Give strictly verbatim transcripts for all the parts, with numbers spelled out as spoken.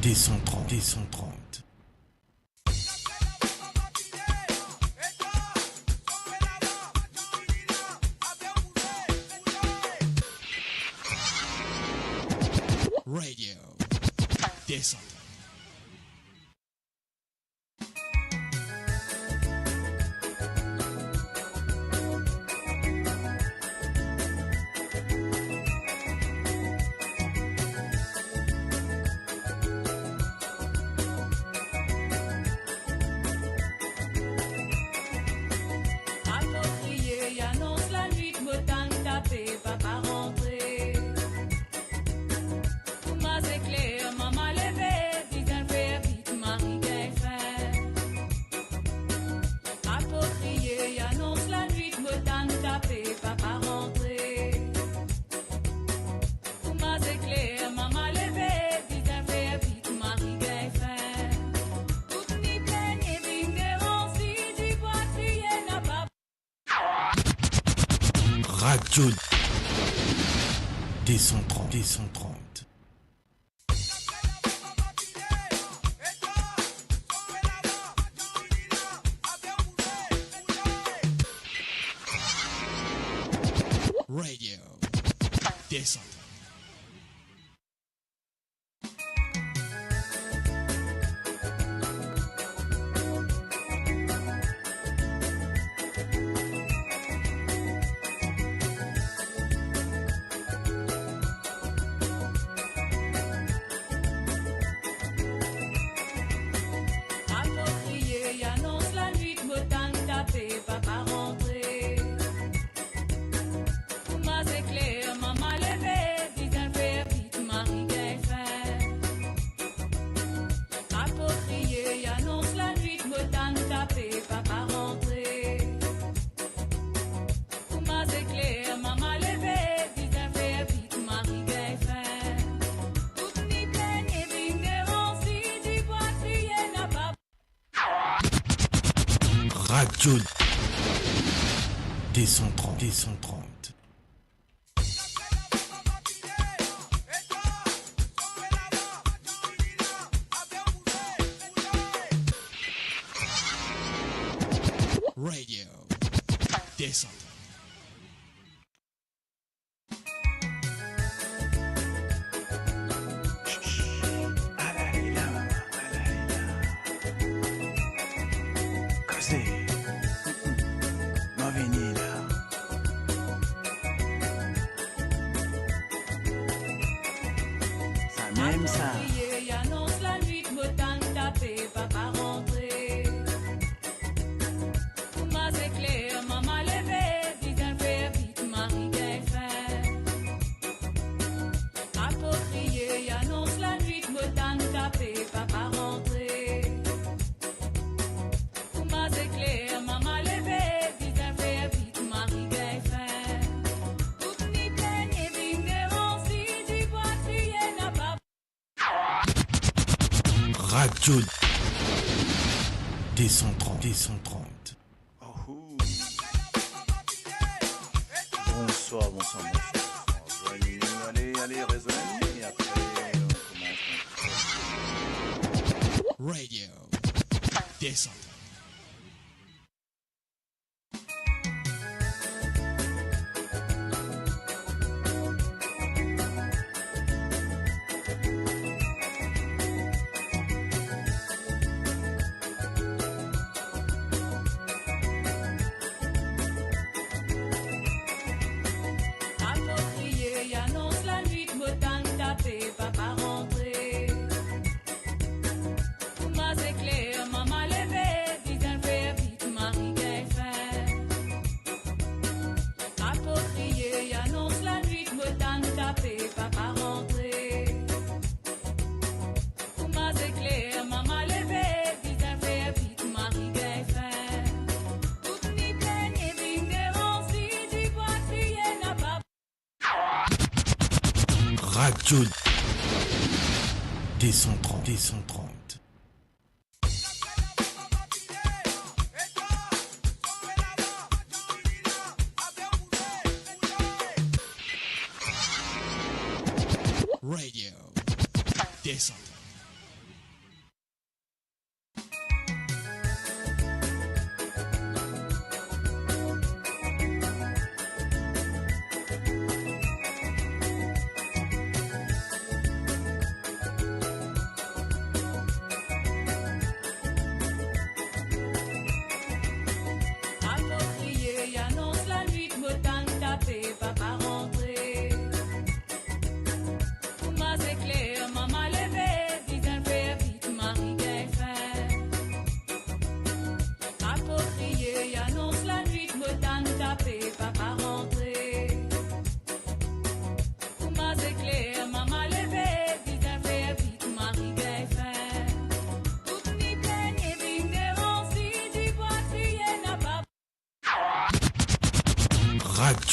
Deux cent trente, deux cent trente. Radio deux cent trente. Apropriye anons lanwit, mo tann tape, papa rantre. Kouma zekler, mama leve, bizin fer vit, mari gagn fin. Apropriye anons lanwit, mo tann tape, papa rantre. Kouma zekler, mama leve, bizin fer vit, mari gagn fin. Tout ni pligne, vinn devan, si dibwa kriye, napa. Radio deux cent trente, deux cent trente. Radio deux cent trente. Apropriye anons lanwit, mo tann tape, papa rantre. Kouma zekler, mama leve, bizin fer vit, mari gagn fin. Apropriye anons lanwit, mo tann tape, papa rantre. Kouma zekler, mama leve, bizin fer vit, mari gagn fin. Tout ni pligne, vinn devan, si dibwa kriye, napa. Radio deux cent trente, deux cent trente. Radio deux cent trente. Ala li la, ala li la. Koze. Mo vini la. Samem sa. Apropriye anons lanwit, mo tann tape, papa rantre. Kouma zekler, mama leve, bizin fer vit, mari gagn fin. Apropriye anons lanwit, mo tann tape, papa rantre. Kouma zekler, mama leve, bizin fer vit, mari gagn fin. Tout ni pligne, vinn devan, si dibwa kriye, napa. Radio deux cent trente, deux cent trente. Bonsoir, bonsoir, bonsoir. Rejoignez-nous, allez, allez, rejoignez-nous, et après, on commence. Radio deux cent trente. Apropriye anons lanwit, mo tann tape, papa rantre. Kouma zekler, mama leve, bizin fer vit, mari gagn fin. Apropriye anons lanwit, mo tann tape, papa rantre. Kouma zekler, mama leve, bizin fer vit, mari gagn fin. Tout ni pligne, vinn devan, si dibwa kriye, napa. Radio deux cent trente, deux cent trente. Radio deux cent trente.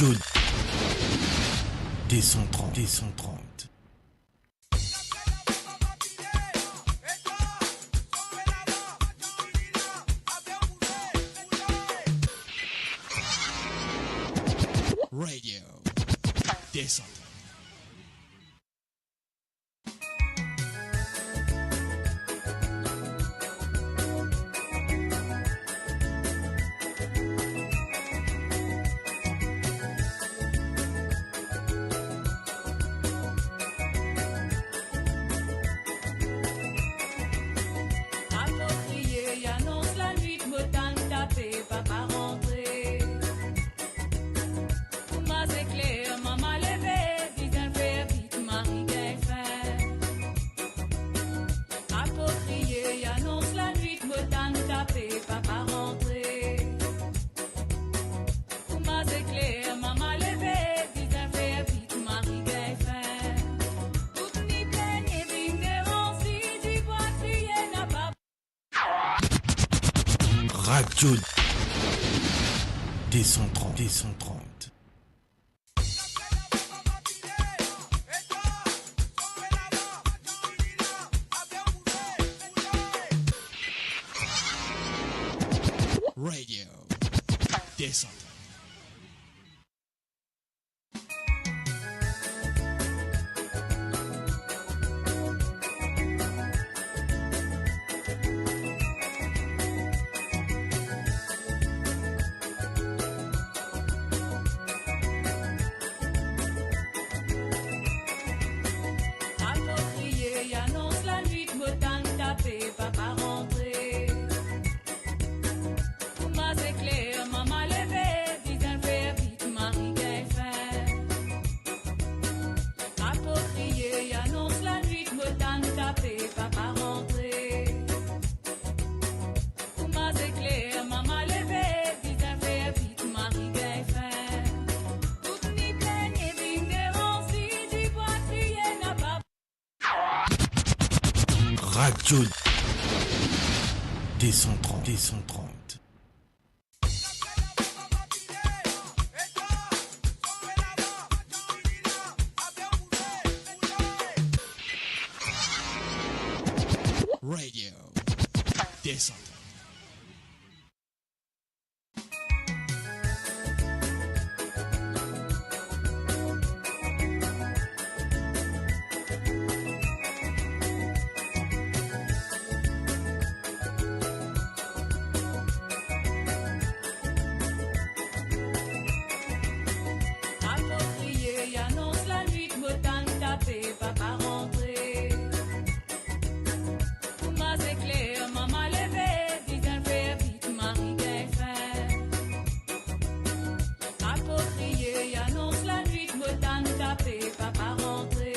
Radio deux cent trente, deux cent trente. Radio deux cent trente. Apropriye, anons lanwit, mo tann tape, papa rantre. Kouma zekler, mama leve, bizin fer vit, mari gagn fin. Apropriye, anons lanwit, mo tann tape, papa rantre. Kouma zekler, mama leve, bizin fer vit, mari gagn fin. Tout ni pligne, vinn devan, si dibwa kriye, napa Radio deux cent trente, deux cent trente. Radio deux cent trente. Apropriye, anons lanwit, mo tann tape, papa rantre. Kouma zekler, mama leve, bizin fer vit, mari gagn fin. Apropriye, anons lanwit, mo tann tape, papa rantre. Kouma zekler, mama leve, bizin fer vit, mari gagn fin. Tout ni pligne, vinn devan, si dibwa kriye, napa Radio deux cent trente, deux cent trente. Radio deux cent trente. Apropriye, anons lanwit, mo tann tape, papa rantre. Kouma zekler, mama leve, bizin fer vit, mari gagn fin. Apropriye, anons lanwit, mo tann tape, papa rantre.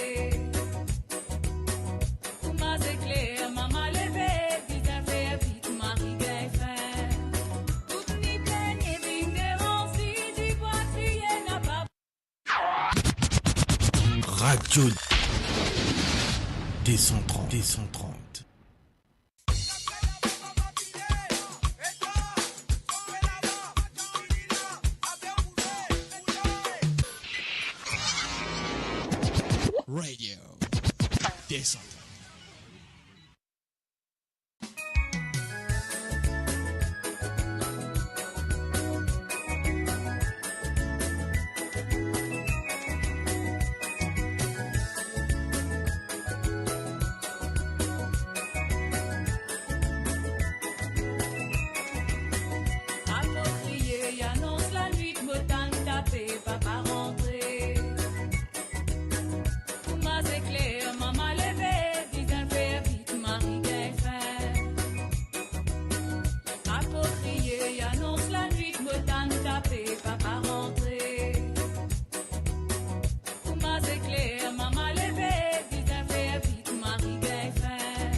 Kouma zekler, mama leve, bizin fer vit, mari gagn fin. Tout ni pligne, vinn devan, si dibwa kriye, napa Radio deux cent trente, deux cent trente. Radio deux cent trente. Apropriye, anons lanwit, mo tann tape, papa rantre. Kouma zekler, mama leve, bizin fer vit, mari gagn fin. Apropriye, anons lanwit, mo tann tape, papa rantre. Kouma zekler, mama leve, bizin fer vit, mari gagn fin.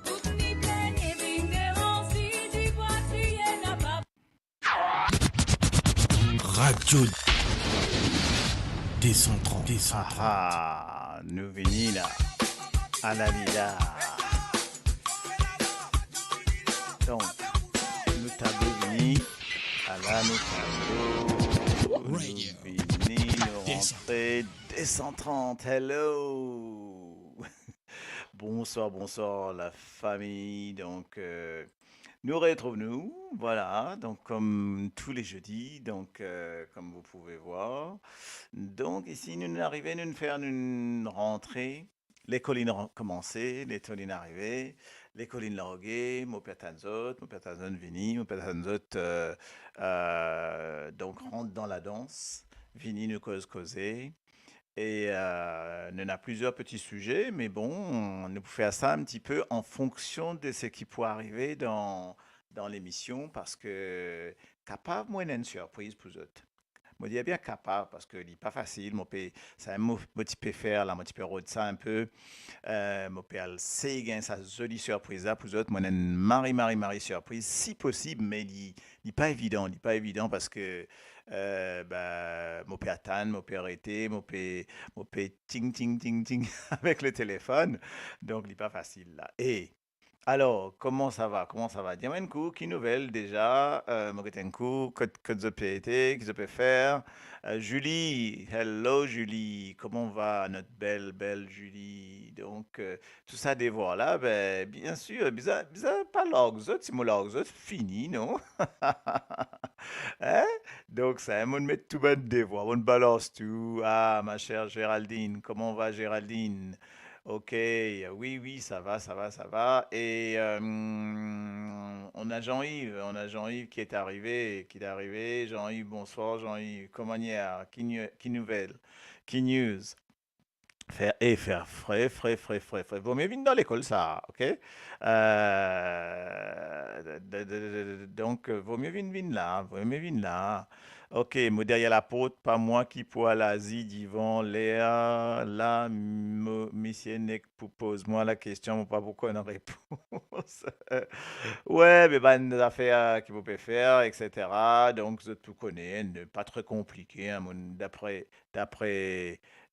Tout ni pligne, vinn devan, si dibwa kriye, napa Radio deux cent trente, deux cent trente. Ah, ah, nou vini la. Ala li la. Donk, nou tablo vini. Ala nou tablo. Radio. Vini, nou rantre. Deux cent trente, hello. Bonsoir, bonsoir la famille. Donc, euh, nous retrouvons, nous, voilà, donc comme tous les jeudis, donc euh, comme vous pouvez voir. Donc ici, nous arrivons, nous faire une rentrée. Lekol inn komanse, lekol inn arive, lekol inn large, mo pe atann zot, mo pe atann zot vini, mo pe atann zot, euh, euh, donc rant dan ladans, vini nou koz koze. E euh, nou ena plizier peti size, me bon, nou pou fer sa enn tipe an fonksion de seki pou arive dan, dan lemision, parski kapav mo ena enn sirpriz pou zot. Mo dir bien kapav, parski li pa fasil, mo pe, samem mo, mo ti pe fer la, mo ti pe rod sa enn pe, euh, mo pe al sey gagn sa zoli sirpriz la pou zot, mo ena enn mari, mari, mari sirpriz, si posib, me li, li pa evidan, li pa evidan parski, euh, ba, mo pe atann, mo pe rete, mo pe, mo pe ting, ting, ting, ting avek le telefonn, donk li pa fasil la. E alor, kouma sa va? Kouma sa va? Dir mwa enn kou, ki nouvel deza? Euh, mo get enn kou, kot, kot zot pe ete, ki zot pe fer? Euh, Julie, hello Julie, kouma va, not bel, bel Julie? Donk, euh, tou sa devwar la, be, bien sir, bizin, bizin pa larg zot, si mo larg zot, fini, non? Hein? Donk, sa, mo met tou bann devwar, mo balans tou. Ah, ma chère Géraldine, comment va Géraldine? Ok, oui, oui, ça va, ça va, ça va. Et euh, on a Jean-Yves, on a Jean-Yves qui est arrivé, qui est arrivé. Jean-Yves, bonsoir, Jean-Yves. Comment il est? Qui, nou- qui nouvelle? Qui news? Fer, e fer fre, fre, fre, fre, fre. Vomie vinn dan lekol sa, ok? Euh, de- de- de- de- de- donk, euh, vomie vinn, vinn la, vomie vinn la. Ok, mo deryer laport, pa mwa ki pou al azi divan ler la, mo, misie nek pou poz mwa lakestion, mo pa pou konn repons. Wi, be bann zafer ki mo pe fer, et cetera. Donk, zot pou kone, ne pa tre konplike, hein, mo, dapre, dapre,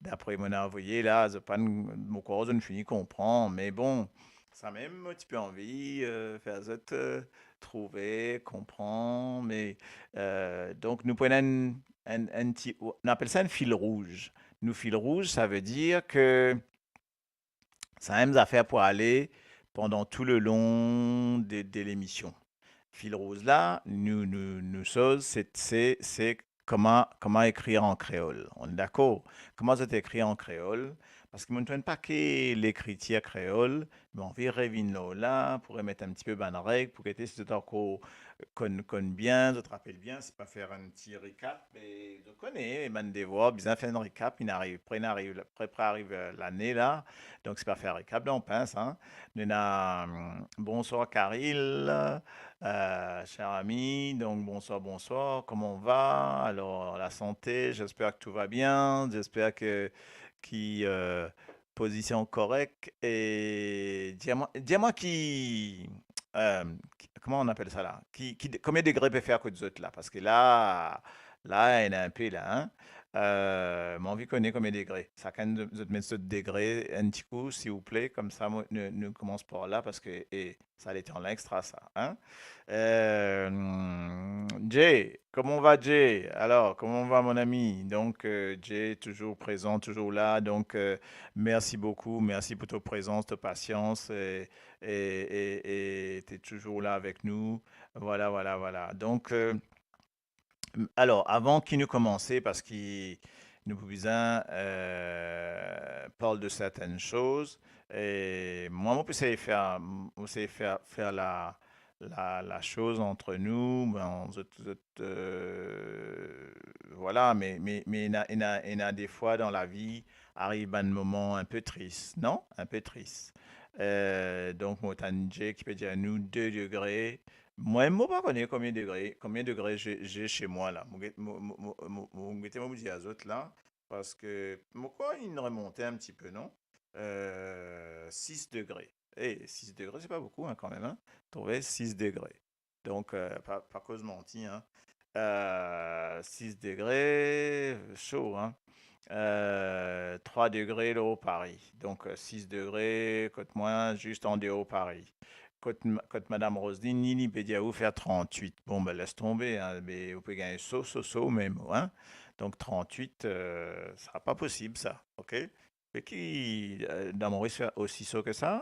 dapre mo ena avoye la, zot pa, mo krwar zot fini konpran, me bon, samem, mo ti pe anvi, euh, fer zot, euh, trouve, konpran, me, euh, donk, nou pran enn, enn, enn ti, nou apel sa enn fil rouz. Nou fil rouz, sa ve dir ke samem zafer pou ale pandan tou le lon de, de lemision. Fil rouz la, nou, nou, nou soz, se, se, se kouma, kouma ekrir an kreol. On est d'accord? Kouma zot ekrir an kreol? Parski mo trouv enn pake lekritir kreol, mo anvi revinn lor la, pou remet enn tipe bann reg, pou gete si zot ankor konn, konn bien, zot rapel bien, si pa fer enn ti recap, me zot kone, bann devwar, bizin fer enn recap, inn ariv, pre, inn ariv, pre, pre ariv, euh, lane la, donk si pa fer recap, dan pins, hein. Nou ena, hum, bonsoir Caril, euh, cher ami, donc bonsoir, bonsoir, comment on va? Alors, la santé, j'espère que tout va bien, j'espère que, ki, euh, pozision korek, e dir mwa, dir mwa ki, euh, ki, kouma on apel sa la? Ki, ki, konbien degre pe fer kot zot la? Parski la, la, ena enpe la, hein? Euh, mo anvi kone konbien degre. Sakenn zot, zot met zot degre enn ti kou, silvouple, koumsa mo, nou, nou koumans par la, parski, e, sa letan la extra sa, hein? Euh, Jay, comment va Jay? Alors, comment va mon ami? Donc, euh, Jay, toujours présent, toujours là. Donc, euh, merci beaucoup. Merci pour ta présence, ta patience. Et, et, et, et t'es toujours là avec nous. Voilà, voilà, voilà. Donc, euh, alor, avan ki nou koumanse, parski nou pou bizin, euh, parl de sertenn soz, e mwa, mo pou esey fer, mo esey fer, fer la, la, la soz ant nou, bon, zot, zot, euh, vwala, me, me, me ena, ena, ena defwa dan lavi, ariv bann moman enpe tris, non? Enpe tris. Euh, donk, mo tann Jay ki pe dir nou de degre, Mwa, mo pa kone konbien degre, konbien degre Jay, Jay chez moi la. Mo get, mo, mo, mo, mo, mo gete, mo dir azot la, parski mo krwar inn remonte enn tipe, non? Euh, sis degre. E, sis degre, se pa boukou, hein, kanmem, hein? Trouve, sis degre. Donk, euh, pa, pa koz manti, hein. Euh, sis degre, so, hein. euh, trwa degre lor Paris. Donk, euh, sis degre kot mwa, zis andeor Paris. Kot m-, kot Madam Roseline, li, li pe dir ou fer trant-wit. Bon, ben, les tonbe, hein, be, ou pe gagn so, so, so mem, hein. Donk, trant-wit, euh, sa pa posib, sa, ok? Me ki, euh, dan Moris fer osi so ki sa?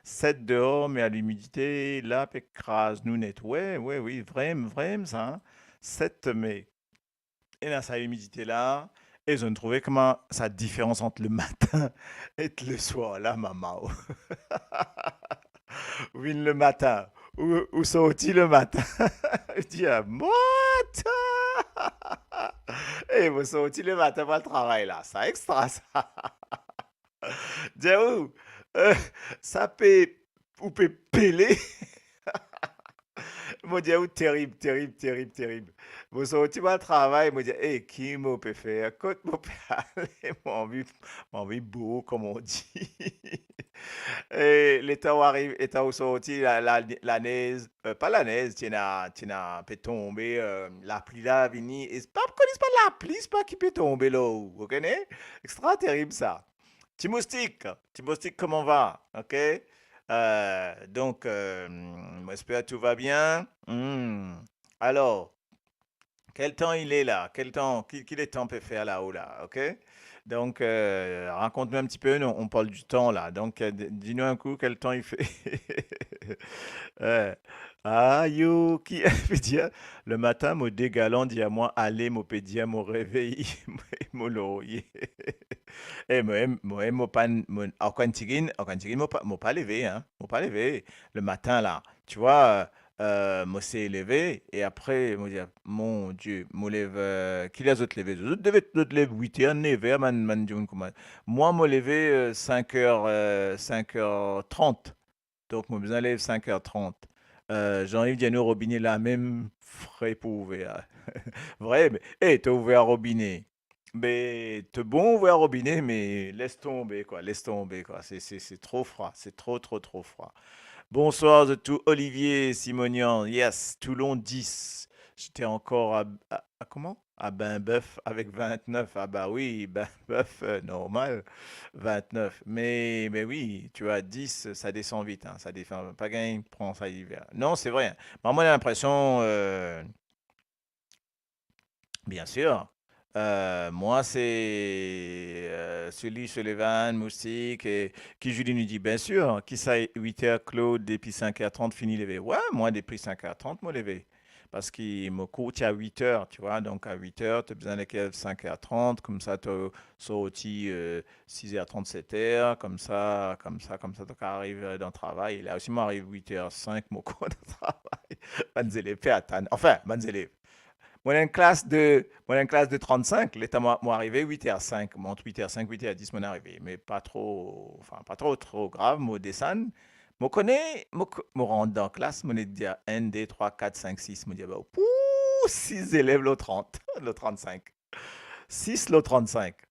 Set deor, me a limidite la pe kraz nou net. Wi, wi, wi, vrem, vrem sa, hein. Set, me ena sa imidite la, e zot trouve kouma sa diferans ant lematin ek leswar la, mama o. Ou vinn lematin, ou, ou sorti lematin, ou dir, "What?" E mo sorti lematin pou al travay la, sa extra sa. Dir ou, euh, sa pe, ou pe pele. Mo dir ou, terib, terib, terib, terib. Mo sorti mo al travay, mo dir, "Eh, ki mo pe fer? Kot mo pe ale?" Mo anvi, mo anvi bour, kouma on dir. E letan ou ariv, letan ou sorti, la, la, lanez, euh, pa lanez, ti ena, ti ena pe tonbe, euh, lapli la vini, e pa, kone se pa lapli, se pa ki pe tonbe lor ou, ok, ne? Extra terib sa. Ti Moustik, Ti Moustik, comment va? Ok? Euh, donk, euh, mo esper tou va bien. Hmm. Alor, kel tan il est la? Kel tan, ki, ki letan pe fer lao la, ok? Donk, euh, rakont nou enn tipe, nou, on parle du temps la. Donk, euh, di, di nou enn kou kel tan il fait. Euh, ah, yo, ki, pe dir, lematin, mo degalan dir mwa, ale, mo pe dir, mo revey, mo lorye. E mo, mo, mo pa, mo, ankor enn tigit, ankor enn tigit, mo pa, mo pa leve, hein, mo pa leve. Lematin la, tu vois, euh, mo sey leve, e apre, mo dir, "Mon Dieu, mo lev, euh, ki ler zot leve? Zot leve, zot lev wit er, nef er, bann, bann dimoun kouma." Mwa, mo leve, euh, sink er, euh, sink er trant. Donk, mo bizin lev sink er trant. Euh, Jean-Yves dir nou robine la mem fre pou ouver. Vre, me, e, to ouver robine. Be, to bon ouver robine, me les tonbe, kwa, les tonbe, kwa. Se, se, se tro fra, se tro, tro, tro fra. Bonsoir zot tou, Olivier Simonian. Yes, Toulon dis. J'étais encore à, à, à comment? À Bain-Bœuf avec vingt-neuf. Ah bah oui, Bain-Bœuf, euh, normal, vingt-neuf. Mais, mais oui, tu as dix, ça descend vite, hein, ça descend, pa gagn pran sa liver. Non, c'est vrai, hein. Mwa, mo ena linpresion, euh, bien sûr, euh, mwa, se, euh, Sully Sullivan, Moustik, e ki Julie nou dir, bien sûr, ki sa, wit er, Claude, depi sink er trant fini leve. Wi, mwa, depi sink er trant, mo leve. Parski mo kour ti a wit er, tu vois, donk a wit er, to bizin lev sink er trant, koumsa to sorti, euh, sis er trant, set er, koumsa, koumsa, koumsa, to kav ariv, euh, dan travay. E la osi, mo ariv wit er sink, mo kour dan travay. Bann zelev pe atann. Anfin, bann zelev. Mo ena enn klas de, mo ena enn klas de trant-sink, letan mo, mo arive wit er sink, mo ant wit er sink, wit er dis, mo arive. Me pa tro, anfin, pa tro, tro grav, mo desann, Mo kone, mo k-, mo rant dan klas, mo nek dir enn, de, trwa, kat, sink, sis, mo dir, "Ba, pou sis zelev lor trant, lor trant-sink. Sis lor trant-sink."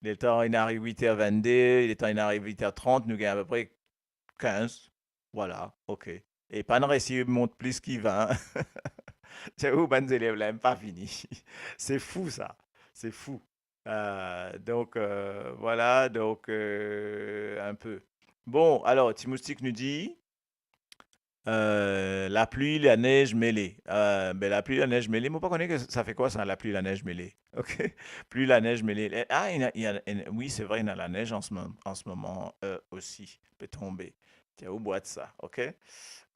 Letan inn ariv wit er vennde, letan inn ariv wit er trant, nou gagn apepre kinz. Vwala, ok. E pa'nn resi mont plis ki vin. Ti ou bann zelev la, mem pa vini. Se fou sa. Se fou. Euh, donk, euh, vwala, donk, euh, enn pe. Bon, alor, Ti Moustik nou dir, euh, lapli, lanez mele. Euh, be, lapli, lanez mele, mo pa kone ki sa fer kwa sa, lapli, lanez mele. Ok? Pli, lanez mele. Eh, ah, ena, ena, ena, wi, se vre, ena lanez an se mom-, an se moman, euh, osi, pe tonbe. Ti ou bwat sa, ok?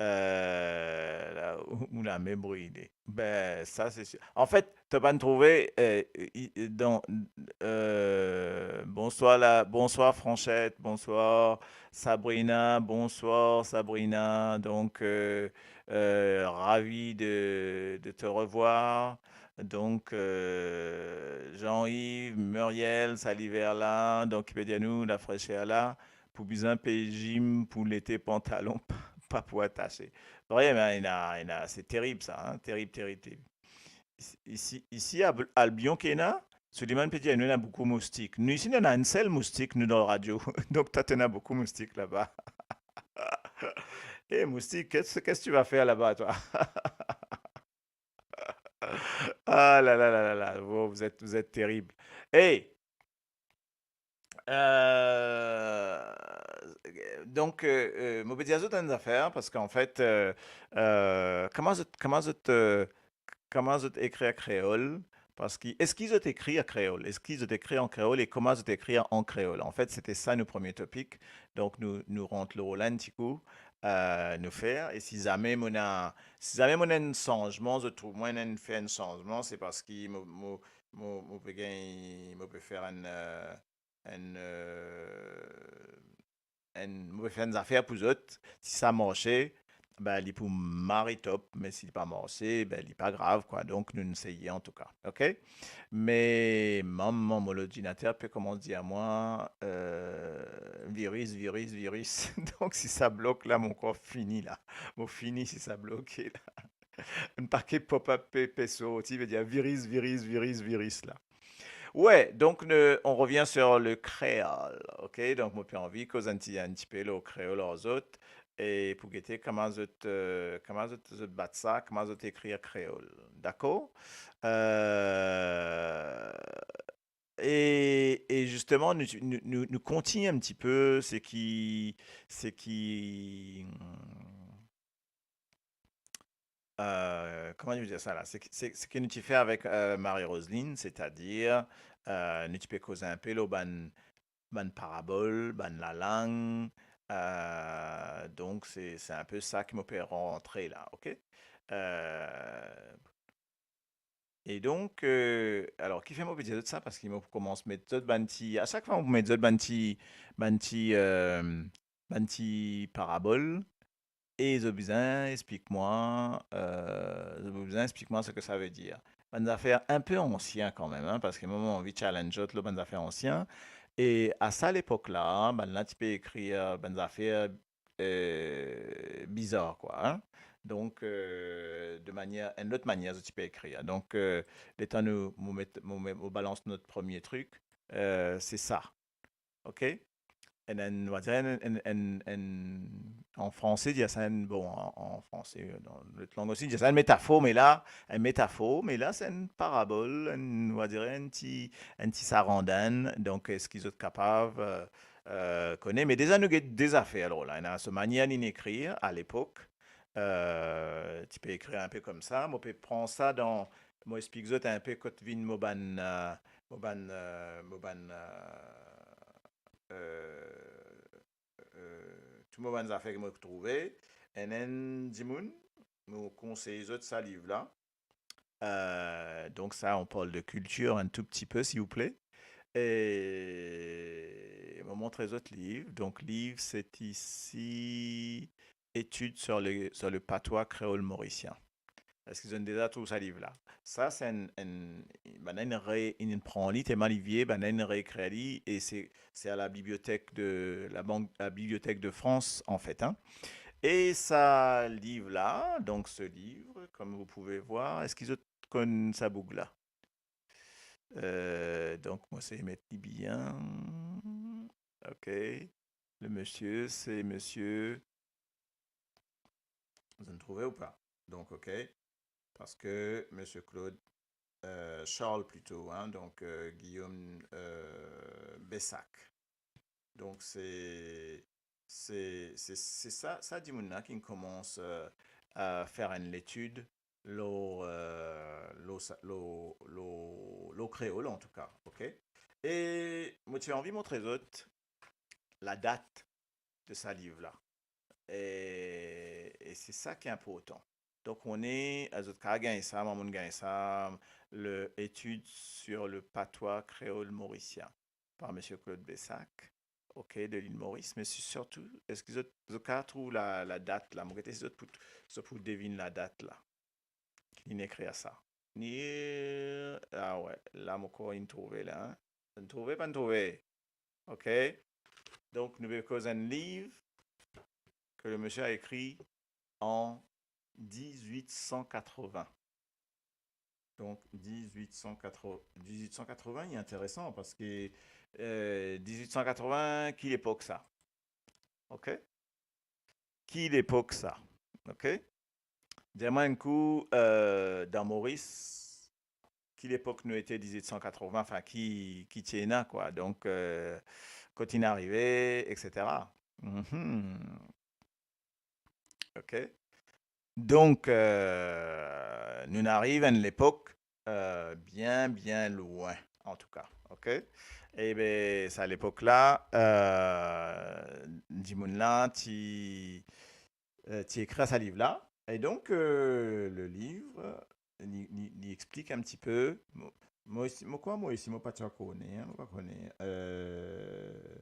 Euh, la, ou, ou lame brile. Be, sa, se sir. Anfet, to pa'nn trouve, euh, i, i, dan, euh, bonswar la, bonswar Franchette, bonswar Sabrina, bonswar Sabrina. Donk, euh, euh, ravi de, de te revoir. Donk, euh, Jean-Yves, Muriel, sa liver la, donk, ki pe dir nou, lafreser la, pou bizin pey zim pou lete, pantalon pa, pa pou atase. Vremem, ena, ena, se terib sa, hein, terib, terib, terib. Isi, isi, isi, Al-, Albion ki ena, Suleiman pe dir, nou ena boukou moustik. Nou isi, nou ena enn sel moustik, nou dan radio. Donk, twa, to ena boukou moustik laba. Eh, moustik, qu'est-ce, qu'est-ce que tu vas faire là-bas, toi? Ah là là là là là, vous, vous êtes, vous êtes terrible. Hey, Euh, donk, euh, euh, mo pe dir zot enn zafer, parski anfet, euh, euh, kouma zot, kouma zot, euh, kouma zot ekrir kreol, parski eski zot ekrir kreol, eski zot ekrir an kreol e kouma zot ekrir an kreol. Anfet, sete sa nou premie topik. Donk, nou, nou rant lor la enn ti kou, euh, nou fer, e si zame mo ena, si zame mo ena enn sanzman, zot trouv mwa ena enn, fer enn sanzman, se parski mo, mo, mo, mo pe gagn, mo pe fer enn, euh, enn, euh, enn, mo pe fer enn zafer pou zot. Si sa marse, be, li pou mari top, me si li pa marse, be, li pa grav, kwa. Donk, nou, nou seye, antouka, ok? Me, mama, mo lordinater pe koumans dir mwa, euh, viris, viris, viris. Donk, si sa blok la, mo krwar fini la. Mo fini si sa bloke la. Enn pake pop-up pe, pe sorti, vedir viris, viris, viris, viris la. Ouais, donc ne- on revient sur le créole, ok? Donk mo pe anvi koz enn ti, enn ti pe lor kreol ar zot, e pou gete kouma zot, euh, kouma zot, zot bat sa, kouma zot ekrir kreol, dakor? Euh, e, e zisteman, nou, nou, nou, nou kontign enn ti pe seki, seki, euh, kouma nou dir sa la? Se, se, seki nou ti fer avek, euh, Marie-Roseline, setadir, euh, nou ti pe koz enn pe lor bann, bann parabol, bann lalang, euh, donk se, se enn pe sa ki mo pe rantre la, ok? Euh, e donk, euh, alor, kifer mo pe dir zot sa? Parski mo pou koumans met zot bann ti, a sak fwa mo pou met zot bann ti, bann ti, euh, bann ti parabol, e zot bizin explik mwa, euh, zot bizin explik mwa seki sa vedir. Bann zafer enn pe ansien kanmem, hein, parski mwa, mo anvi challenge zot lor bann zafer ansien. E a sa lepok la, bann la ti pe ekrir bann zafer, euh, bizar, kwa, hein. Donk, euh, de manier, enn lot manier, zot ti pe ekrir. Donk, euh, letan nou, mo met, mo met, mo balans nou premie trik, euh, se sa. Ok? Enn, enn, nou va dir enn, enn, enn, enn, an franse, dir sa enn, bon, an, an franse, dan lot lang osi, dir sa enn metafor, me la, enn metafor, me la, se enn parabol, enn, nou va dir enn ti, enn ti sarandenn. Donk, eski zot kapav, euh, euh, kone? Me deza nou get de zafer, alor la, ena so manier linn ekrir a lepok, euh, ti pe ekrir enn pe koumsa, mo pe pran sa dan, mo explik zot enn pe kot vinn mo bann, euh, mo bann, euh, mo bann, euh, euh, euh, tou mo bann zafer ki mo trouve, enn, enn dimoun, mo konsey zot sa liv la. Euh, donk sa, on parle de culture un tout petit peu, s'il vous plaît. E mo montre zot liv. Donk, liv, se isi, Études sur le, sur le patois créole mauricien. Eski zot inn deza trouv sa liv la? Sa, se enn, enn, bann inn re-, inn pran li, telman li vie, bann inn reekrir li, e se, se a la bibliothèque de, la banque, la Bibliothèque de France, anfet, hein. E sa liv la, donk se liv, comme vous pouvez voir, eski zot konn sa boug la? Euh, donk, mo sey met li bien. Ok. Le monsieur, c'est monsieur, zot inn trouve ou pa? Donk, ok. Parski monsieur Claude, euh, Charles plito, hein, donk, euh, Guillaume, euh, Bessac. Donk, se, se, se, se sa, sa dimoun la ki'nn koumans, euh, a fer enn letid lor, euh, lor sa, lor, lor, lor kreol, antouka, ok? E mo ti anvi montre zot ladat de sa liv la. E, e se sa ki inportan. Donk, on est, zot kapav gagn sa, mwa mo'nn gagn sa, le Études sur le patois créole mauricien par monsieur Claude Bessac, ok, de l'île Maurice, me si-, sirtou, eski zot, zot kapav trouv la, ladat la? Mo gete si zot pou, zot pou devinn ladat la. Ki'nn ekrir sa. Ni, ah ouais, la mo krwar inn trouve la, hein. Inn trouve, pa'nn trouve? Ok. Donk, nou pe koz enn liv que le monsieur a écrit en dix-huit cent quatre-vingts. Donk, dix-huit cent quatre-vingts, dix-huit cent quatre-vingts, li interesan parski, euh, dix-huit cent quatre-vingts, ki lepok sa? Ok? Ki lepok sa? Ok? Dir mwa enn kou, euh, dan Moris, ki lepok nou ete, diz-wit san katrovin, anfin, ki, ki ti ena, kwa. Donk, euh, kot inn arive, et cetera. Mhm. Ok. Donk, euh, nou ariv enn lepok, euh, bien, bien lwin, antouka. Ok. E be, sa lepok la, euh, dimoun la ti, euh, ti ekrir sa liv la. E donk, euh, le liv, li, li, li explik enn ti pe. Mo, mo osi, mo krwar mo osi, mo pa ti kone, hein, mo pa kone. Euh,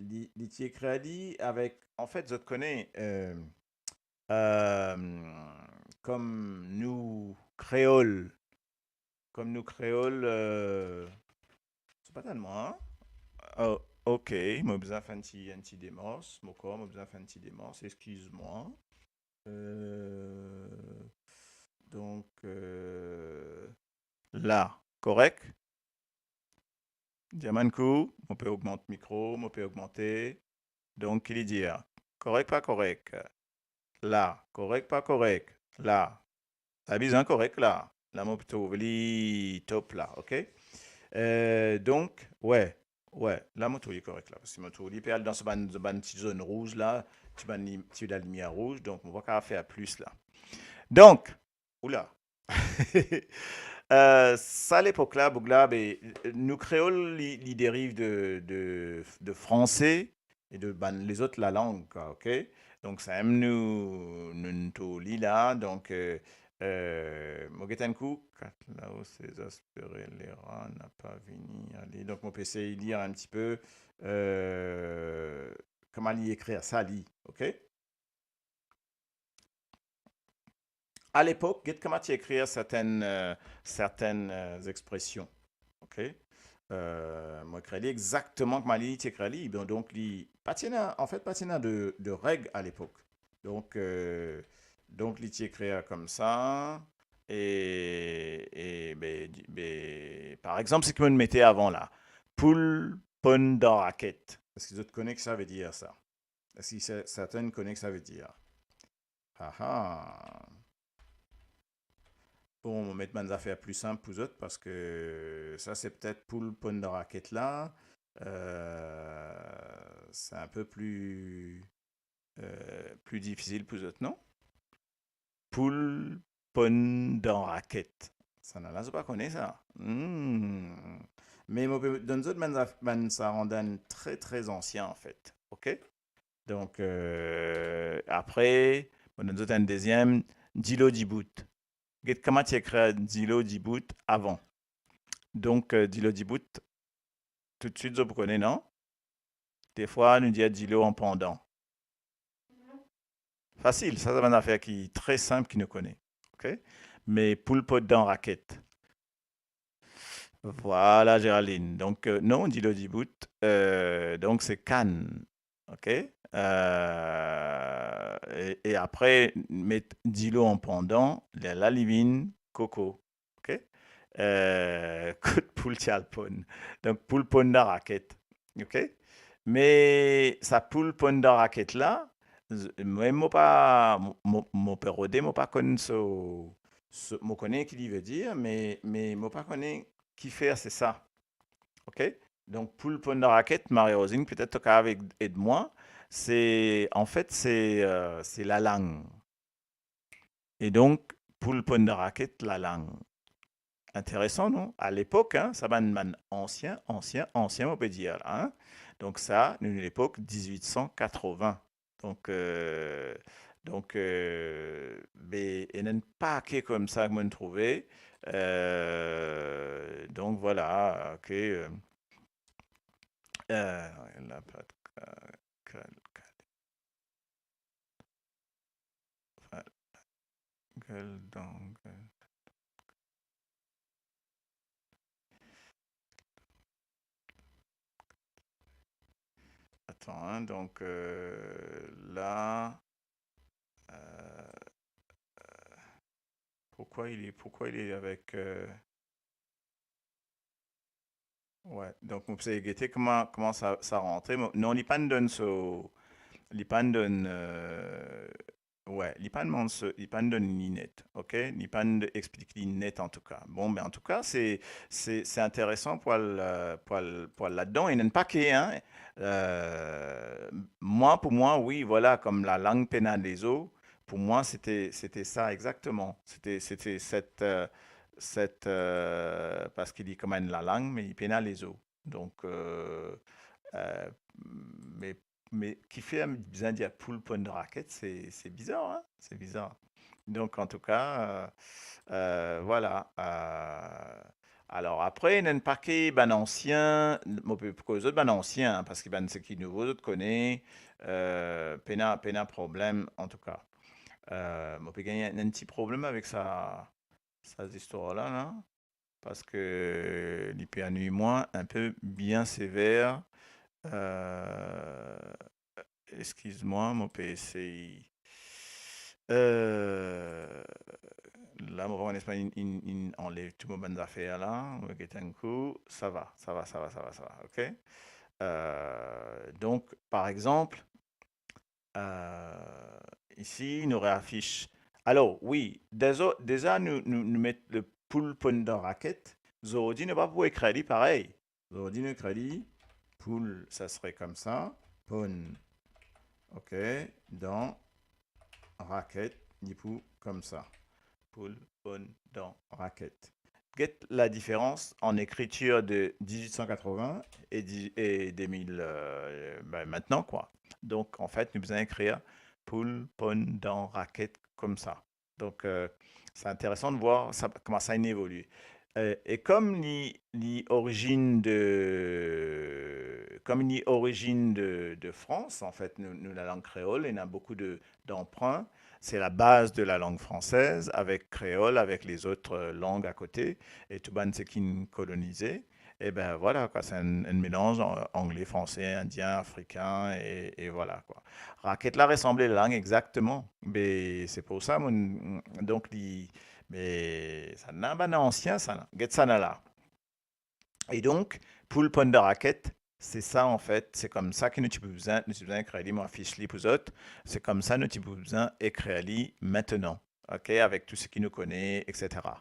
li, li ti ekrir li avek, anfet, zot kone, euh, euh, kom nou kreol, kom nou kreol, euh, se pa telman, hein? Oh, ok, mo bizin fer enn ti, enn ti demars, mo krwar mo bizin fer enn ti demars, eskiz mwa. Euh, donk, euh, la, korek? Dir mwa enn kou, mo pe ogmant mikro, mo pe ogmante. Donk, ki li dir? Korek, pa korek? La, korek, pa korek? La. La bizin korek la. La mo trouv li top la, ok? Euh, donk, we, we, la mo trouv li korek la, paski mo trouv li pe al dan sa bann, bann ti zone rouz la, ti bann li-, ti lalimier rouz, donk mo pa kapav fer plis la. Donk, oula. Euh, sa lepok la, boug la, be, nou kreol, li, li deriv de, de, de franse e de bann lezot lalang, kwa, ok? Donk, samem nou, nou, nou trouv li la, donk, euh, euh, mo get enn kou, kat lao se zaspere, lera na pa vini, ale. Donk, mo pe esey lir enn ti pe, euh, kouma li ekrir sa, li, ok? A lepok, get kouma ti ekrir sertenn, euh, sertenn, euh, expresion. Ok? Euh, mo ekrir li exakteman kouma li ti ekrir li. Bon, donk, li pa ti ena, anfet, pa ti ena de, de reg a lepok. Donk, euh, donk, li ti ekrir koumsa. E, e, be, di-, be, par exanp, seki mo'nn mete avan la, poul ponn dan raket. Eski zot kone ki sa ve dir sa? Eski se-, sertenn kone ki sa ve dir? Ah ah. Bon, mo met bann zafer pli sinp pou zot, paski sa, se petet poul ponn dan raket la, euh, se enn pe pli, euh, pli difisil pou zot, non? Poul ponn dan raket. Sa nana, zot pa kone sa. Hmm. Me mo pe donn zot bann zaf-, bann sa randan tre, tre ansien, anfet. Ok? Donk, euh, apre, mo donn zot enn deziem, dilo dibout. Get kouma ti ekrir dilo dibout avan. Donk, euh, dilo dibout, toutswit zot pou kone, non? Defwa, nou dir dilo an pandan. Fasil, sa, sa bann zafer ki tre sinp ki nou kone. Ok? Me poul ponn dan raket. Vwala, Géraldine. Donk, euh, non, dilo dibout, euh, donk se kann. Ok? Euh, e, e apre, met dilo an pandan, lerla li vinn koko. Ok? Euh, kot poul ti al ponn. Donk, poul ponn dan raket. Ok? Me sa poul ponn dan raket la, z-, mwa, mo pa, mo, mo, mo pe rode, mo pa konn so, so, mo kone ki li ve dir, me, me mo pa kone kifer se sa. Ok? Donk, poul ponn dan raket, Marie-Rosine, petet to kapav ed, ed mwa. Se, anfet, se, euh, se lalang. E donk, poul ponn dan raket, lalang. Interesan, non? A lepok, hein, sa bann, bann ansien, ansien, ansien, mo pe dir la, hein. Donk sa, nou, nou lepok diz-wit san katrovin. Donk, euh, donk, euh, be, ena enn pake koumsa ki mo'nn trouve. Euh, donk, vwala, ok, euh, euh, la pat, euh, kal, kal. Voilà. Gueule dans gueule. Attends, hein, donc, euh, là, euh, euh, pourquoi il est, pourquoi il est avec, euh, Ouais, donk mo pe gete kouma, kouma sa, sa rantre. Mo, non, li pa'nn donn so, li pa'nn donn, euh, Ouais, li pa'nn manz, li pa'nn donn li net, ok? Li pa'nn explik li net, antouka. Bon, ben, antouka, se, se, se interesan pou al, euh, pou al, pou al ladan. Ena enn pake, hein? Euh, mwa, pou mwa, wi, vwala, kom lalang pena lezo, pou mwa, sete, sete sa exakteman. Sete, sete set, euh, set, euh, parski li kom enn lalang, me li pena lezo. Donk, euh, euh, me, me kifer bizin dir poul ponn dan raket, se, se bizar, hein? Se bizar. Donk, antouka, euh, euh, vwala. Euh, alor, apre, ena enn pake bann ansien, mo pe koz zot bann ansien, hein, parski bann seki nouvo, zot kone, euh, pena, pena problem, antouka. Euh, mo pe gagn enn, enn ti problem avek sa, sa zistwar la, la. Parski li pe anwiy mwa inpe bien sever. Euh, eskiz mwa, mo pe esey. Euh, la, mo pa konn si inn, inn, inn anlev tou mo bann zafer la. Mo get enn kou. Sa va, sa va, sa va, sa va, sa va, ok? Euh, donk, par exanp, euh, isi, nou reafis. Alor, wi, deza, deza nou, nou, nou met le poul ponn dan raket. Zordi, nou pa pou ekrir li parey. Zordi, nou ekrir li poul, sa sere koumsa, ponn. Ok, dan raket, li pou koumsa. Poul ponn dan raket. Get la diferans an ekritir de dizwit san katrovin e di-, e de mil, euh, ben, mintnan, kwa. Donk, anfet, nou bizin ekrir poul ponn dan raket koumsa. Donk, euh, se interesan de vwar sa, kouma sa inn evolie. Euh, e kom li, li orizinn de, kom li orizinn de, de Frans, anfet, nou, nou lalang kreol, ena boukou de, d'anprin. Se la baz de la lang fransez, avek kreol, avek lezot, euh, lang akote, e tou bann seki inn kolonize. E ben, vwala, kwa, se enn, enn melanz an-, angle, franse, indien, afrikin, e, e vwala, kwa. Raket la resanble lang exakteman. Be, se pou sa, mo, donk, li, me, sa ena bann ansien, sa la. Get sa la. E donk, poul ponn dan raket, se sa, anfet, se koumsa ki nou ti pou bizin, nou ti bizin ekrir li, mo afis li pou zot. Se koumsa nou ti pou bizin ekrir li mintnan. Ok, avek tou seki nou kone, et cetera.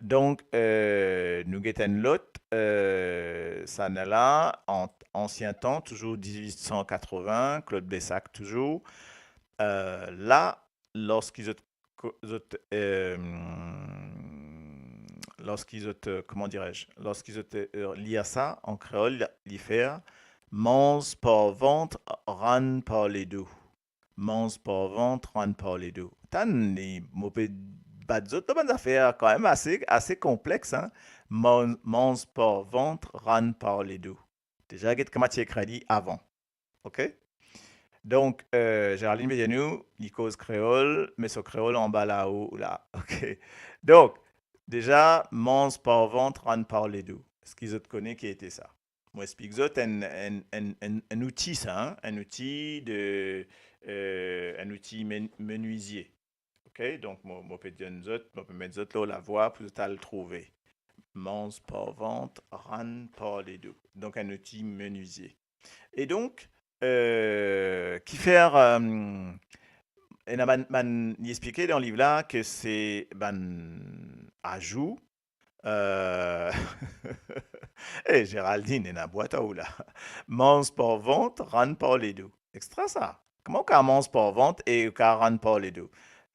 Donk, euh, nou get enn lot, euh, sa ena la, an ansien tan, touzour dizwit san katrovin, Claude Blessac touzour. Euh, la, lorski zot ko-, zot, euh, lorski zot, euh, kouma dirais-je, lorski zot, euh, lir sa an kreol, li, li fer, manz par vant, rann par ledo. Manz par vant, rann par ledo. Tann li, mo pe bat zot lor bann zafer kanmem ase, ase konplex, hein. Manz, manz par vant, rann par ledo. Deza, get kouma ti ekrir li avan. Ok? Donk, euh, Géraldine pe dir nou, li koz kreol, me so kreol anba lao la. Ok? Donk, deza, manz par vant, rann par ledo. Eski zot kone ki ete sa? Mo explik zot enn, enn, enn, enn, enn outi sa, hein, enn outi de, euh, enn outi men-, menuizie. Ok, donk mo, mo pe donn zot, mo pe met zot lor lavwa pou zot al trouve. Manz par vant, rann par ledo. Donk enn outi menuizie. E donk, euh, kifer, euh, ena bann, bann, li explike dan liv la ke se bann azout, euh, eh, Géraldine, ena bwat ar ou la. Manz par vant, rann par ledo. Extra sa. Kouma ou kapav manz par vant e ou kapav rann par ledo?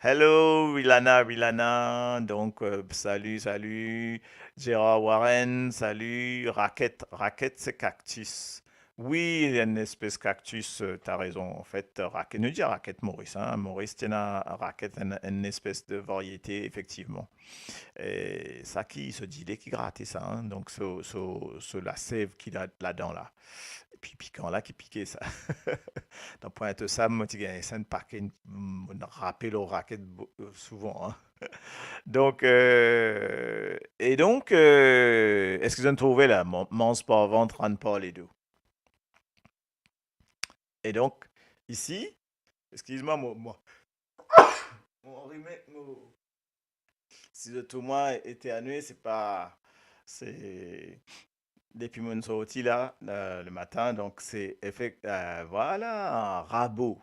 Hello, Wilana, Wilana. Donk, euh, salut, salut. Gérard Warren, salut. Raket, raket, se kaktis. Wi, enn espes kaktis, euh, t'as raison. Anfet, raket, nou dir raket Moris, hein. Moris ti ena raket, enn, enn espes de variete, efektivman. E sa ki, so dile ki grate sa, hein. Donk, so, so, so lasev ki la, ladan la. Epi pikan la ki pike sa. Dan Pointe-aux-Sables, mo ti gagn sa enn pake, mo rape lor raket bo-, souvan, hein. Donk, euh, e donk, euh, eski zot trouve la, man-, manz par vant, rann par ledo? E donk, isi, eskiz mwa, mo, mo, mo rime, mo, si zot trouv mwa eterne, se pa, se depi mo'nn sorti la, euh, le matin, donk se efek-, euh, vwala, rabo.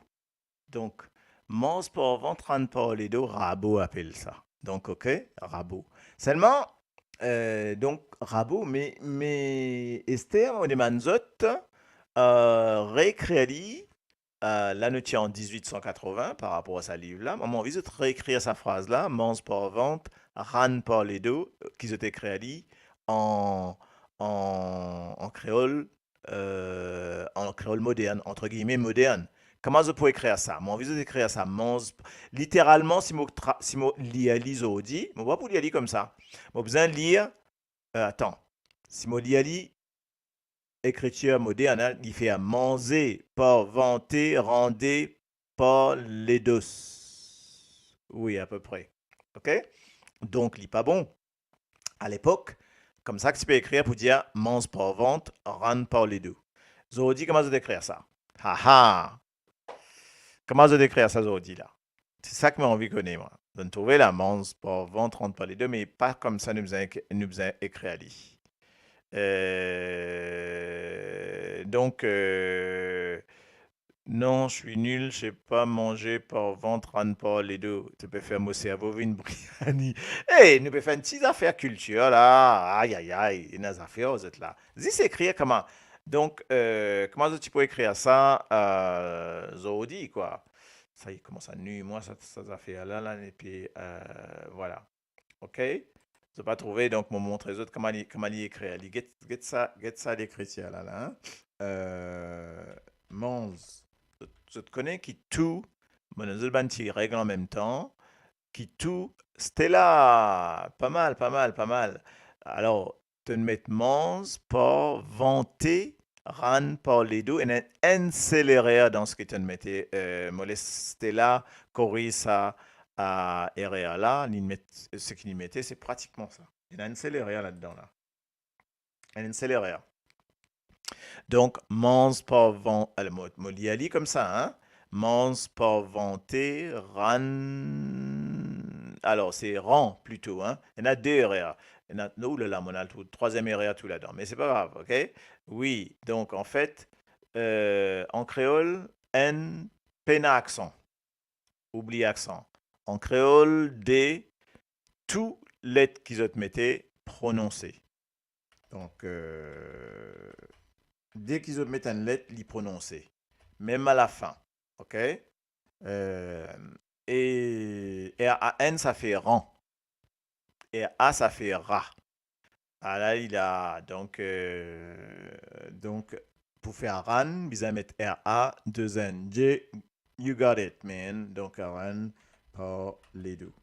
Donk, Manz par vant, rann par ledo, Rabo apel sa. Donk, ok, Rabo. Selman, euh, donk, Rabo, me, me Ester, mo demann zot, euh, reekrir li, euh, la nou ti an diz-wit san katrovin par rapor a sa liv la. Mo anvi zot reekrir sa fraz la, manz par vant, rann par ledo, ki zot ekrir li an, an, an kreol, euh, an kreol modern, antre gilme modern. Kouma zot pou ekrir sa? Mo anvi zot ekrir sa, manz, literalman, si mo tra-, si mo lir li zordi, mo pa pou lir li koumsa. Mo bizin lir, euh, atann, si mo lir li ekritir modern, hein, li fer manze par vante, rande par ledo. Wi, apepre. Ok? Donk, li pa bon. A lepok, koumsa ki ti pe ekrir pou dir manz par vant, rann par ledo. Zordi, kouma zot ekrir sa? Ha, ha! Kouma zot ekrir sa zordi la? Se sa ki mo anvi kone, mwa. Donk, trouve la, manz par vant, rann par ledo, me pa koumsa nou bizin ek-, nou bizin ekrir li. Euh, donk, euh, non, je suis nul, je sais pas manger par vant, rann par ledo. To pe fer mo servo vinn briani. Ey, nou pe fer enn ti zafer kiltir la. Ay, ay, ay, ena zafer, zot la. Zis ekrir kouma. Donk, euh, kouma zot ti pou ekrir sa, euh, zordi, kwa. Sa, li koumans a nwi mwa, sa, sa zafer la, la, epi, euh, vwala. Ok? Zot pa trouve, donk, mo montre zot kouma li, kouma li ekrir. Li get, get sa, get sa lekritir la, la, hein? Euh, manz. Zot, zot kone ki tou, mo donn zot bann ti reg an mem tan, ki tou, Stella, pa mal, pa mal, pa mal. Alor, to'nn met manz par vante, rann par ledo, ena enn sel erer dan seki to'nn mete, euh, mo les Stella koriz sa, euh, erer la, li met, seki li mete, se pratikman sa. Ena enn sel erer ladan la. Enn sel erer. Donk, manz par van-, alor, mo, mo lir li koumsa, hein. Manz par vante, rann, alor, se ran plito, hein. Ena de erer. Ena, oh la la, mo al trouv trwaziem erer tou ladan, me se pa grav, ok? Wi, donk, anfet, euh, an kreol, enn pena aksan. Oubli aksan. An kreol, de, tou let ki zot mete, prononse. Donk, euh, deki zot met enn let, li prononse. Mem a lafin. Ok? Euh, e R A N, sa fer ran. R A, sa fer ra. Ala li la. Donk, euh, donk, pou fer rann, bizin met R A, de N, J, you got it, man. Donk, rann par ledo.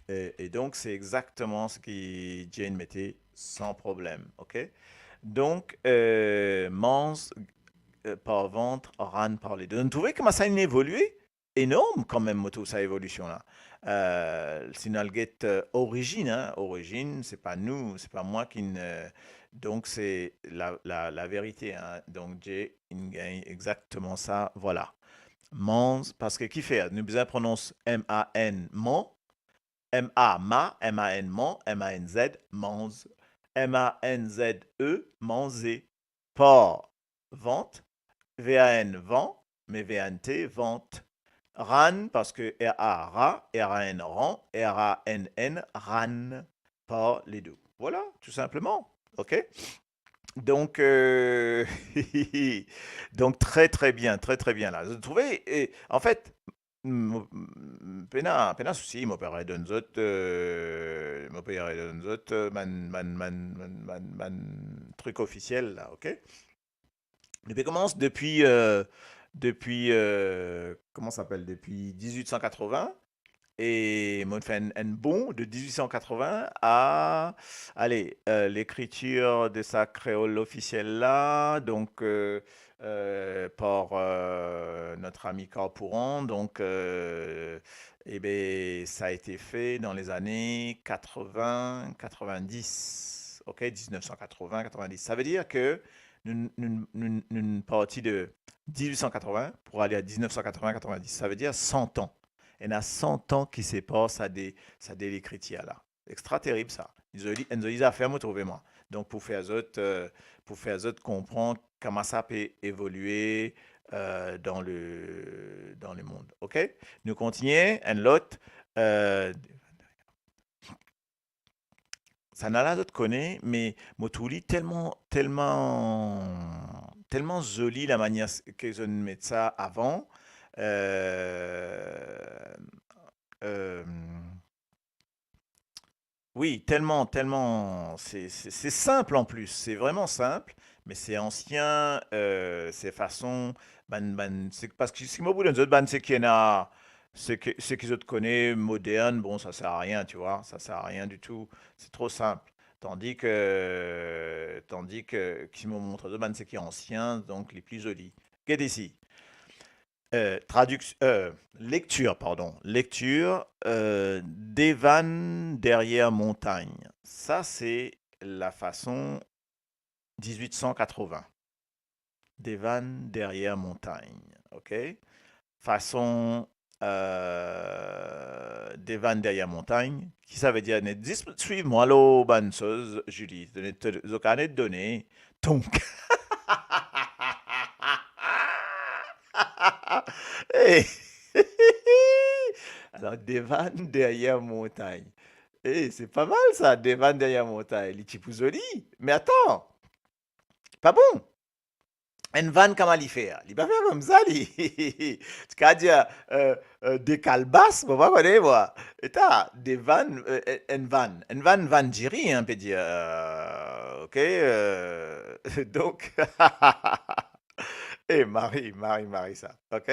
E, e donk, se exakteman seki Jane mete, san problem, ok? Donk, euh, manz, euh, par vant, rann par ledo. Donk, trouve kouma sa inn evolye? Enorm kanmem, mo trouv sa evolision la. Euh, si nou al get, euh, orizinn, hein, orizinn, se pa nou, se pa mwa ki, euh, donk se la, la, laverite, hein. Donk, J inn gagn exakteman sa, vwala. Manz, parski ki fer? Nou bizin prononse M A N, man, M A, ma, M A N, man, M A N Z, manz, M A N Z E, manze. Par vant, V A N, van, me V A N T, vant. Rann, parski R A, ra, R A N, ran, R A N N, rann, par ledo. Vwala, tou sinpleman. Ok? Donk, euh, donk, tre, tre bien, tre, tre bien la. Zot trouve, e, anfet, mo, pena, pena sousi, mo pe redonn zot, euh, mo pe redonn zot, euh, bann, bann, bann trik ofisiel la, ok? Nou pe koumans depi, euh, depi, euh, kouma sa apel, depi diz-wit san katrovin, e mo fer enn, enn bond de diz-wit san katrovin a, ale, euh, lekritir de sa kreol ofisiel la, donk, euh, euh, par, euh, notre ami Carpouran. Donc, euh, eh ben, ça a été fait dans les années quatre-vingts, quatre-vingt-dix, ok, dix-neuf cent quatre-vingts, quatre-vingt-dix. Ça veut dire que nou, nou, nou, nou parti de diz-wit san katrovin pou ale a diz-neuf san katrovin, katrovin-dis. Sa ve dir san an. Ena san an ki separ sa de, sa de lekritir la. Extra terib sa. Enn zoli, enn zoli zafer mo trouve mwa. Donk pou fer zot, euh, pou fer zot konpran kouma sa pe evolie, euh, dans le, dans le monde. Ok? Nou kontigne, enn lot, euh, sannla zot kone, me mo trouv li telman, telman, telman zoli, lamanier s-, ke zot inn met sa avan. Euh, euh, wi, telman, telman, se, se, se sinp an plis, se vreman sinp, me se ansien, euh, se fason, bann, bann, se, parski si mo pou donn zot bann seki ena, seki, seki zot kone modern, bon, sa sert à rien, tu vois, ça sert à rien du tout, c'est trop simple. Tandis que, tandis que, si mo montre zot bann seki ansien, donk li pli zoli. Get isi. Euh, traduc-, euh, lecture, pardon, lecture, euh, Devann deryer montagne. Sa se lafason dix-huit cent quatre-vingts. Devann deryer montagne, ok? Fason, euh, Devann deryer montagne, ki sa ve dir net, zis swiv mwa lor bann soz, Julie, donn, zot kapav donn, donk. Eh. Alors, Devann deryer montagne. Eh, c'est pas mal ça, Devann deryer montagne. Li ti pou zoli. Mais attends, pa bon. Enn vann, kouma li fer? Li pa fer koumsa, li. Ti kapav dir, euh, euh, de kalbas, mo pa kone, mwa. Eta, Devann, euh, enn vann. Enn vann, vann diri, hein, pe dir, euh, ok, euh, donk, eh, mari, mari, mari sa, ok?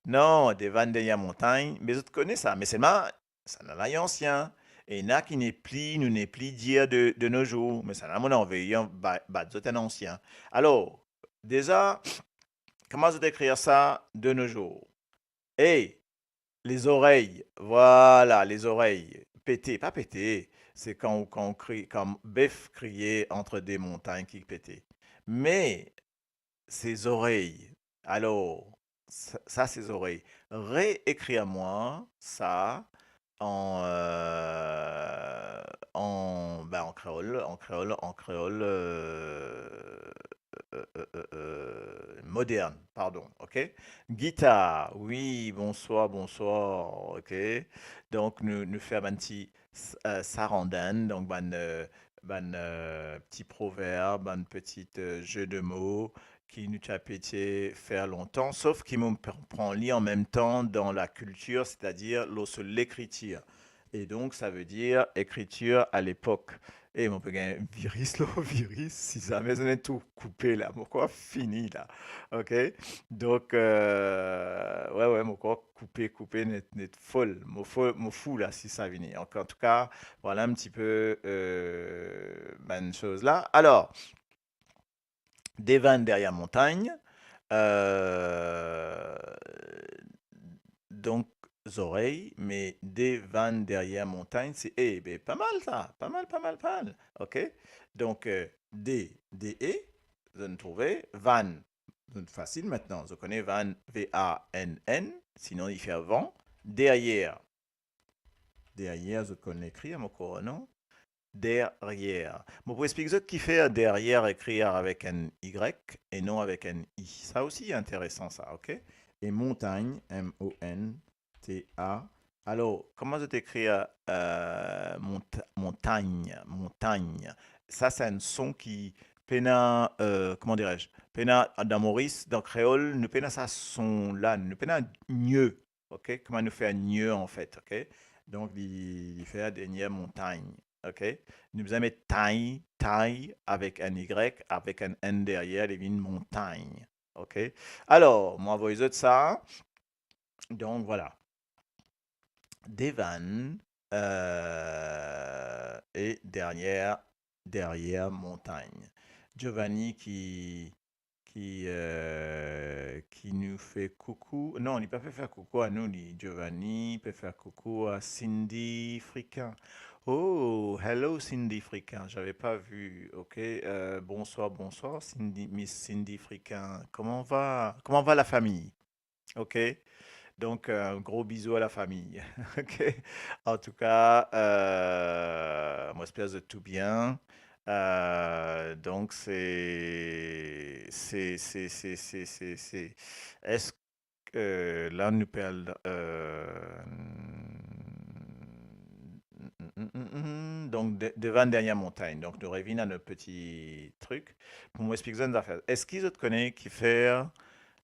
Non, Devann deryer montagne, me zot kone sa, me selman, sannla li ansien. E ena ki nepli, nou nepli dir de, de nos jours, me sannla mo'nn anvi ba-, bat zot enn ansien. Alor, deza, kouma zot ekrir sa de nos jours? Eh, les oreilles, voilà, les oreilles. Pete, pa pete, c'est quand, quand on crie, quand bœuf criait entre deux montagnes ki pete. Me ses oreilles. Alor, sa, sa, ses oreilles. Reekrir mwa sa an, euh, an, ben, an kreol, an kreol, an kreol, euh, euh, euh, euh, euh, modern, pardon, ok? Gitar, wi, bonswar, bonswar, ok? Donk, nou, nou fer bann ti s-, euh, sarandann, donk bann, euh, bann, euh, ti proverb, bann petit, euh, jeu de mots ki nou ti abitie fer lontan, sof ki mo pr-, pran li an mem tan dan lakiltir, setadir lor so lekritir. E donk, sa ve dir ekritir a lepok. E mo pe gagn viris lor viris, si zame zot inn tou koupe la, mo krwar fini la. Ok? Donk, euh, wi, wi, mo krwar koupe, koupe net, net fol. Mo fo-, mo fou la si sa vini. An, an tou ka, vwala enn ti pe, euh, bann soz la. Alor, Devann deryer montagne, euh, donk, zorey, me Devann deryer montagne, se, eh, be, pa mal sa, pa mal, pa mal, pa mal. Ok? Donk, euh, D, D, E, zot inn trouve, vann, zot fasil aster, zot kone vann, V A N N, sinon li fer van. Deryer, deryer, zot konn ekrir, mo krwar, non? Deryer. Mo pou explik zot kifer deryer ekrir avek enn Y e non avek enn I. Sa osi interesan sa, ok? E montagne, M O N T A. Alor, kouma zot ekrir, euh, mont-, montagne, montagne? Sa, se enn son ki pena, euh, comment dirais-je, pena dan Moris, dan kreol, nou pena sa son la, nou pena nye, ok? Kouma nou fer nye, anfet, ok? Donk, li, li fer deryer montagne, ok? Nou bizin met tagn, tay, avek enn Y, avek enn N deryer, li vinn montagne, ok? Alor, mo avoy zot sa. Donk, vwala. Devann, euh, e deryer, deryer montagne. Giovanni ki, ki, euh, ki nou fer koukou. Non, li pa pe fer koukou a nou, li, Giovanni pe fer koukou a Cindy Friquin. Oh, hello Cindy Friquin, j'avais pas vu. Ok, euh, bonsoir, bonsoir Cindy, Miss Cindy Friquin. Comment va, comment va la famille? Ok. Donc, euh, gros bisous à la famille. Ok. En tout cas, euh, mo espère zot tou bien. Euh, donk, se, se, se, se, se, se, se, eski, euh, la, nou pe al, euh, donk, de-, devan dernie montagn. Donk, nou revinn a nou peti trik. Pou mo explik zot enn zafer. Eski zot kone kifer,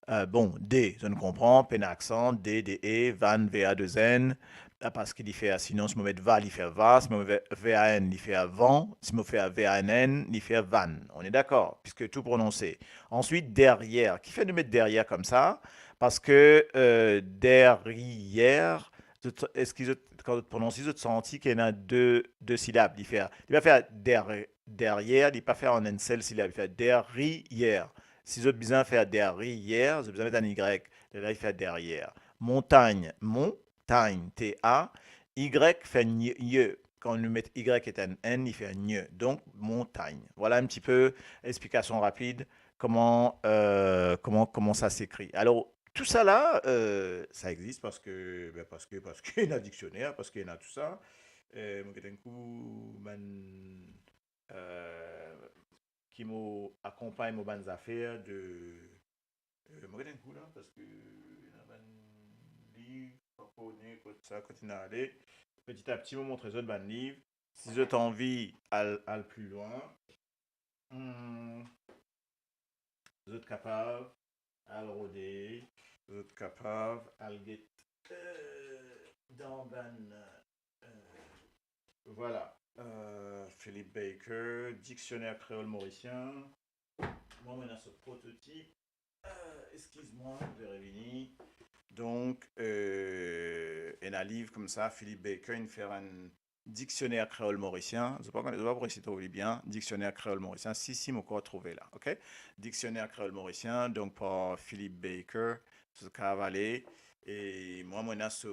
euh, bon, de, zot konpran, pena aksan, de, de, e, van, V A, de, N, ah, parski li fer, sinon, si mo met va, li fer va, si mo met V A N, li fer van, si mo fer V A N N, li fer van. On est d'accord, puisque tout prononcé. Ensuite, derrière. Kifer nou met derrière koumsa? Parski, euh, derrière, zot, eski zot, kan zot prononse, zot santi ki ena de, de silab. Li fer, li pa fer der-, derrière, li pa fer an enn sel silab, li fer derrière. Si zot bizin fer derrière, zot bizin met enn Y. Lerla li fer derrière. Montagn, mon, tagn, T A, Y fer ny, y. Kan nou met Y et enn N, li fer ny. Donk, montagn. Vwala enn tipe explikasion rapid kouma, euh, kouma, kouma sa s'écrit. Alors, tousala, euh, sa existe parski, ben, parski, parski ena diksioner, parski ena tousa. Euh, mo get enn kou bann, euh, ki mo akonpagn mo bann zafer de, euh, mo get enn kou la, parski ena bann liv, pa kone kot sa, kot inn ale. Petit à petit, mo montre zot bann liv. Si zot anvi al, al pli lwin, hmm, zot kapav al rode, zot kapav al get, euh, dan bann, euh, vwala, euh, Philip Baker, Dictionnaire créole mauricien. Mwa, mo ena so prototip. Euh, eskiz mwa, mo pe revini. Donk, euh, ena liv koumsa, Philip Baker, inn fer enn Dictionnaire créole mauricien. Zot pa kone, zot pa pou resi trouv li bien. Dictionnaire créole mauricien. Si, si, mo ankor trouve la, ok? Dictionnaire créole mauricien, donk par Philip Baker, zot kapav ale. E mwa, mo ena so,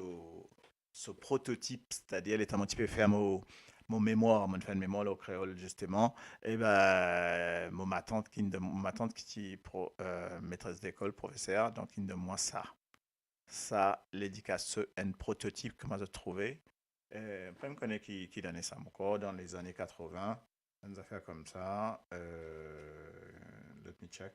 so prototip, setadir letan mo ti pe fer mo, mo memwar, mo fer enn memwar lor kreol, zisteman, e ben, mo matant ki, mo matant ki ti pro-, euh, maîtresse d'école, professeur, donk inn donn mwa sa. Sa, li dir ki sa enn prototip ki mo trouve. Euh, pa mo kone ki, ki lane sa ankor, dan lezane katrevin, enn zafer koumsa, euh, let me check.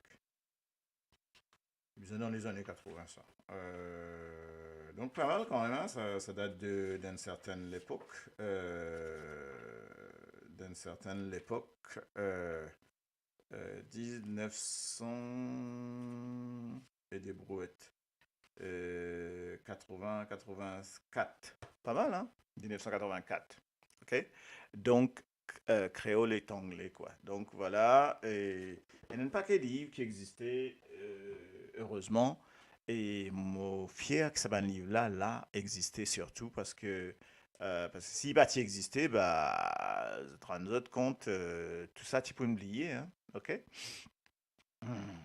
Bizin dan lezane katrevin, sa. Euh, donk, pa mal kanmem, hein, sa, sa dat de, d'une certaine époque, euh, d'une certaine époque, euh, euh, dix-neuf cents et des brouettes. Euh, katrevin, katrevin-kat. Pa mal, hein? Dix-neuf cent quatre-vingt-quatre. Ok? Donk, euh, kreol et anglais, quoi. Donk, vwala, e, ena enn pake liv ki existe, euh, erezman, e mo fier ki sa bann liv la, la, existe sirtou parski, euh, parski si li pa ti existe, ba, zot rann zot kont, euh, tousa ti pou bliye, hein, ok? Hmm.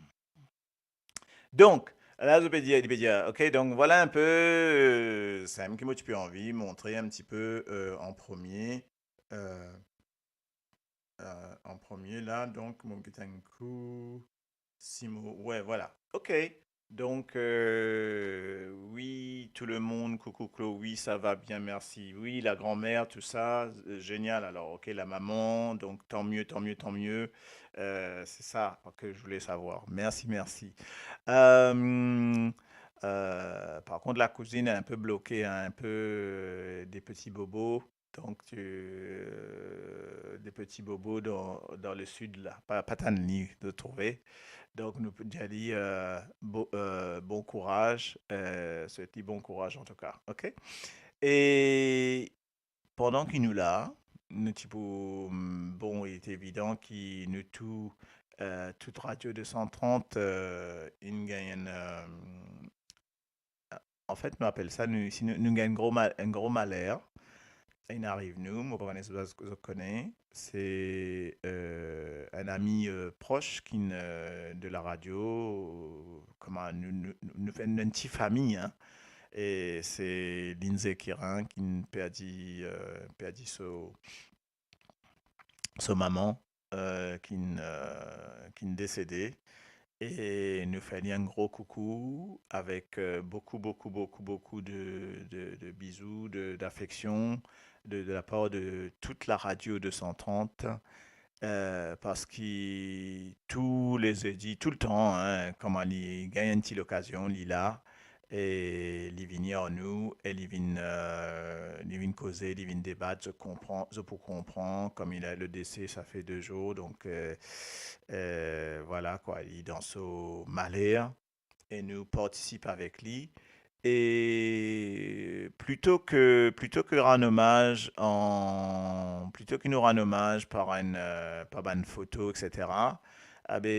Donk, la, zot pe dir, li pe dir, ok, donk, vwala enn pe, euh, samem ki mo ti pe anvi montre enn tipe, euh, an premie, euh, euh, an premie la, donk, mo get enn kou, si mo, ouais, vwala, ok. Donk, euh, oui, tout le monde, coucou Chloé, oui, ça va bien, merci. Oui, la grand-mère, tout ça, euh, génial. Alors, ok, la maman, donc tant mieux, tant mieux, tant mieux. Euh, c'est ça que je voulais savoir. Merci, merci. Euh, euh, par contre, la cousine est un peu bloquée, hein, un peu, euh, des petits bobos. Donk, euh, de peti bobo dan, dan le sid la. Pa, pa tann li, zot trouve. Donk, nou pou dir li, euh, bo-, euh, bon kouraz, euh, swet li bon kouraz, antouka. Ok? E pandan ki nou la, nou ti pou, mm, bon, il est évident ki nou tou, euh, tout Radio deux cent trente, euh, inn gagn, euh, anfet, nou apel sa, nou, si nou, nou gagn enn gro mal-, enn gro maler, inn ariv nou, mo pa kone si zot kone, se, euh, enn ami, euh, pros ki, euh, de la radio, euh, kouma nou, nou, nou, nou fer enn ti fami, hein, e se Lindsay Kirin ki perdi, euh, perdi so, so mama, euh, ki, euh, ki desede. E nou fer li enn gro koukou avek, euh, boukou, boukou, boukou, boukou de, de, de bizou, de, d'affection de, de la part de toute la Radio deux cent trente. eh, parski tou le zedi, toultan, hein, kouma li gagn enn ti lokazion, li la, e li vini ar nou, e li vinn, eh, li vinn koze, li vinn debat, zot konpran, zot pou konpran, kouma li, le dese, sa fer de zour, donk, eh, eh, vwala kwa, li dan so maler, e nou partisip avek li. E plito ke, plito ke rann omaz an, plito ke nou rann omaz par enn, eh, par bann foto, et cetera, abe,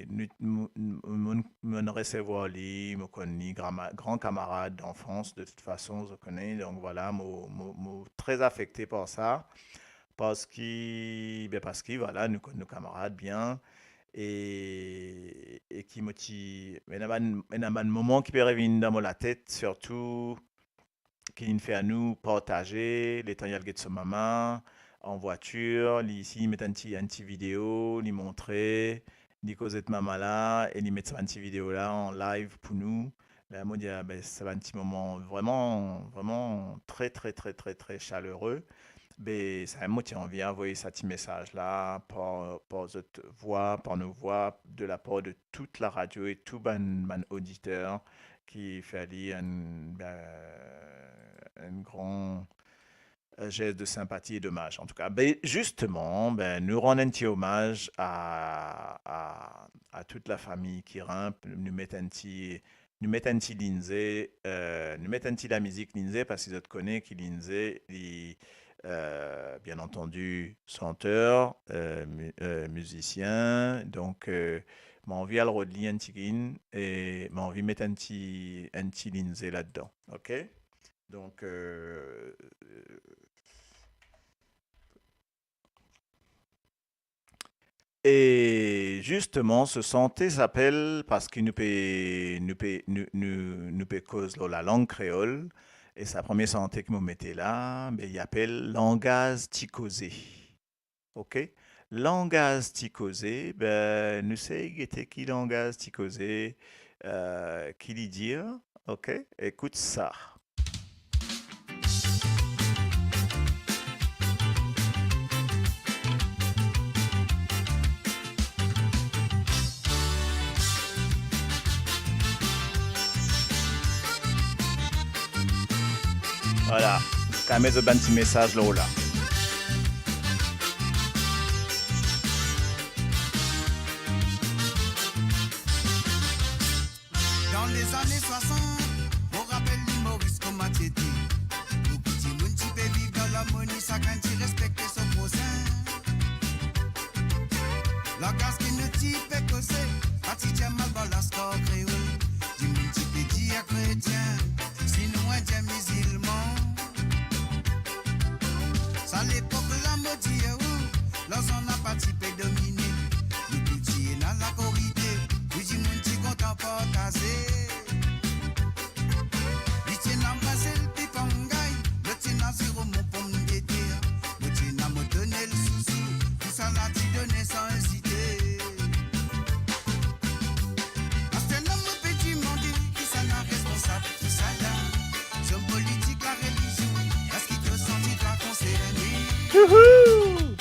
nou, mo, mo, mo, mo resevwar li, mo konn li, gran, gran kamarad danfans, de tout fason, zot kone, donk vwala, mo, mo, mo tre afekte par sa, parski, be, parski, vwala, nou konn nou kamarad bien, e, e ki mo ti, ena bann, ena bann moman ki pe revinn dan mo latet, sirtou ki linn fer nou partaze, letan li al get so mama, an vwatir, li, si li met enn ti, enn ti video, li montre, li koz ek mama la, e li met sa bann ti video la an live pou nou. La, mo dir, ah, be, sa bann ti moman vreman, vreman tre, tre, tre, tre, tre salere. Be, samem mo ti anvi avoy sa ti mesaz la par, par zot vwa, par nou vwa, de la par de tout la radio e tou bann, bann oditer ki fer li enn, be, enn gran, eh, zes de sinpati e domaz, an tou ka. Be, zisteman, be, nou rann enn ti omaz a, a, a tout lafami Kirin, nou met enn ti, nou met enn ti Lindsay, eh, nou met enn ti lamizik Lindsay, parski zot kone ki Lindsay, li, eh, bien antandi, santer, eh, mi-, eh, mizisien. Donk, eh, mo anvi al rod li enn tigit, e mo anvi met enn ti, enn ti Lindsay ladan, ok? Donk, eh, e zisteman, so sante apel, parski nou pe, nou pe, nou, nou, nou pe koz lor lalang kreol, e sa premie sante ki mo mete la, be, li apel Langaz Ti Koze. Ok? Langaz Ti Koze, be, nou sey gete ki Langaz Ti Koze, eh, ki li dir. Ok? Ekout sa. Vwala. Kapav met zot bann ti mesaz lor la. Dan lezane swasant, mo rapel limoris kouma ti ete. Boukou dimoun ti pe viv dan larmoni, sakenn ti respekte so prosin. Langaz ki nou ti pe koze, pa ti dir mal dan laskar kreol. Dimoun ti pe dir kretien, sinon indien, mizilman. Sa lepok la, mo dir ou, larzan napa ti pe domine. Nou tou ti ena lakorite, tou dimoun ti kontan partaze. Li ti ena mwazel pipangay, lot ti ena ziromon pomdeter, lot ti ena mo tonel sousou, tousala ti done san ezite. Aster la mo pe dimande, kisannla responsab tousala? Zom politik, larelizion, eski to santi twa konserne? Youhou!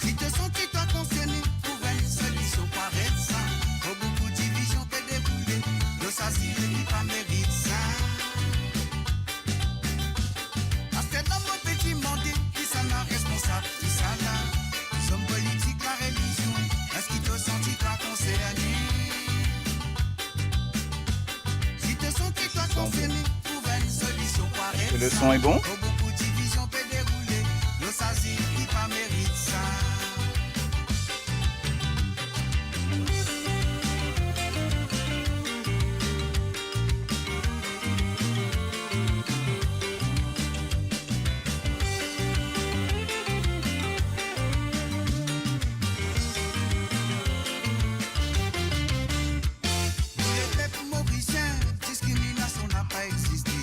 Si to santi twa konserne, trouv enn solision pou aret sa. Tro boukou divizion pe deroule, lor sa zile ki pa merit sa. Aster la mo pe dimande, kisannla responsab tousala? Zom politik, larelizion, eski to santi twa konserne? Si to santi twa konserne, trouv enn solision pou aret sa. Est-ce que le son est bon? Tro boukou divizion pe deroule, lor sa zil ki pa merit sa. Pou lepep morisien, diskriminasion napa existe.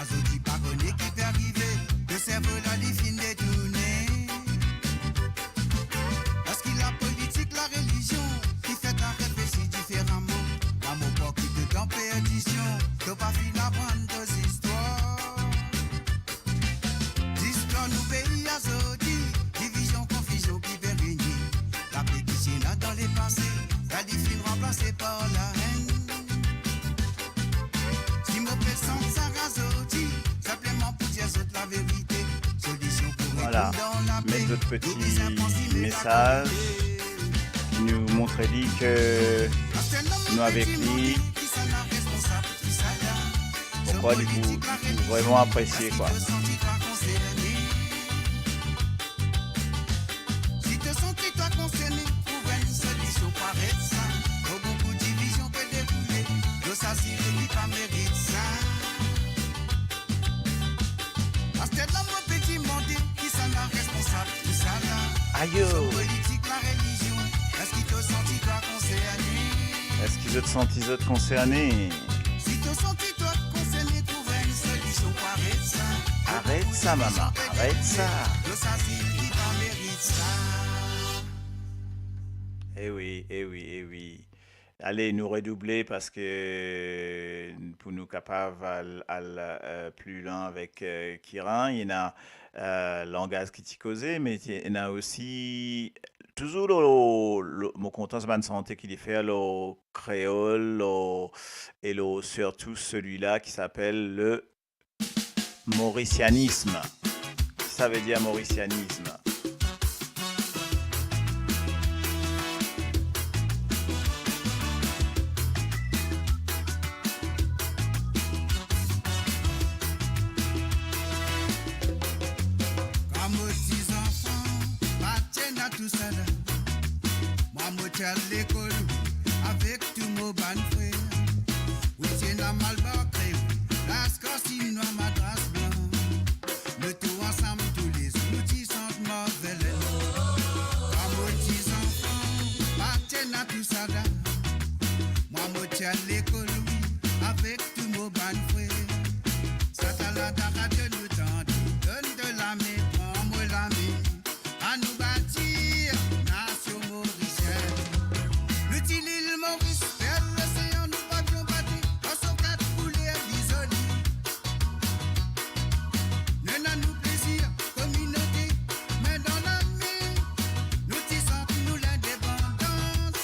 Azordi pa kone ki pe arive, Ala, met zot peti mesaz, nou montre li ke nou avek li. Mo krwar li pou, li pou vreman apresie, kwa. Si to santi twa konserne, trouv enn solision pou aret sa. Tro boukou divizion pe deroule, to sa sire ki pa merit sa. Aster la mo pe dimande, kisannla responsab tou sa la? Ayo. Politik, larelizion, eski to santi twa konserne? Eski zot santi zot konserne? Si to santi twa konserne, trouv enn solision pou aret sa. Aret sa, mama, aret sa. To sa sire ki pa merit sa. Eh wi, eh wi, eh wi. Ale, nou redouble parski pou nou kapav al, al, eh, pli lwin avek, eh, Kiran. Ena, eh, langaz ki ti koze, me ti ena osi, touzour lor, lor, mo kontan sa bann sante ki li fer lor kreol, lor, e lor, sirtou selila ki apel le morisianism. Ki sa ve dir morisianism? Kan mo ti zanfan, pa ti ena tousala. Mwa mo ti al lekol avek tou mo bann frer. Wi, ti ena malbar, kreol, laskar sinwa, madras blan. Nou tou ansam toulezour, nou ti sant Marvelen. Kan mo ti zanfan, pa ti ena tousala. Mwa mo ti al lekol, wi, avek tou mo bann frer. Sa tala dan radio nou tande, donn to lame, pran mo lame. Anou batir nasion morisien. Nou ti lil Moris, perl losean, nou pavion bate, ar so kat kouler pli zoli. Nou ena nou plezir, kominote, me dan lame, nou ti sant nou lindepandans.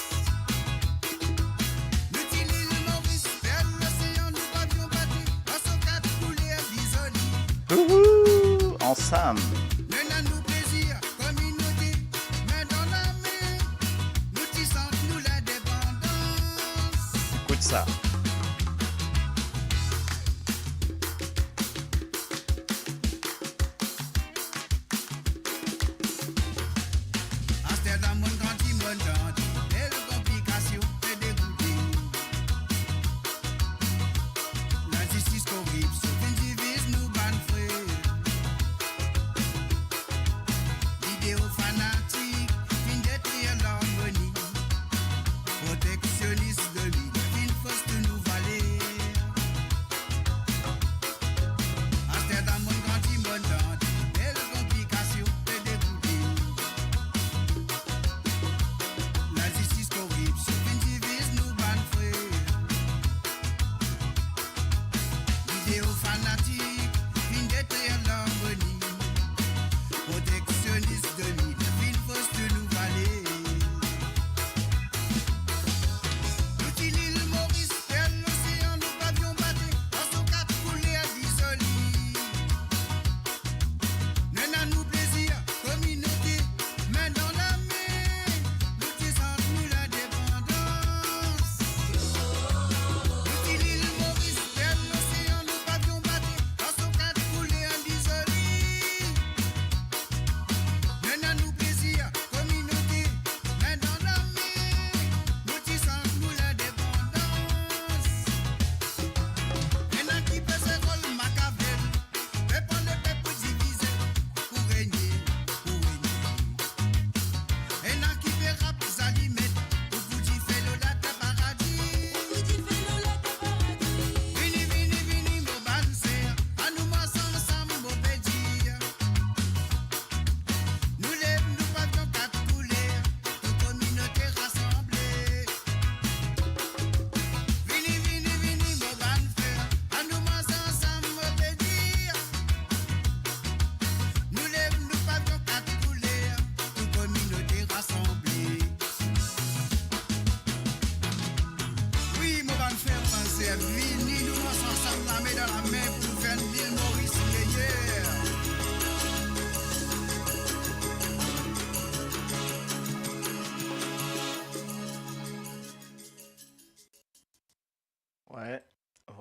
Nou ti lil Moris, perl losean, nou pavion bate, ar so kat kouler pli zoli. Ouhou, ansam. Nou ena nou plezir, kominote, me dan lame, nou ti sant nou lindepandans. Ekout sa. Aster la monn grandi, monn grandi, bel konplikasion pe deroule. Lazistis, koripsion finn diviz nou bann frer. Lideo fanatik finn detrir larmoni. Proteksionis domin finn fos tou nou valer. Aster la monn grandi, monn grandi, bel konplikasion pe deroule. Lazistis, koripsion finn diviz nou bann frer. Lideo fanatik finn detrir larmoni. Proteksionis domin finn fos tou nou valer. Nou ti lil Moris, perl losean, nou pavion bate, ar so kat kouler pli zoli. Nou ena nou plezir, kominote, me dan lame, nou ti sant nou lindepandans. Nou ti lil Moris, perl losean, nou pavion bate,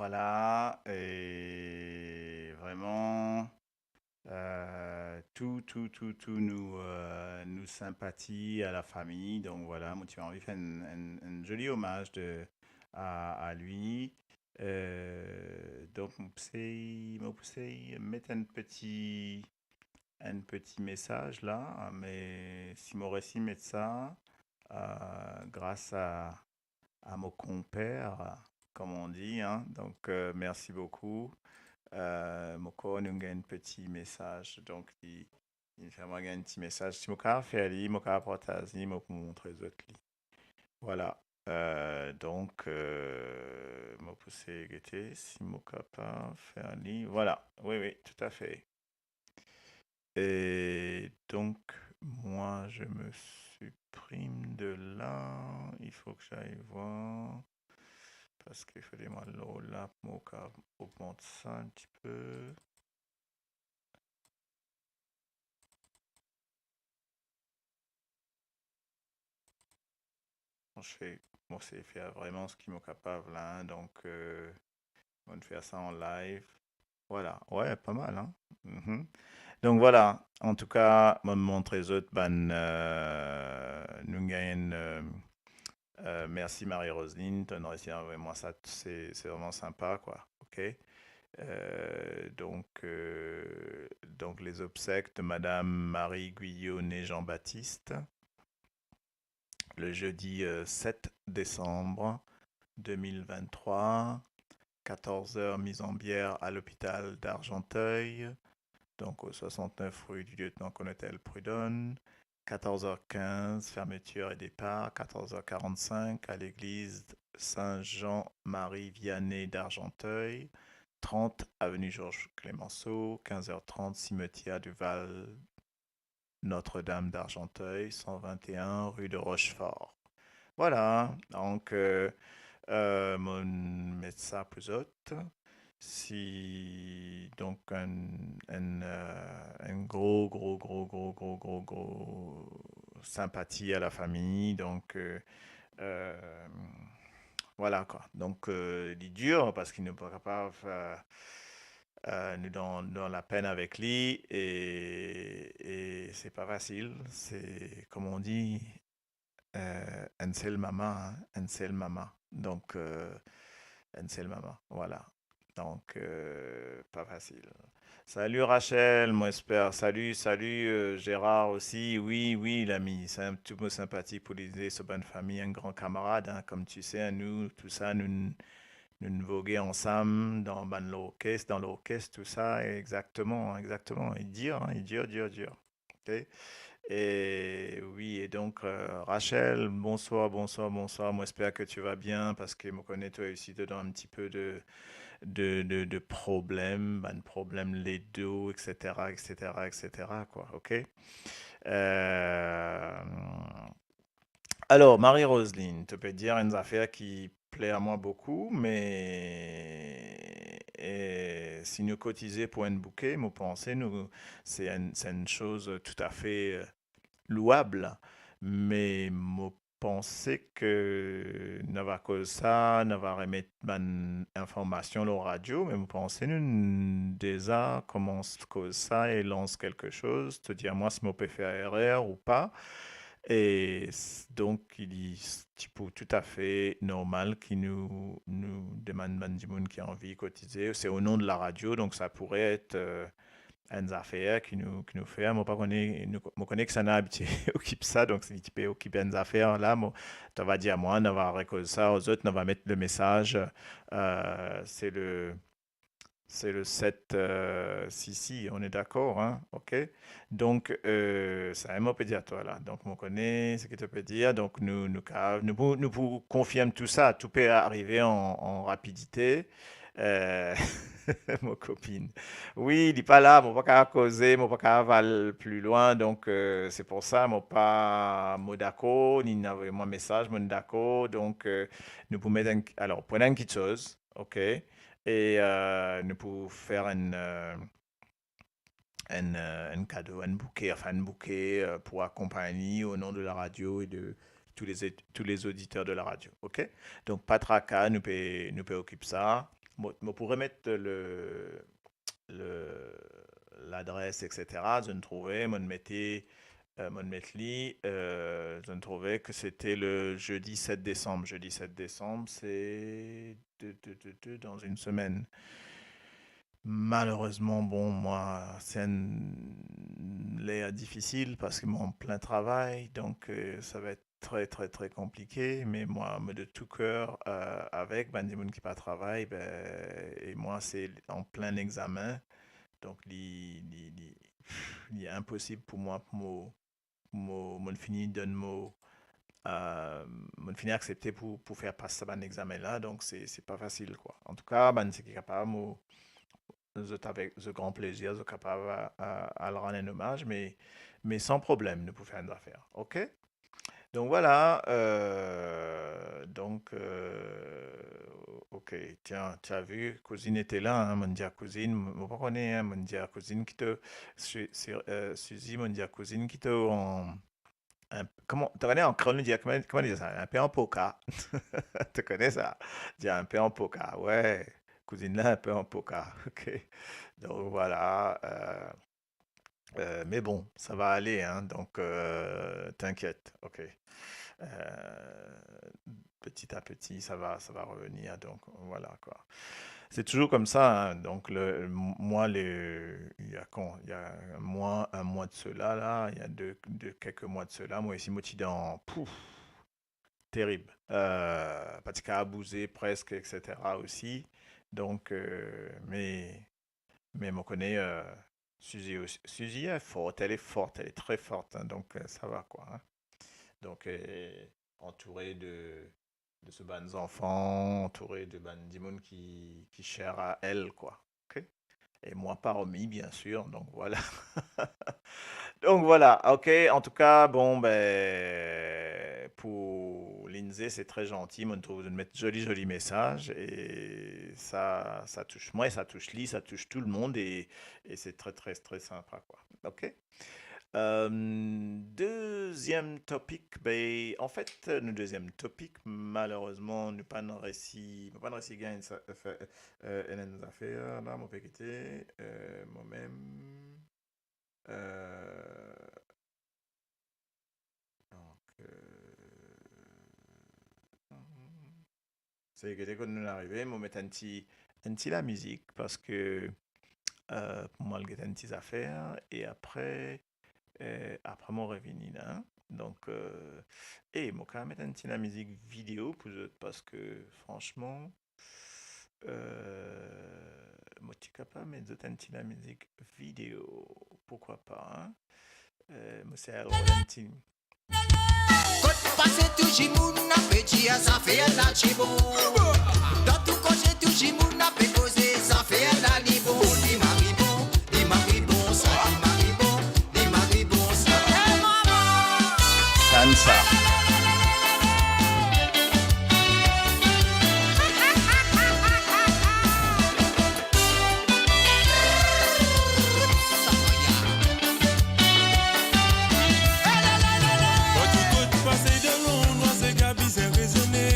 Voilà, e vreman, euh, tou, tou, tou, tou nou, euh, nou sinpati a lafami. Donk, voilà, mo ti anvi fer enn, enn, enn zoli omaz de, a, a li. Euh, donk, mo pou sey, mo pou sey met enn peti, enn peti mesaz la, me si mo resi met sa, euh, gras a, a mo konper, comme on dit, hein. Donk, euh, mersi boukou. Euh, mo krwar nou gagn enn peti mesaz. Donk, li, li fer mwa gagn enn ti mesaz. Si mo kapav fer li, mo kapav partaz li, mo pou montre zot li. Voilà. Euh, donk, euh, mo pou sey gete si mo kapav fer li. Voilà. Wi, wi, toutafe. Et donc, moi, je me supprime de là. Il faut que j'aille voir. Parce qu'il faut des là pour augmenter ça un petit peu. Mo fer, mo fer vreman seki mo kapav la, hein, donk, euh, mo fer sa an live. Voilà, ouais, pas mal, hein. Mhm. Donk voilà, antouka, mo montre zot bann, euh, nou gagn, euh, euh, mersi Marie-Roseline, to resi avoy mwa sa, se, se vreman sinpa, kwa, ok? Euh, donk, euh, donk, les obsèques de Madame Marie Guyot née Jean-Baptiste, le jeudi, euh, sept décembre deux mille vingt-trois, quatorze heures, mise en bière à l'hôpital d'Argenteuil, donc au soixante-neuf rue du lieutenant-colonel Prud'hon, quatorze heures quinze, fermeture et départ, quatorze heures quarante-cinq, à l'église Saint-Jean-Marie-Vianney d'Argenteuil, trente avenue Georges Clemenceau, quinze heures trente, cimetière du Val Notre-Dame d'Argenteuil, cent vingt et un rue de Rochefort. Voilà, donk, euh, euh, mo met sa pou zot. Si, donk, enn, enn, euh, enn gro, gro, gro sinpati a lafami, donk, euh, euh, voilà, kwa. Donk, euh, li dir, parski nou pa kapav, euh, euh, nou dan, dan lapenn avek li, e, e se pa fasil, se, comme on dit, euh, enn sel mama, hein, enn sel mama. Donk, euh, enn sel mama, voilà. Donk, euh, pa fasil. Salut Rachel, mo esper. Salut, salut, euh, Gérard osi. Wi, wi, lami, sa, tout mo sinpati pou li, so bann fami, enn gran kamarad, hein, comme tu sais, hein, nou, tou sa, nou, nou voge ansam dan bann lorkes, dan lorkes, tou sa, exactement, exactement. Li dir, hein, li dir, dir, dir. Ok? E wi, e donk, euh, Rachel, bonsoir, bonsoir, bonsoir. Mo esper ke tu vas bien, parski mo kone twa osi to dan enn tipe de, de, de, de problem, bann problem ledo, et cetera, et cetera, et cetera, kwa, ok? Euh, alor, Marie-Roseline, to pe dir enn zafer ki pler mwa boukou, me, e, si nou kotize pou enn bouke, mo panse nou, se enn, se enn soz toutafe, euh, louab, me mo panse ke nou ava koz sa, nou ava remet bann informasion lor radio, me mo panse nou deza koumans koz sa e lans kelke soz, to dir mwa si mo pe fer erer ou pa. E s-, donk, li s-, ti pou toutafe normal ki nou, nou demann bann dimoun ki anvi kotize. Se o non de la radio, donk sa pourrait être, euh, enn zafer ki nou, ki nou fer. Mo pa kone, nou, mo kone ki sa ena abitie okip sa, donk si li ti pe okip enn zafer la, mo, to va dir mwa, nou va rekoz sa, ozot, nou va met le mesaz, euh, c'est le, c'est le sept, euh, si, si, on est d'accord, hein, ok? Donk, euh, sa mo pe dir twa la. Donk, mo kone seki to pe dir. Donk, nou, nou kav-, nou pou, nou pou konfirm tou sa. Tou pe arive an, an rapidite. Euh, mo kopinn. Wi, li pa la, mo pa kav koze, mo pa kav al pli lwin. Donk, euh, se pou sa, mo pa, mo dakor, li inn avoy mwa mesaz, mo dakor. Donk, euh, nou pou met enn, alor, pran enn kiksoz, ok? E, euh, nou pou fer enn, euh, enn, euh, enn kado, enn bouke, anfin, enn bouke, euh, pou akonpagn li o non de la radio e de tous les, tous les auditeurs de la radio, ok? Donk, pa traka, nou pe, nou pe okip sa. mo, mo pou remet le, le, ladres, et cetera. Zot trouve, mo mete, euh, mo met li, euh, zot trouve ke c'était le jeudi sept décembre. Jeudi sept décembre, c'est de, de, de, de, dans une semaine. Malerezman, bon, mwa, se enn ler difisil parski mo an plin travay, donk, euh, sa va et tre, tre, tre konplike, me mwa, mo de tou ker, euh, avek bann dimoun ki pa travay, be, e mwa, se an plin examen, donk li, li, li, li inposib pou mwa, pou mo, mo, mo fini donn mo, euh, mo fini aksepte pou, pou fer pas sa bann examen la, donk se, se pa fasil, kwa. Antouka, bann seki kapav, mo, zot avek, zot gran plezir, zot kapav a, a, al rann enn omaz, me, me san problem, nou pou fer enn zafer, ok? Donk, vwala, euh, donk, euh, ok, tiens, tu as vu, kouzinn ete la, hein, mo dir kouzinn, mo pa kone, hein, mo dir kouzinn ki to, si, si, euh, Suzy, mo dir kouzinn ki to an, an, kouma, to kone an kreol, nou dir, kouma, kouma dir sa? Inpe an poka. To kone sa? Dir inpe an poka, we. Kouzinn la inpe an poka, ok. Donk, vwala, euh, Euh, mais bon, ça va aller, hein, donc, euh, t'inquiète, ok. Euh, petit à petit, ça va, ça va revenir, donc voilà, quoi. C'est toujours comme ça, hein, donc le, moi, le, il y a quand, il y a un mois, un mois de cela, là, il y a deux, deux, quelques mois de cela, mwa osi, mo ti dan, pouf, terib. Euh, pa ti kapav bouze preske, et cetera osi. Donk, euh, me, me mo kone, euh, Suzy osi, Suzy est forte, elle est forte, elle est très forte, hein, donk, euh, ça va, quoi, hein. Donk, euh, antoure de, de so bann zanfan, antoure de bann dimoun ki, ki cher a elle, quoi. Ok? E mwa parmi, bien sûr, donk vwala. Donk vwala, ok, antouka, bon, be, pou Lindsay, se tre zanti, mo trouv zot met zoli, zoli mesaz, e sa, sa tous mwa, sa tous li, sa tous tou lemonn, e, e se tre, tre, tre sinpa, kwa. Ok? Euh, deziem topik, be, anfet, nou deziem topik, malerezman, nou pa'nn resi, nou pa'nn resi gagn sa, fer, euh, enn zafer, la, mo pe kite, euh, mwa mem, euh, donk, euh, Se gete kot nou arive, mo met enn ti, enn ti lamizik, parski, euh, pou mo al get enn ti zafer, e apre, euh, apre mo revini la. Donk, euh, e mo kapav met enn ti lamizik video pou zot, parski, fransman, euh, mo ti kapav met zot enn ti lamizik video, pourquoi pas, hein? Euh, mo sey al rod enn ti Kot pase tou dimoun ape dir zafer la ti bon. Dan tou koze tou dimoun ape koze zafer la li bon. Li mari bon, li mari bon, sa li mari bon, li mari bon, sa. Tann sa. Partou kot pase dan londwa, se Gaby, se rezone.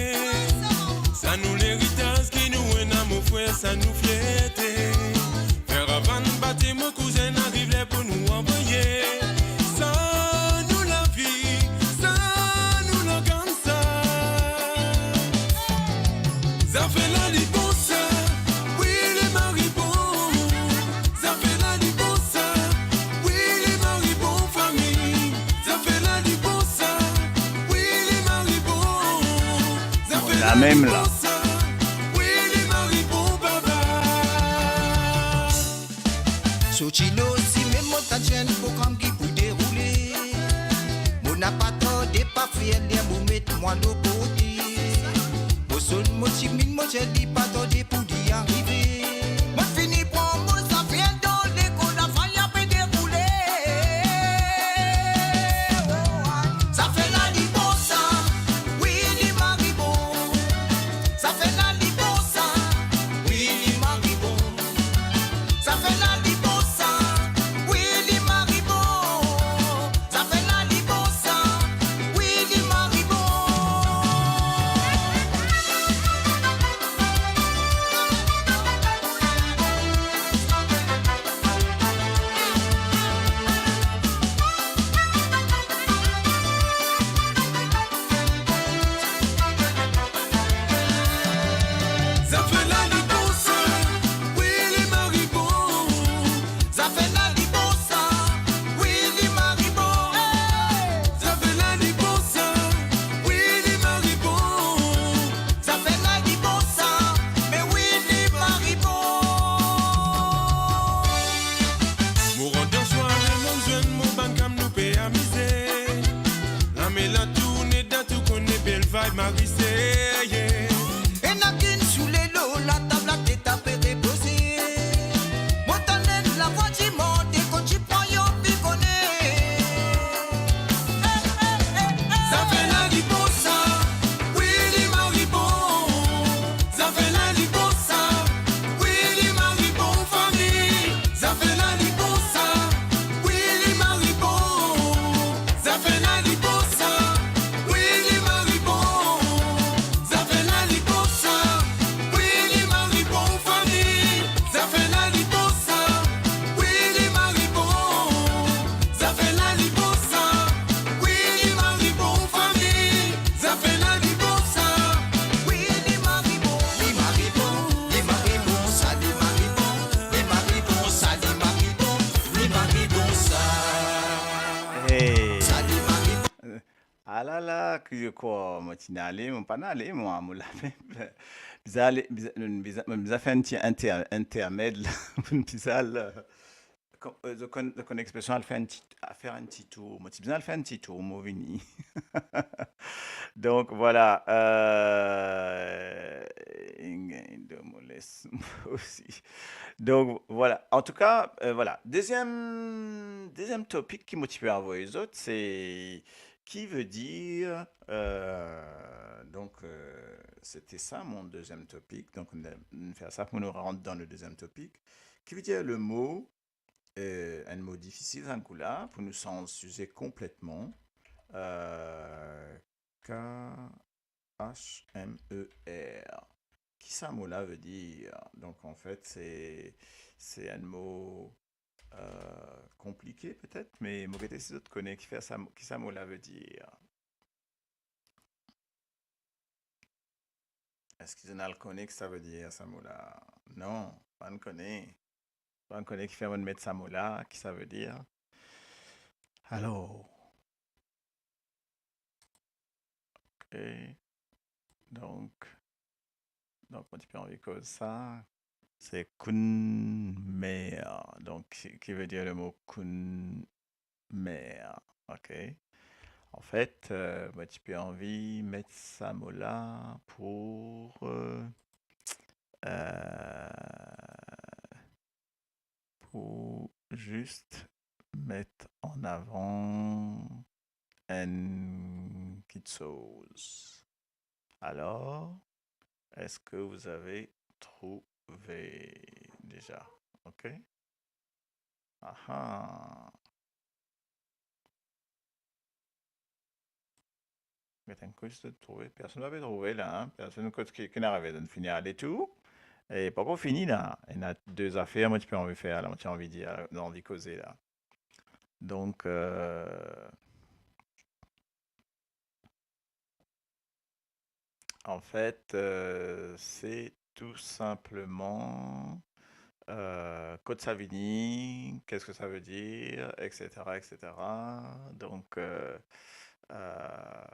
Sa nou leritaz ki nou ena, mo frer, sa nou fierte. Fer avan bati, mo kouzin, ariv ler pou nou anvoye. Sa nou lavi, sa nou lagansa. Zafer la li bon sa, wi li mari bon. Zafer la li bon sa, wi li mari bon fami. Zafer la li bon sa, wi li mari bon. Zafer la li bon sa, wi li mari bon baba. Sorti lor sime, mo tann enn program ki pou deroule. Mo napa tarde, pa fer ler, mo met mwa lor kote. Mo sonn mo timoun, mo dir li pa tarde pou li arive. Mo fini pran mo zafer dan lekol, lafazi pe deroule. Zafer la li bon sa, wi li mari bon. Zafer la li bon sa, wi li mari bon. Zafer la li bon sa, wi li mari bon. Zafer la li bon sa, wi li mari bon. Alala, ki zot krwar, mo ti ale, mo pa'nn ale, mwa, mo la mem. Bizin ale, bizin, bizin, bizin fer enn ti inter-, intermed la, pou bizin al, Ko-, euh, zot konn, zot konn expresion al fer enn ti, al fer enn ti tour. Mo ti bizin al fer enn ti tour, mo vini. Donk, vwala, euh, inn gagn de mo les osi. Donk, vwala. Antouka, euh, vwala. Deziem, deziem topik ki mo ti pe avoy zot, se ki ve dir, euh, donk, euh, sete sa mo deziem topik. Donk, nou, nou fer sa pou nou rant dan le deziem topik. Ki ve dir le mo euh, enn mo difisil, sa kou la, pou nou sanz size konpletman. Euh, K H M E R. Ki sa mo la ve dir? Donk, anfet, se, se enn mo, euh, konplike, petet, me mo gete si zot kone ki fer sa, ki sa mo la ve dir. Eski zot ena kone ki sa ve dir sa mo la? Non, pa'nn kone. Pa'nn kone ki fer mo met sa mo la, ki sa ve dir. Alor, ok. Donk, donk, mo ti pe anvi koz sa. Se kounmer. Donk, ki, ki ve dir le mo kounmer, ok? Anfet, euh, mo ti pe anvi met sa mo la pou, euh, euh, pou zis met an avan enn kitsoz. Alors, est-ce que vous avez trouvé déjà? Ok? Aha. Get enn kou, zot trouve. Personn pa pe trouve la, hein? Personn kot ki, ki inn arive, zot fini ale tou. E pankor fini la. Ena de zafer mo ti pe anvi fer la, mo ti anvi dir, anvi koze la. Donk, euh, anfet, euh, se tou sinpleman, euh, kot sa vini, qu'est-ce que ça veut dire, et cetera, et cetera. Donk, euh, euh,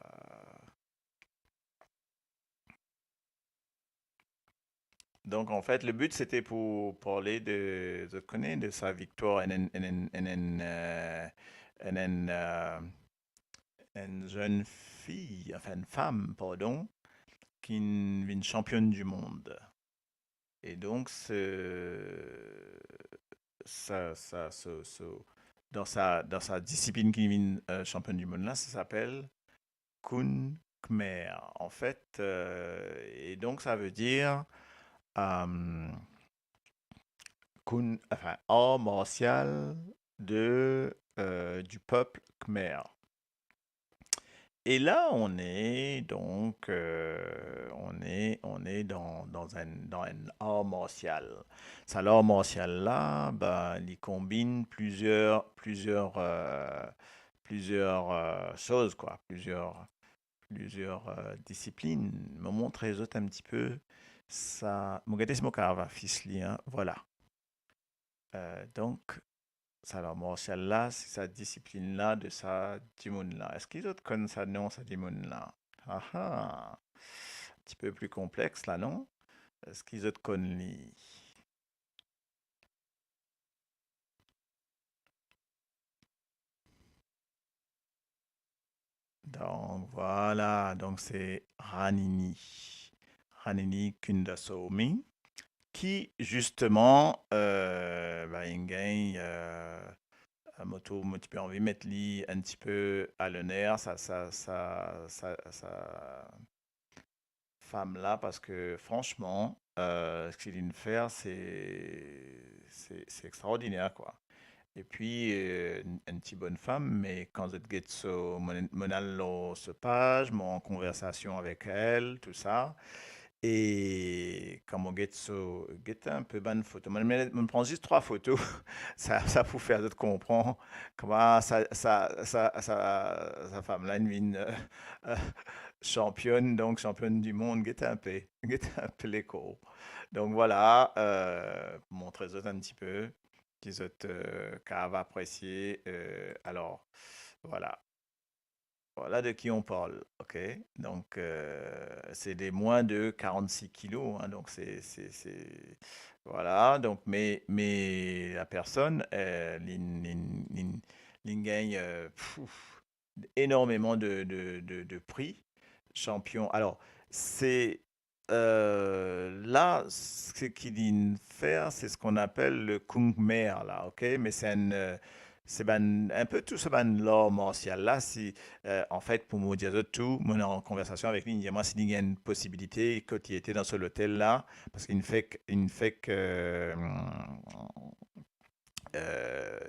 Donk, anfet, le but, sete pou parle de, zot kone, de sa viktoir enn, enn, enn, enn, enn, euh, enn, enn, euh, enn zenn fi, anfin, enn fam, pardon, ki vinn chanpionn di mond. E donk, se, sa, sa, so, so, dan sa, dan sa disiplinn ki vinn, euh, chanpionn di mond la, sa apel Kun Khmer, anfet, euh, e donk sa ve dir, euh, Kun, anfin, art martial de, euh, du peuple khmer. Et là, on est donc, euh, on est, on est dans, dans un, dans un art martial. Sa art martial la, ben, li konbinn plizier, plizier, euh, plizier, euh, soz, kwa, plizier, plizier, euh, disiplinn. Mo montre zot enn tipe sa. Mo gete si mo kapav afis li, hein. Vwala. Euh, donk, sa art martial la, se sa disiplinn la de sa dimoun la. Eski zot konn sa non, sa dimoun la? Aha! Enn tipe pli konplex la, non? Eski zot konn li? Donk, vwala, donk se Ranini. Ranini Kundasamy, ki, zisteman, euh, ben, inn gagn, euh, mo trouv, mo ti pe anvi met li enn tipe a loner, sa, sa, sa, sa, sa fam la, parski, fransman, euh, seki linn fer, se, se, se extraordiner, kwa. Epi, euh, enn, enn ti bonn fam, me kan zot get so, mo, mo'nn al lor so paz, mo an konversasion avek li, tou sa. E kan mo get so, get enn pe bann foto. Mo, mo, mo pran zis trwa foto. Sa, sa pou fer zot konpran kouma sa, sa, sa, sa, sa fam la inn vinn, euh, euh, chanpionn, donk chanpionn di mond. Get enn pe, get enn pe lekor. Donk vwala, euh, montre zot enn tipe ki zot, euh, kapav apresie, euh, alor, vwala. Voilà de qui on parle, ok? Donc, euh, c'est des moins de quarante-six kilos, hein, donc c'est, c'est, c'est, voilà, donc, mais, mais la personne, euh, li, li, li, li gagne, euh, pff, énormément de, de, de, de prix, champion. Alors, c'est, euh, là, ce qu'il fait, c'est ce qu'on appelle le Kung Mer, là, ok? Mais c'est un, euh, c'est ben, un peu tout ce ben l'art martial là, si, euh, en fait, pour me dire tout, moi, en conversation avec lui, il dit, moi, s'il y a une possibilité, quand il était dans ce l'hôtel là, parce qu'il fait que, il fait que, euh, euh,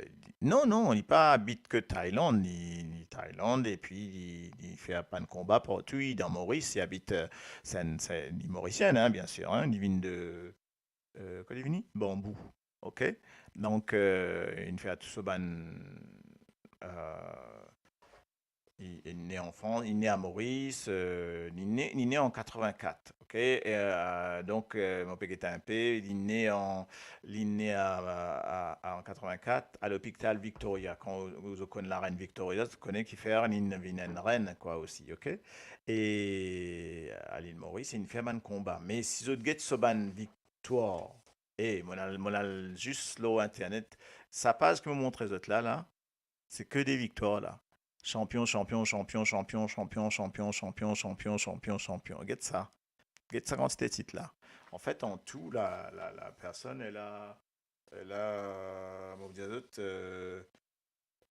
non, non, li pa abit ke Tailand, li, li Tailand, epi li, li fer bann konba partou, li dan Moris, li abit, euh, se enn, se enn, li morisien, hein, bien sûr, hein, li vinn de, euh, kot li vini? Bambou, ok? Donc, euh, li fer tou so bann, euh, li, li ne an Frans, li ne a Moris, euh, li ne, li ne an quatre-vingt-quatre, ok? E, euh, donk, euh, mo pe gete inpe, li ne an, li ne a, a, a, an quatre-vingt-quatre, a lopital Victoria, kan ou, ou konn larenn Victoria, ou konn ki fer, li vinn enn ren, kwa, osi, ok? E a Lil Moris, li fer bann konba. Me si zot get so bann viktwar, e, mo al, mo al zis lor internet, sa paz ki mo montre zot la, la, se ke de viktwar la. Champion, champion, champion, champion, champion, champion, champion, champion, champion, champion. Get sa. Get sa kantite tit la. An fet, an tou, la, la, la personn, elle a, elle a, mo dir zot, euh,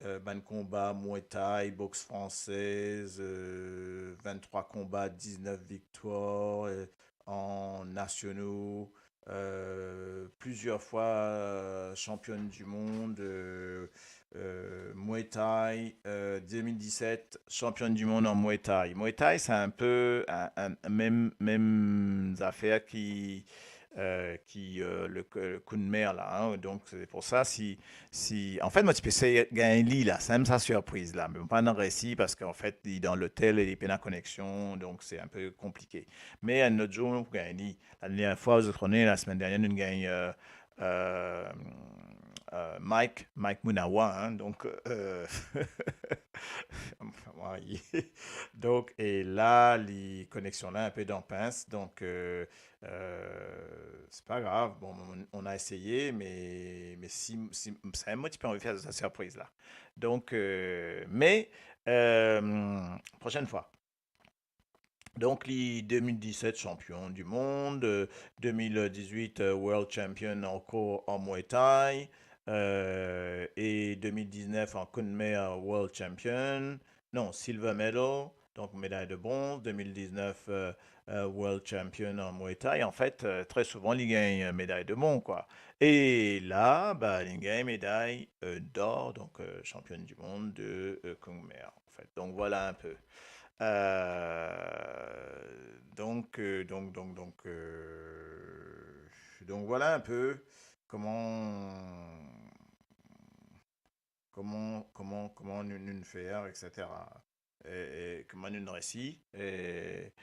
euh, bann konba Muay Thai, boxe française, euh, vingt-trois konba, dix-neuf viktwar, euh, an nasional, euh, plusieurs fois, euh, championne du monde, euh, euh, Muay Thai, euh, deux mille dix-sept, championne du monde en Muay Thai. Muay Thai, c'est un peu un, un, même, même affaire qui, euh, qui, euh, le, le Kung Mer là, hein. Donc, c'est pour ça, si, si, an fet, mo ti pe sey gagn li la, se mem sa sirpriz la, me mo pa resi, parski an fet, li dan lotel e li pena koneksion, donk se inpe konplike. Me enn lot zour, mo pou gagn li. La dernier fwa, zot konnen, la semenn dernier, nou gagn, euh, euh, euh, Mike, Mike Munawa, hein, donk, euh, donk, e la, li, koneksion la inpe dan pins, donk, euh, euh, c'est pas grave, bon, on, on a essayé, mais, mais si, si, sa, mo ti pe anvi fer sa sirpriz la. Donk, euh, me, euh, prochaine fois. Donk, li deux mille dix-sept champion du monde, euh, deux mille dix-huit, euh, world champion ankor an Muay Thai, euh, e deux mille dix-neuf an Kung Mer world champion, non, silver medal, donk meday de bronz, deux mille dix-neuf, euh, euh, world champion an Muay Thai. An fet, euh, tre souvan, li gagn, euh, meday de bronz, kwa. E la, ba, li gagn meday, euh, d'or, donk, euh, championne du monde de, euh, Kung Mer, an fet. Donk, voilà inpe. Euh, donk, euh, donk, donk, donk, euh, donk, voilà inpe kouma, kouma, kouma, kouma nou, nou fer, et cetera. E, e kouma nou resi. E,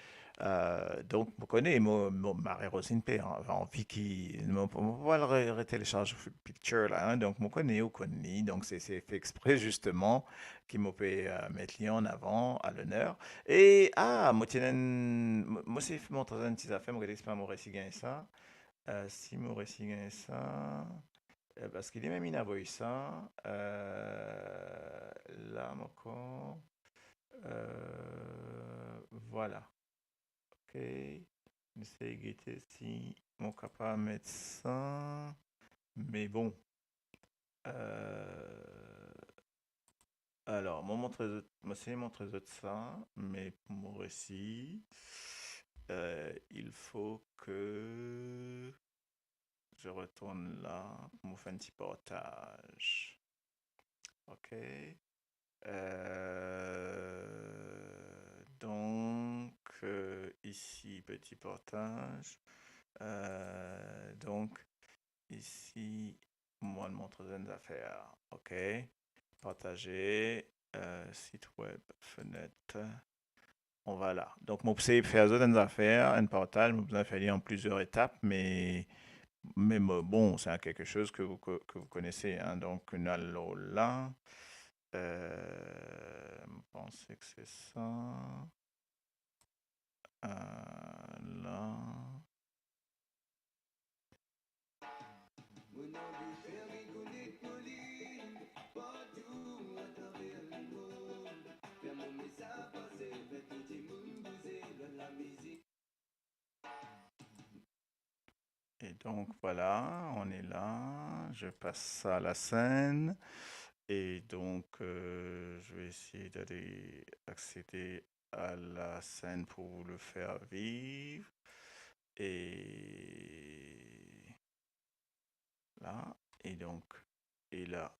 euh, donk, mo kone, mo, mo, Marie-Rosine pe an-, anvi ki, mo, mo, mo al re-, retelesarz picture la, hein. Donk, mo kone, ou konn li. Donk, se, se fer exprès, justement, ki mo pe, euh, met li an avan, a loner. E, ah, mo ti ena enn, mo, mo ti montre enn ti zafer, mo gete si pa mo resi gagn sa. Euh, si mo resi gagn sa, euh, parski li mem inn avoy sa, euh, la, mo krwar, euh, voilà. Ok. Mo sey gete si mo kapav met sa. Me bon. Euh, alor, mo montre zot, mo sey montre zot sa, me pou mo resi, euh, il faut que je retourne là pou mo fer enn ti partaz. Ok. Euh, donk, euh, isi, petit partage. Euh, donk, isi, mo al montre zot enn zafer. Ok. Partager, euh, site web, fenêtre. Bon, voilà. Donk, mo pou sey fer zot enn zafer, enn partaz, mo bizin fer li an plizier etap, me, me mo, bon, c'est quelque chose que vous co-, que vous connaissez, hein. Donk, nou al la. Euh, je pense que c'est ça. Euh, là. Et donc voilà, on est là. Je passe ça à la scène. Et donc, euh, je vais essayer d'aller accéder à la scène pour vous le faire vivre. Et là, et donc, et là,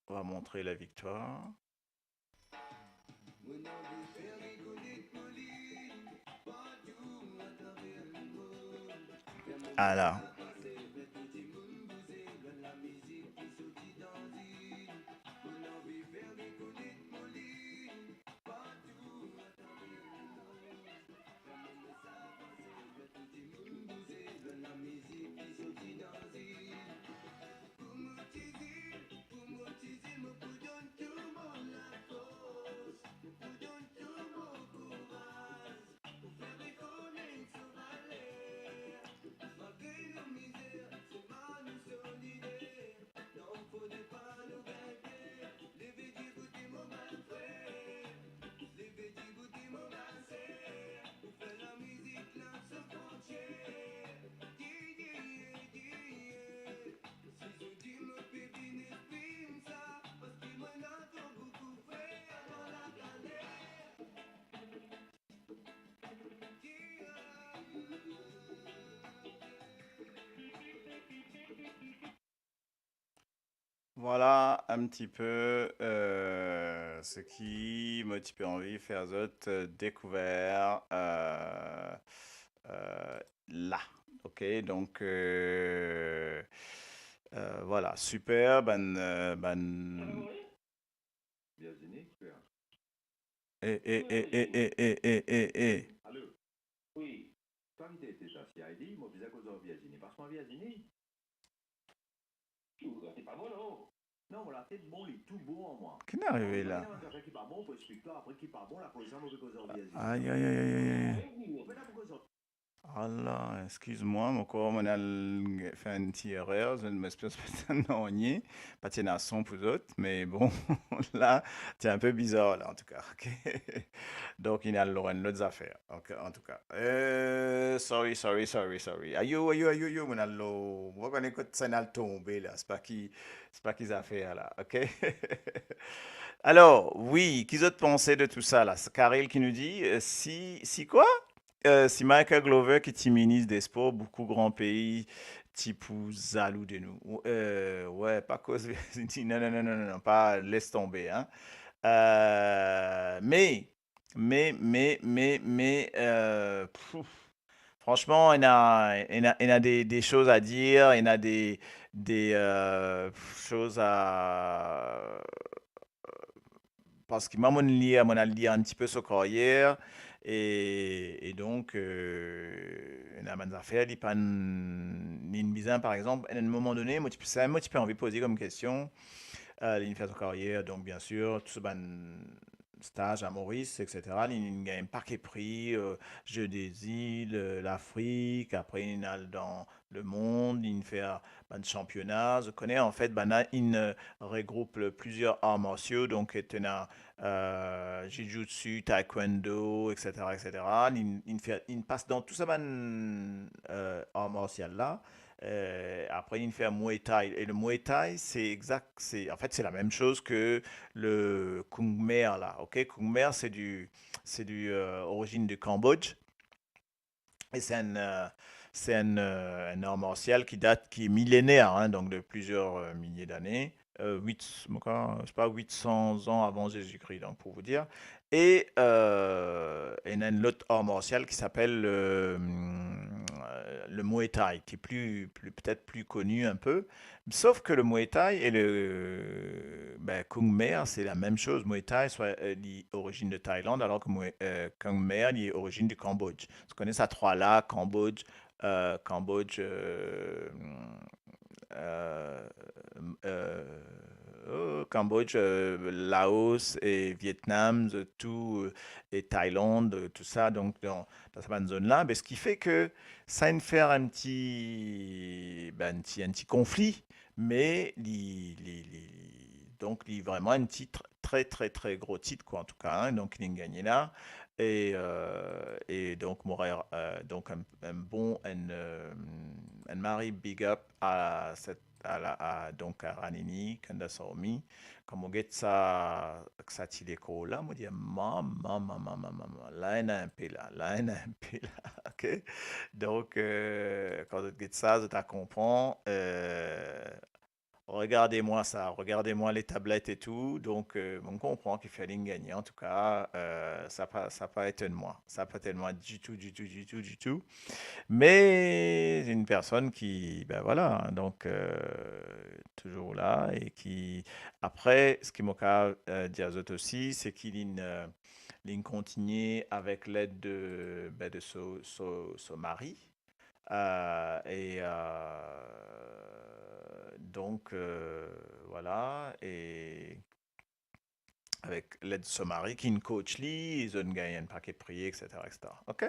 on va montrer la victoire. Voilà. Voilà un petit peu, euh, seki mo ti pe anvi fer zot, euh, découvert, euh, euh, la. Ok, donc, euh, euh, voilà, super, bann, euh, bann... Virginie, tu es là ? Eh, eh, eh, eh, eh, eh, eh, eh, eh. Allô ? Oui. Twa ki ti ete sa, C I D, mo bizin koz ar Virginie. Pas mwa Virginie. Ou, se pa bon, non ? Non, mo latet bon, li tou bon an mwa. Ki inn arive la? Mo bizin zafer ki pa bon pou explik twa, apre ki pa bon, la koz sa, mo pe koz ar Virginie. Aïe, aïe, aïe, aïe, aïe, aïe. Mo pe la pou koz ar Ala, eskiz mwa, mo krwar mo al fer enn ti erer, zot, mo espere pa ti ena nanye, pa ti ena son pou zot, me bon, la, ti inpe bizar la, antouka, ok? Donk, inn al lor enn lot zafer, ok, antouka. Euh, sorry, sorry, sorry, sorry. Ayo, ayo, ayo, ayo, mo al lor, mo pa kone kot sa inn al tonbe la, se pa ki, se pa ki zafer la, ok? Alors, oui, ki zot panse de tou sa la? C'est Karel qui nous dit, euh, si, si quoi? Euh, si Michael Glover ki ti minis despor, boukou gran pei ti pou zalou de nou. Euh, ouais, pa koz, non, non, non, non, non, non, pa, les tonbe, hein. Euh, me, me, me, me, me, euh, pouf, franchement, il y a, il y a, il y a des, des choses à dire, il y a des, des, euh, choses à, parski mwa, mo'nn lir, mo'nn al lir enn tipe so karyer, e, e donk, euh, ena bann zafer li pa'nn, li'nn bizin, par exanp, a enn moman done, mo ti, sa mo ti pe anvi poze kom kestion, euh, li'nn fer so karyer, donk, bien sir, tou so bann staz a Moris, et cetera, li'nn gagn enn pake pri, euh, Jeux des Îles, euh, Lafrik, apre li'nn al dan lemond, li'nn fer bann sanpiona, zot kone, anfet, bann la inn, euh, regroup plizier ar marsio, donk, euh, ena, euh, jiu-jitsu, taekwondo, et cetera, et cetera. Li'nn, li'nn fer, li'nn pas dan tou sa bann, euh, ar marsial la. Euh, apre, li'nn fer Muay Thai. E le Muay Thai, se exak, se, anfet, se la mem soz ke le Kung Mer la, ok? Kung Mer, se di, se di, euh, orizinn di Kanbodj. E se enn, euh, se enn, euh, enn ar marsial ki dat, ki milener, hein, donk de plizier, euh, milie dane. Euh, wit, mo krwar, se pa, wit san an avan Zezi Kri, donk pou vous dire. E, euh, ena enn lot ar marsial ki apel, euh, euh, le Muay Thai, ki pli, pli, petet pli koni inpe. Sof ke le Muay Thai e le, ben, Kung Mer, se la mem soz. Muay Thai, swa, euh, li orizinn de Thailand, alor ke Muay, euh, Kung Mer, li orizinn di Kanbodj. Zot kone sa trwa la, Kanbodj, euh, Kanbodj, euh, euh, euh, oh, Cambodge, euh, Laos e Vietnam, zot tou, euh, e Thaïlande, euh, tou sa, donk dan, dan sa bann zone la. Me seki fer ke sa inn fer enn ti, ben, enn ti, enn ti konfli, me li, li, li, li, donk li vreman enn tit tre, tre, tre gro tit, kwa, antouka, hein, donk li gagne la. E, euh, e donk, mo, euh, donk enn, enn bon, enn, euh, enn mari big up a set, a la, a, donk a Ranini Kandasamy. Kan mo get sa, sa ti lekor la, mo dir, "Mama, mama, mama, mama, la ena inpe la, la ena inpe la." Ok? Donk, euh, kan zot get sa, zot a konpran, euh, "Regardez-moi ça, regardez-moi les tablettes et tout." Donk, euh, mo konpran ki fer li gagne. Antouka, euh, sa pa, sa pa etonn mwa. Sa pa etonn mwa ditou, ditou, ditou, ditou. Me enn personn ki, ben vwala, donk, euh, touzour la e ki, apre, seki mo kav, euh, dir zot osi, seki linn, euh, linn kontigne avek led de, ben, de so, so, so mari. Euh, e, euh, donk, euh, vwala, e avek led so mari ki inn coach li, zot inn gagn enn paket pri, et cetera, et cetera. Ok?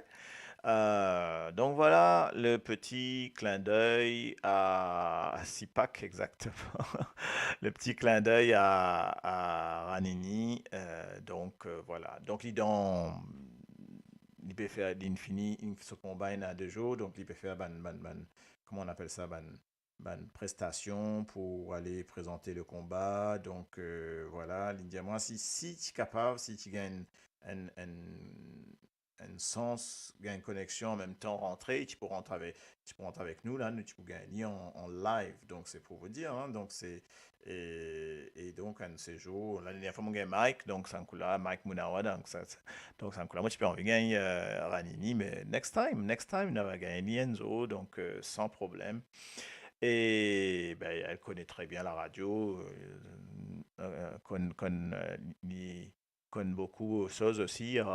Euh, donk vwala, le petit clin d'œil à, à Sipak, exactement. Le petit clin d'œil à, à Ranini. Euh, donk, euh, vwala. Donk li dan, li pe fer, linn fini, linn, so konba ena de zour, donk li pe fer bann, bann, bann, comment on appelle ça, bann, bann prestasion pou ale prezante le konba. Donk, euh, vwala, li dir mwa, si, si ti kapav, si ti gagn enn, enn, enn sans, gagn koneksion, an mem tan rantre, ti pou rant avek, ti pou rant avek nou la, nou ti pou gagn li an, an live. Donk, se pou vous dire, hein, donk se, e, e donk, enn se zour, ladernie fwa mo gagn Mike, donk sa kou la, Mike Munawa, donk sa, sa, donk sa kou la, mo ti pe anvi gagn, euh, Ranini, me next time, next time, nou va gagn li enn zour, donk, euh, san problem. E, ben, elle connaît très bien la radio, euh, euh, konn, konn, euh, li, konn boukou soz osi, euh,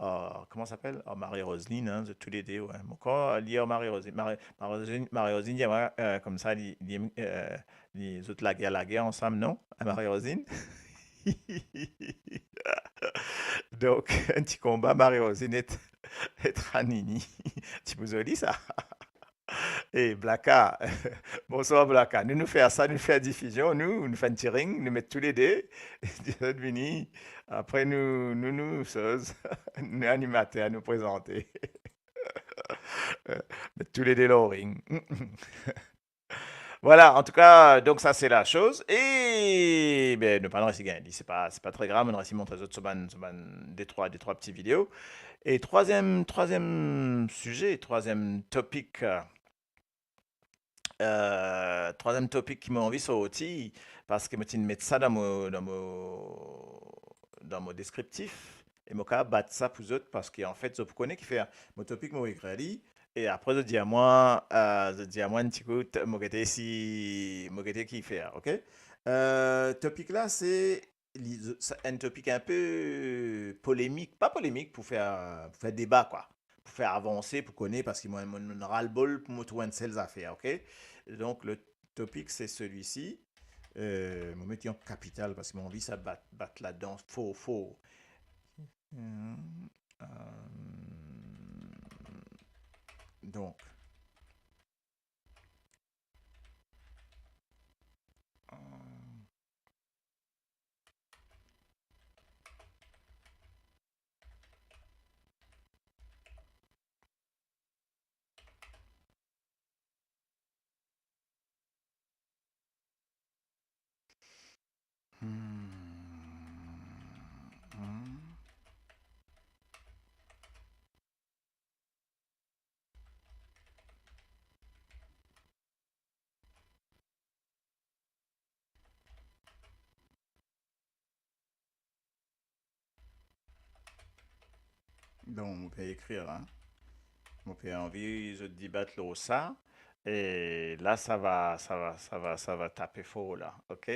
euh, comment ça s'appelle? Euh, Marie-Roseline, hein, zot toulede, ouais. Mo krwar li ar Marie-Roseline, Marie, Marie-Roseline, Marie-Roseline, li, euh, koumsa, li, li, euh, li, zot lager, lager ansam, non? Marie-Roseline? Donk, enn ti konba Marie-Roseline et, et Ranini. Ti pou zoli, sa. E Blaka, bonswar Blaka. Nou, nou fer sa, nou fer difizion, nou, nou fer enn ti ring, nou met toulede, zot vini. Apre nou, nou, nou, soz, nou animater, nou prezante. Met toulede lor ring. Vwala, antouka, donk sa se la soz. E, ben, nou pa resi gagn li, se pa, se pa tre grav, nou resi montre zot so bann, so bann de trwa, de trwa pti video. E trwaziem, trwaziem size, trwaziem topik, euh, euh, trwaziem topik ki mo anvi sorti, parski mo ti met sa dan mo, dan mo, dan mo deskriptif, e mo kav bat sa pou zot, parski anfet, zot pou kone kifer mo topik mo ekrir li, e apre zot dir mwa, euh, zot dir mwa enn ti kout, mo gete si, mo gete kifer, ok? Euh, topik la, se li, sa, enn topik inpe polemik, pa polemik, pou fer, pou fer deba, kwa. Pou fer avanse, pou kone, parski mwa, mo, mo ras-le-bol pou mo trouv enn sel zafer, ok? Donk, le topik, se selwisi. Euh, mo met li an kapital, parski mo anvi sa bat, bat ladan for, for. Hmm, euh, donk, euh, Hmm. Hmm. Donk, mo pe ekrir la. Mo pe anvi zot debat lor sa. E la, sa va, sa va, sa va, sa va tape for la, ok?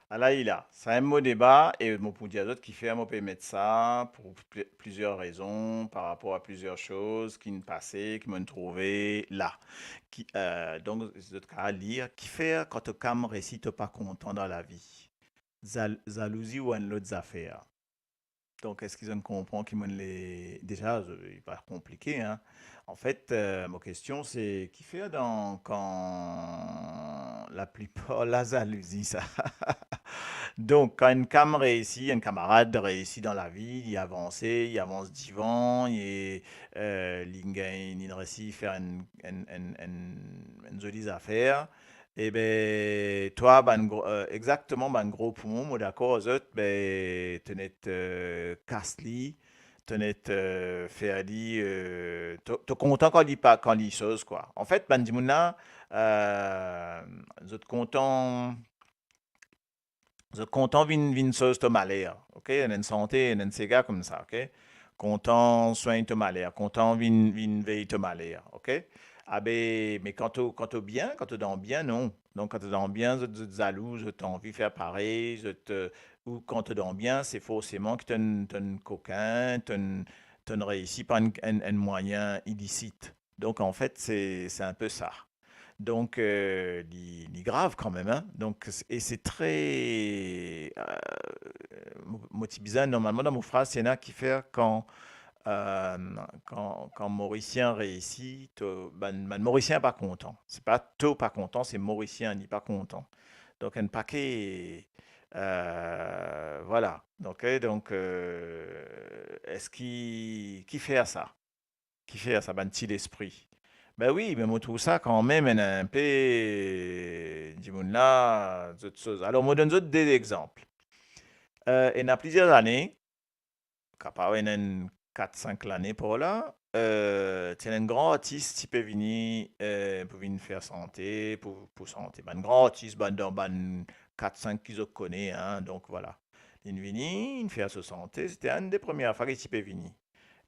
Ala li la, sa enn mo deba, e mo pou dir zot kifer mo pe met sa, pou pli-, plizier rezon, par rapor a plizier soz ki'nn pase, ki mo'nn trouve la. Ki, euh, donk, zot kav lir, kifer kan to kam resi, to pa kontan dan lavi? zal-, zalouzi ou enn lot zafer. Donk, eski zot konpran ki mo le, deza, zot, li pa konplike, hein. Anfet, euh, mo kestion se, kifer dan, kan laplipar la zalouzi sa? Donk, kan enn kam reisi, enn kamarad reisi dan lavi, li avanse, li avans divan, li, euh, li gagn, li reisi fer enn, enn, enn, enn, enn zoli zafer, e be, twa, bann gro-, euh, exakteman, bann gro poumon, mo dakor ar zot, be, to net, euh, kas li, to net, euh, fer li, euh, to, to kontan kan li pa, kan li soz, kwa. Anfet, bann dimoun la, euh, zot kontan, zot kontan vinn, vinn soz to maler, ok? Ena enn sante, ena enn sega koumsa, ok? Kontan swegn to maler, kontan vinn, vinn vey to maler, ok? Abe, me kan to, kan to bien, kan to dan bien, non. Donk, kan to dan bien, zot, zot zalou, zot anvi fer parey, zot, euh, ou kan to dan bien, se forseman ki to enn, to enn kokin, to enn, to enn reisi par enn, enn, enn mwayin ilisit. Donk, anfet, se, se inpe sa. Donk, euh, li, li grav kanmem, hein. Donk, e se tre, euh, mo, mo ti bizin, normalman, dan mo fraz, ti ena kifer kan, euh, kan, kan Morisien reisi, to, bann, bann Morisien pa kontan. Se pa to pa kontan, se Morisien, li pa kontan. Donk, enn pake, euh, vwala. Donk, euh, donk, euh, eski, kifer sa? Kifer sa, bann ti lespri? Be wi, me mo trouv sa kanmem, ena inpe dimoun la, zot soz. Alor, mo donn zot de lexanp. Euh, ena plizier lane, kapav ena enn kat, sink lane par la, euh, ti ena enn gran artis ti pe vini, euh, pou vinn fer sante, pou, pou sante. Bann gran artis, bann dan bann kat, sink ki zot kone, hein, donk vwala. Linn vini, linn fer so sante, se ti enn de premie fwa ki ti pe vini.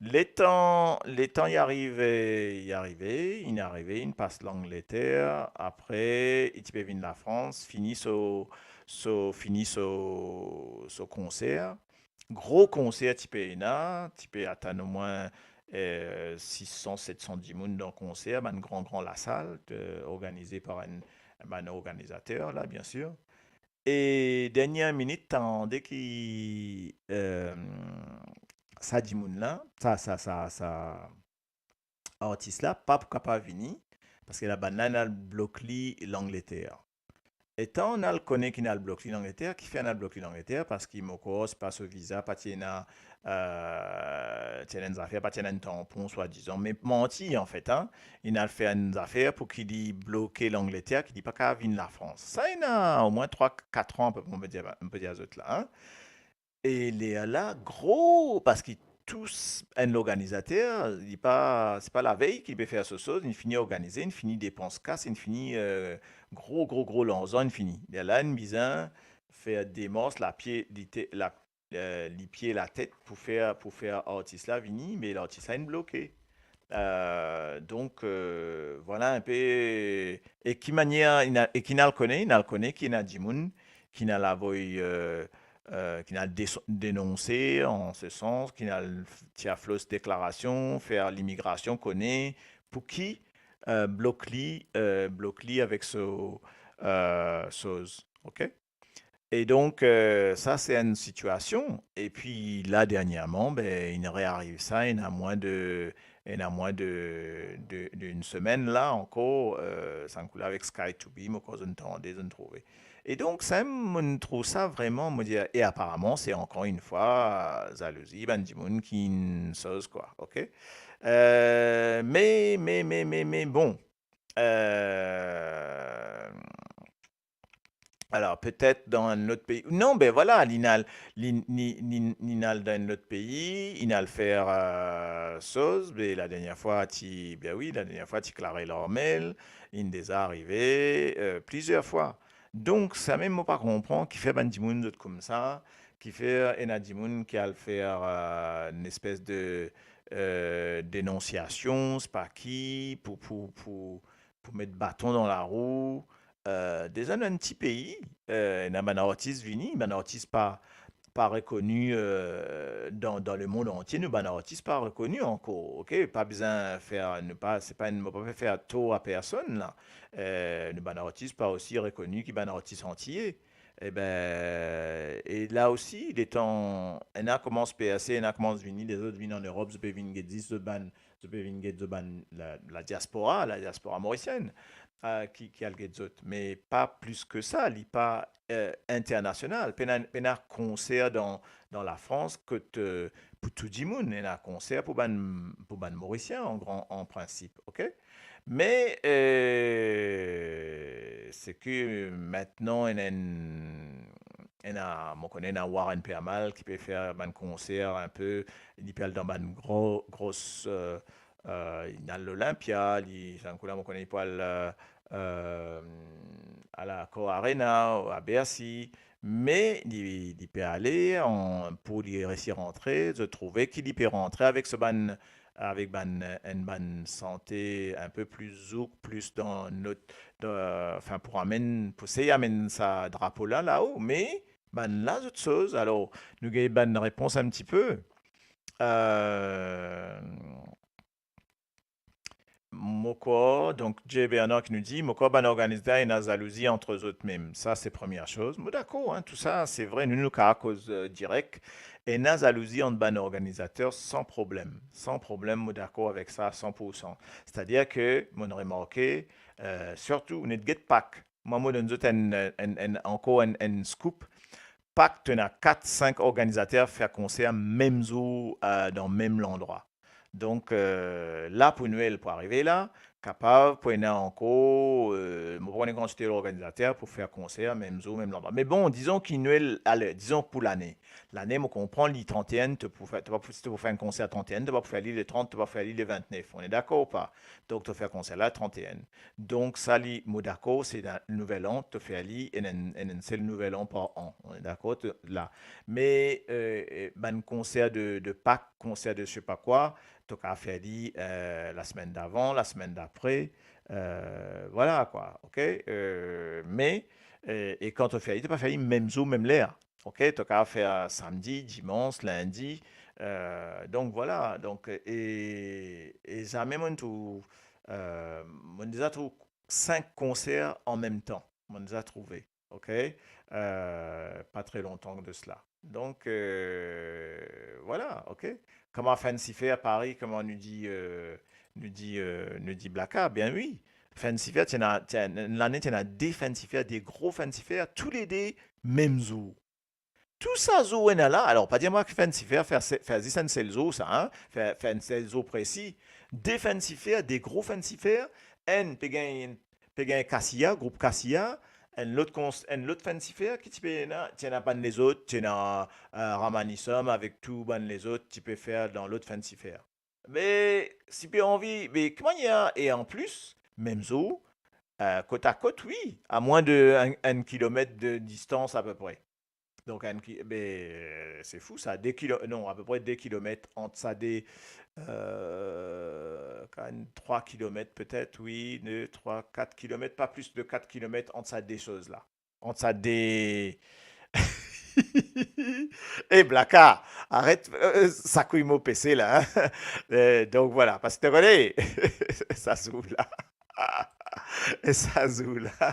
Letan, letan li arive, li arive, linn arive, linn pas Langleter, apre, li ti pe vinn Lafrans, fini so, so, fini so, so konser. Gro konser ti pe ena, ti pe atann omwin, eh, sis san, set san dimoun dan konser, bann gran, gran lasal, eh, organize par enn, bann organizater la, biensir. E dernie minit, tande ki, eh, sa dimoun la, sa, sa, sa, sa artis la, pa pou kapav vini, parski la bann la inn al blok li Langleter. Letan inn al kone ki inn al blok li Langleter, kifer inn al blok li Langleter? Parski mo krwar se pa so viza, pa ti ena, eh, ti ena enn zafer, pa ti ena enn tanpon, swadizan, me manti, anfet, hein. Inn al fer enn zafer pou ki li bloke Langleter, ki li pa kapav vinn Lafrans. Sa ena omwin trwa, kat an, mo pe dir, mo pe dir zot la, hein. E lerla, gro, parski tou s-, enn lorganizater, li pa, se pa lavey ki li pe fer so soz, li fini organize, li fini depans kas, li fini, eh, gro, gro, gro larzan, li fini. Lerla, li bizin fer demars, lapie, li te, la, eh, lipie, latet pou fer, pou fer artis la vini, me lartis la inn bloke. Eh, donk, eh, vwala inpe, e ki manier inn al, e ki inn al kone, inn al kone ki ena dimoun ki inn al avoy, eh, eh, ki inn al des-, denonse, an se sans, ki inn al f-, tir flos deklarasion, fer limigrasion kone, pou ki, eh, blok li, eh, blok li avek so, eh, soz, ok? E donk, eh, sa se enn sitiasion. E pi la, derniereman, be, inn reariv sa, ena mwin de, ena mwin de, de, de enn semenn la ankor, eh, sa inn koule avek Sky to Be, mo krwar zot inn tande, zot inn trouve. E donk, sa, mo trouv sa vreman, mo dir, e aparaman, se ankor enn fwa, zalouzi, bann dimoun ki inn soz, kwa, ok? Eh, me, me, me, me, me, bon, eh, alor, petet dan enn lot pei. Non, be vwala, li inn al, li, li, li, li inn al dan enn lot pei, li inn al fer, eh, soz, be ladernie fwa ti, be wi, ladernie fwa ti klare larmel, li inn deza arive, eh, plizier fwa. Donk, samem mo pa konpran kifer bann dimoun zot koumsa, kifer ena dimoun ki al fer, eh, enn espes de, eh, denonsiasion, sepa ki, pou, pou, pou, pou met baton dan larou. Eh, deza dan enn ti pei, eh, ena bann artis vini, bann artis pa, pa rekoni, eh, dan, dan lemond antie, nou bann artis pa rekoni ankor, ok? Pa bizin fer, nou pa, se pa enn, mo pa pe fer tor a personn la. Eh, nou bann artis pa osi rekoni ki bann artis antie. Eben, e la osi, letan ena koumans perse, ena koumans vini, lezot vinn an Erop, zot pe vinn get zis zot bann, zot pe vinn get zot bann la, la diaspora, la diaspora morisienn, eh, ki, ki al get zot. Me pa plis ke sa, li pa, eh, internasional. Pena, pena konser dan, dan Lafrans kot, eh, pou tou dimoun, ena konser pou bann, pou bann Morisien an gran, an prinsip, ok? Me, eh, seki mintnan ena enn, ena, mo kone ena Warren Permal ki pe fer bann konser inpe, li pe al dan bann gro, gros, eh, eh, li al Olympia, li, sa kou la, mo kone li pou al, eh, eh, al Accor Arena, a Bercy, me li, li pe ale an, pou li resi rantre, zot trouve ki li pe rantre avek so bann, avek bann, enn bann sante inpe pli zouk, plis dan not, dan, anfin, pou amenn, pou sey amenn sa drapo la, lao, me bann la, zot soz. Alor, nou gagn bann repons inpti pe. Eh, mo krwar, donk, Jay Bernard ki nou dir, mo krwar bann organizater ena zalouzi ant zot mem. Sa, se premie soz. Mo dakor, hein, tou sa, se vre, nou, nou kapav koz, eh, direk. Ena zalouzi ant bann organizater san problem. San problem, mo dakor avek sa, san pou san. Setadir ke, mo'nn remarke, eh, sirtou, nou get Pak. Mwa, mo donn zot enn, enn, enn, ankor enn, enn scoop. Pak, to ena kat, sink organizater fer konser mem zour, eh, dan mem landrwa. Donk, eh, la pou Nwel pou arive la, kapav pou ena ankor, eh, mo pa kone kantite lorganizater pou fer konser mem zour, mem landrwa. Me bon, dizon ki Nwel, ale, dizon pou lane. Lane, mo konpran, li trant-e-enn, to pou fer, to pa pou, si to pou fer enn konser trant-e-enn, to pa pou fer li le trant, to pa pou fer li le vintnef. On est d'accord ou pas? Donk, to fer konser la trant-e-enn. Donk, sa li, mo dakor, se dan Nouvel An, to fer li enn, enn, enn sel Nouvel An par an. On est d'accord, to, la. Me, eh, eh, bann konser de, de Pak, konser de je sais pas quoi, to kapav fer li, eh, lasemenn davan, lasemenn dapre, eh, vwala kwa, ok? Eh, me, eh, e kan to fer li, to pa fer li mem zour, mem ler. Ok, to kapav fer samdi, dimans, lindi, eh, donk vwala, donk, e, e zame mo'nn trouv, eh, mo'nn deza trouv sink konser an mem tan, mo'nn deza trouve, ok, eh, pa tre lontan de sela. Donk, eh, vwala, ok. Kouma Fancy Fair Paris, kouma nou dir, eh, nou dir, eh, nou dir Blacka, bien wi. Fancy Fair, ti ena, ti ena, enn lane ti ena de Fancy Fair, de gro Fancy Fair, toulede mem zour. Tou sa zour ena la, alor, pa dir mwa ki Fancy Fair fer se-, fer zis enn sel zour sa, hein, fer, fer enn sel zour presi. De Fancy Fair, de gro Fancy Fair, enn pe gagn, pe gagn Kasiya, group Kasiya, enn lot kons-, enn lot Fancy Fair, ki ti pe ena, ti ena bann lezot, ti ena, eh, Ramanisum avek tou bann lezot, ti pe fer dan lot Fancy Fair. Me, si pe anvi, me ki manier, e an plis, mem zour, eh, kot a kot, wi, a mwin de enn, enn kilomet de distans apepre. Donk, enn ki-, be, se fou sa, de kilo-, non, apepre de kilomet ant sa de, eh, kan trwa kilomet petet, wi, de, trwa, kat kilomet, pa plis de kat kilomet ant sa de soz la. Ant sa de, eh, Blacka, aret, eh, sakouy mo pese la, hein. Eh, donk vwala, paski to kone, sa zour la. E sa zour la,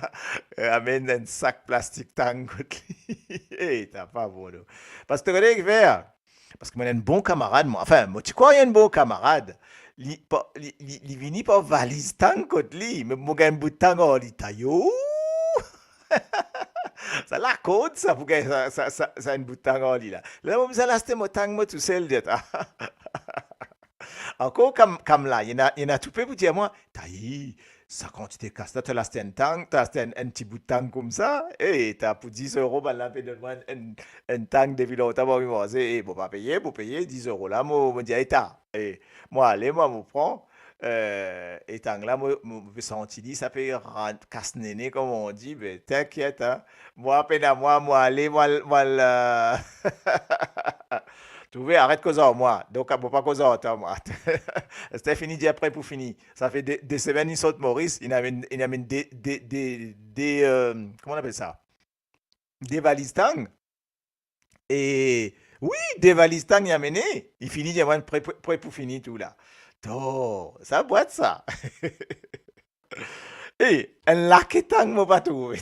eh, amenn enn sak plastik tang kot li. Eh, ta pa bon, non. Paski to kone kifer? Paski mo ena enn bon kamarad, mwa. Anfin, mo ti krwar enn bon kamarad. Li pa, li, li, li vini par valiz tang kot li, me mo gagn bout tang ar li, tayo. Sa lakord sa pou gagn sa, sa, sa, sa enn bout tang ar li la. La mo bizin al aste mo tang mo tousel, dieta. Ankor kam, kam la, ena, ena toupe pou dir mwa, tayi, sa kantite kas la, to al aste enn tang, to al aste enn, enn ti bout tang koumsa, e ta pou dis euro, bann la pe donn mwa enn, enn, enn tang depi lontan, mo anvi manze, e mo pa peye, mo peye dis euro la, mo, mo dir, eta, e mo ale, mwa, mo pran, eh, e tang la, mo, mo, mo pe santi li, sa pe rant kas nene, kouma on dir, be, tinkiet, hein, mwa, pena mwa, mo ale, mo al, mo al, eh, trouve, aret koz ar mwa. Donk, mo pa koz ar twa, mwa. Ester fini dir apre pou fini. Sa fer de, de semenn li sort Moris, li amenn, li amenn de, de, de, de, eh, kouma on apel sa? De valiz tang. E wi, de valiz tang li amene, li fini, li dir mwa pre, pre, pre pou fini tou la. To, sa bwat sa. E, enn lake tang mo pa trouve.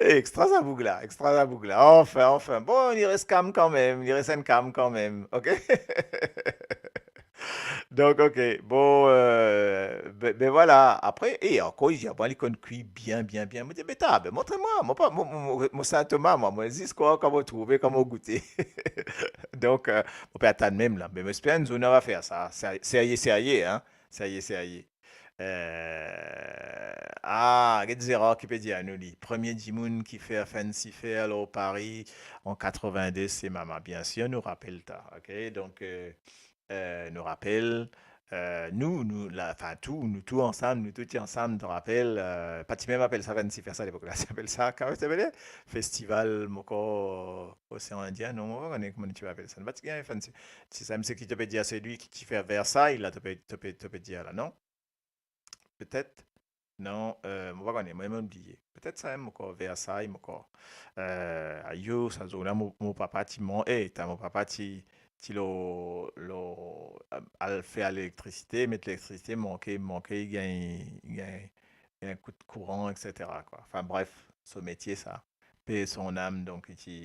Eh, extra sa boug la, extra sa boug la. Anfin, anfin. Bon, li res kam kanmem, li res enn kam kanmem, ok? Donk, ok. Bon, euh, be, be vwala. Apre, e ankor, li dir mwa li konn kwi bien, bien, bien. Mo dir, "Beta, be montre mwa." Mo pa, mo, mo, mo, mo Saint Thomas, mwa, mo zis krwar kan mo trouve, kan mo goute. Donk, euh, mo pe atann mem la. Me mo esper enn zour nou va fer sa. Ser-, serye, serye, hein. Serye, serye. Euh, ah, get Gérard ki pe dir anou li. Premie dimoun ki fer Fancy Fair lor Paris an katrevinde, se mama. Biensir, nou rapel ta, ok? Donk, euh, euh, nou rapel, euh, nou, nou, la, anfin, tou, nou tou ansam, nou tou ti ansam, to rapel, euh, pa ti mem apel sa Fancy Fair sa lepok la, ti apel sa, kouma ti apele? Festival, mo krwar, Osean Indien, non, mo pa kone kouma ti apel sa. Pa ti gagn Fancy. Si sa, se ki to pe dir, selwi ki ti fer Versailles la, to pe, to pe, to pe dir la, non? Petet. Non, euh, mo pa kone, mo mem bliye. Petet sa mem ankor, Versailles, mo krwar. Euh, ayo, sa zour la, mo, mo papa ti mon-, eh, ta mo papa ti, ti lor, lor, euh, al fer elektrisite, met elektrisite, manke, manke, gagn, gagn, gagn kout kouran, et cetera, kwa. Anfin, bref, so metie sa. Paix à son âme, donk, li ti,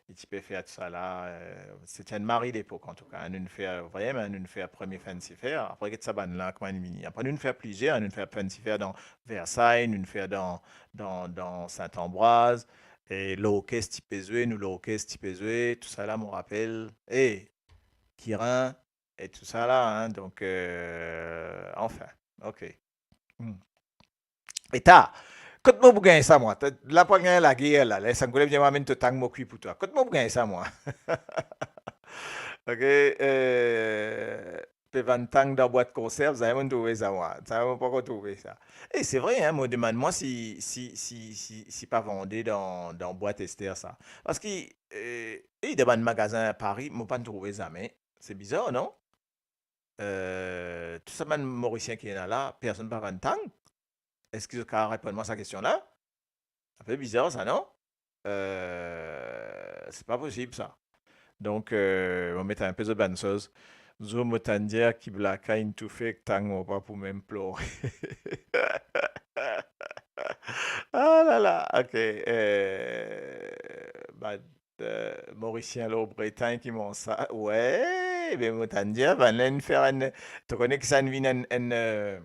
li ti pe fer tousala, euh, se ti enn mari lepok, antouka, hein, nou'nn fer, vremem, nou'nn fer premie Fancy Fair, apre get sa bann la, kouma inn vini. Apre nou'nn fer plizier, hein, nou'nn fer Fancy Fair dan Versailles, nou'nn fer dan, dan, dan Saint-Ambroise, e lorkes ti pe zwe, nou lorkes ti pe zwe, tousala, mo rapel, e Kirin, e tousala, hein, donk, euh, anfin, ok. Hmm. Eta, kot mo pou gagn sa, mwa? Ta, la pou gagn lager, la. Les Angolais vinn amenn to tang, mo kwi pou twa. Kot mo pou gagn sa, mwa? Ok, euh, pe vann tang dan bwat konserv, zame mo'nn trouve sa, mwa. Sa, mo pankor trouve sa. E se vre, hein, mo demann mwa si, si, si, si, si pa vande dan, dan bwat ester sa. Parski, euh, e dan bann magazin Paris, mo pa'nn trouve zame. Se bizar, non? Euh, tou sa bann Morisien ki ena la, personn pa vann tang? Eski zot kapav reponn mwa sa kestion la? Inpe bizar sa, non? Euh, se pa posib sa. Donk, euh, mo met inpe zot bann soz. Zour mo tann dir ki blaka inn toufe ek tang, mo pa pou mem plore. Ah la la, ok. Euh, ba, euh, Morisien lor Bretagn ki manz sa. Wi, be mo tann dir, bann la inn fer enn, to kone ki sa inn vinn enn, enn, euh,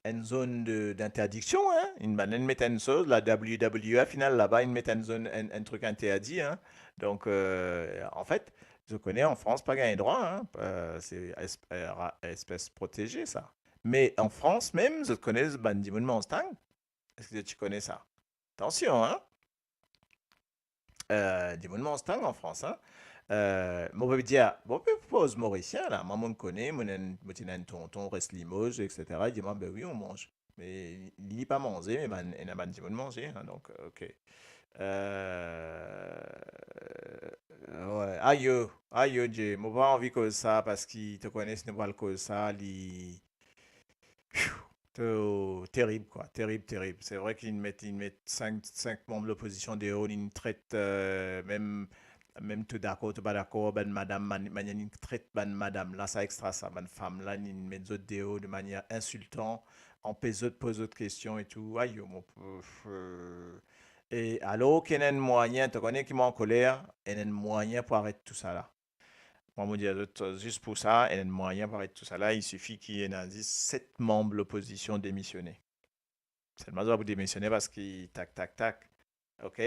enn zone de, d'interdiksion, hein. Inn, bann la inn met enn soz, la W W F final laba, inn met enn zone, enn, enn trik interdi, hein. Donk, euh, anfet, zot kone an Frans pa gagn drwa, hein. Euh, se esp-, euh, ra-, espes proteze sa. Me an Frans mem, zot kone bann dimoun manz tang? Eski zot ti kone sa? Atansion, hein? Euh, dimoun manz tang an Frans, hein? Euh, mo pe dir, mo pe poz Morisien la, mwa, mo'nn kone, mo ena enn, mo ti ena enn tonton res Limoz, et cetera. Li dir mwa, "Be wi, on manz." Me li, li pa manze, me bann, ena bann dimoun manze, hein, donk, euh, ok. Euh, wi, ayo, ayo, Dieu, mo pa anvi koz sa, parski to kone, si nou pral koz sa, li, Fiou, to-, terib, kwa, terib, terib. Se vre ki inn met, inn met sink, sink manm lopozision deor, inn tret, euh, mem, mem to dakor, to pa dakor, bann madam, man-, manier inn tret bann madam la, sa extra sa, bann fam la, inn met zot deor de manier insiltan, anpes zot poz zot kestion e tou. Ayo, mo, euh, e alor ki ena enn mwayin, to kone ki mo ankoler, ena enn mwayin pou aret tousala. Mwa, mo dir zot, zis pou sa, ena enn mwayin pou aret tousala, il suffit ki ena zis set manm lopozision demisione. Selman zot pa pou demisione parski tak, tak, tak. Ok?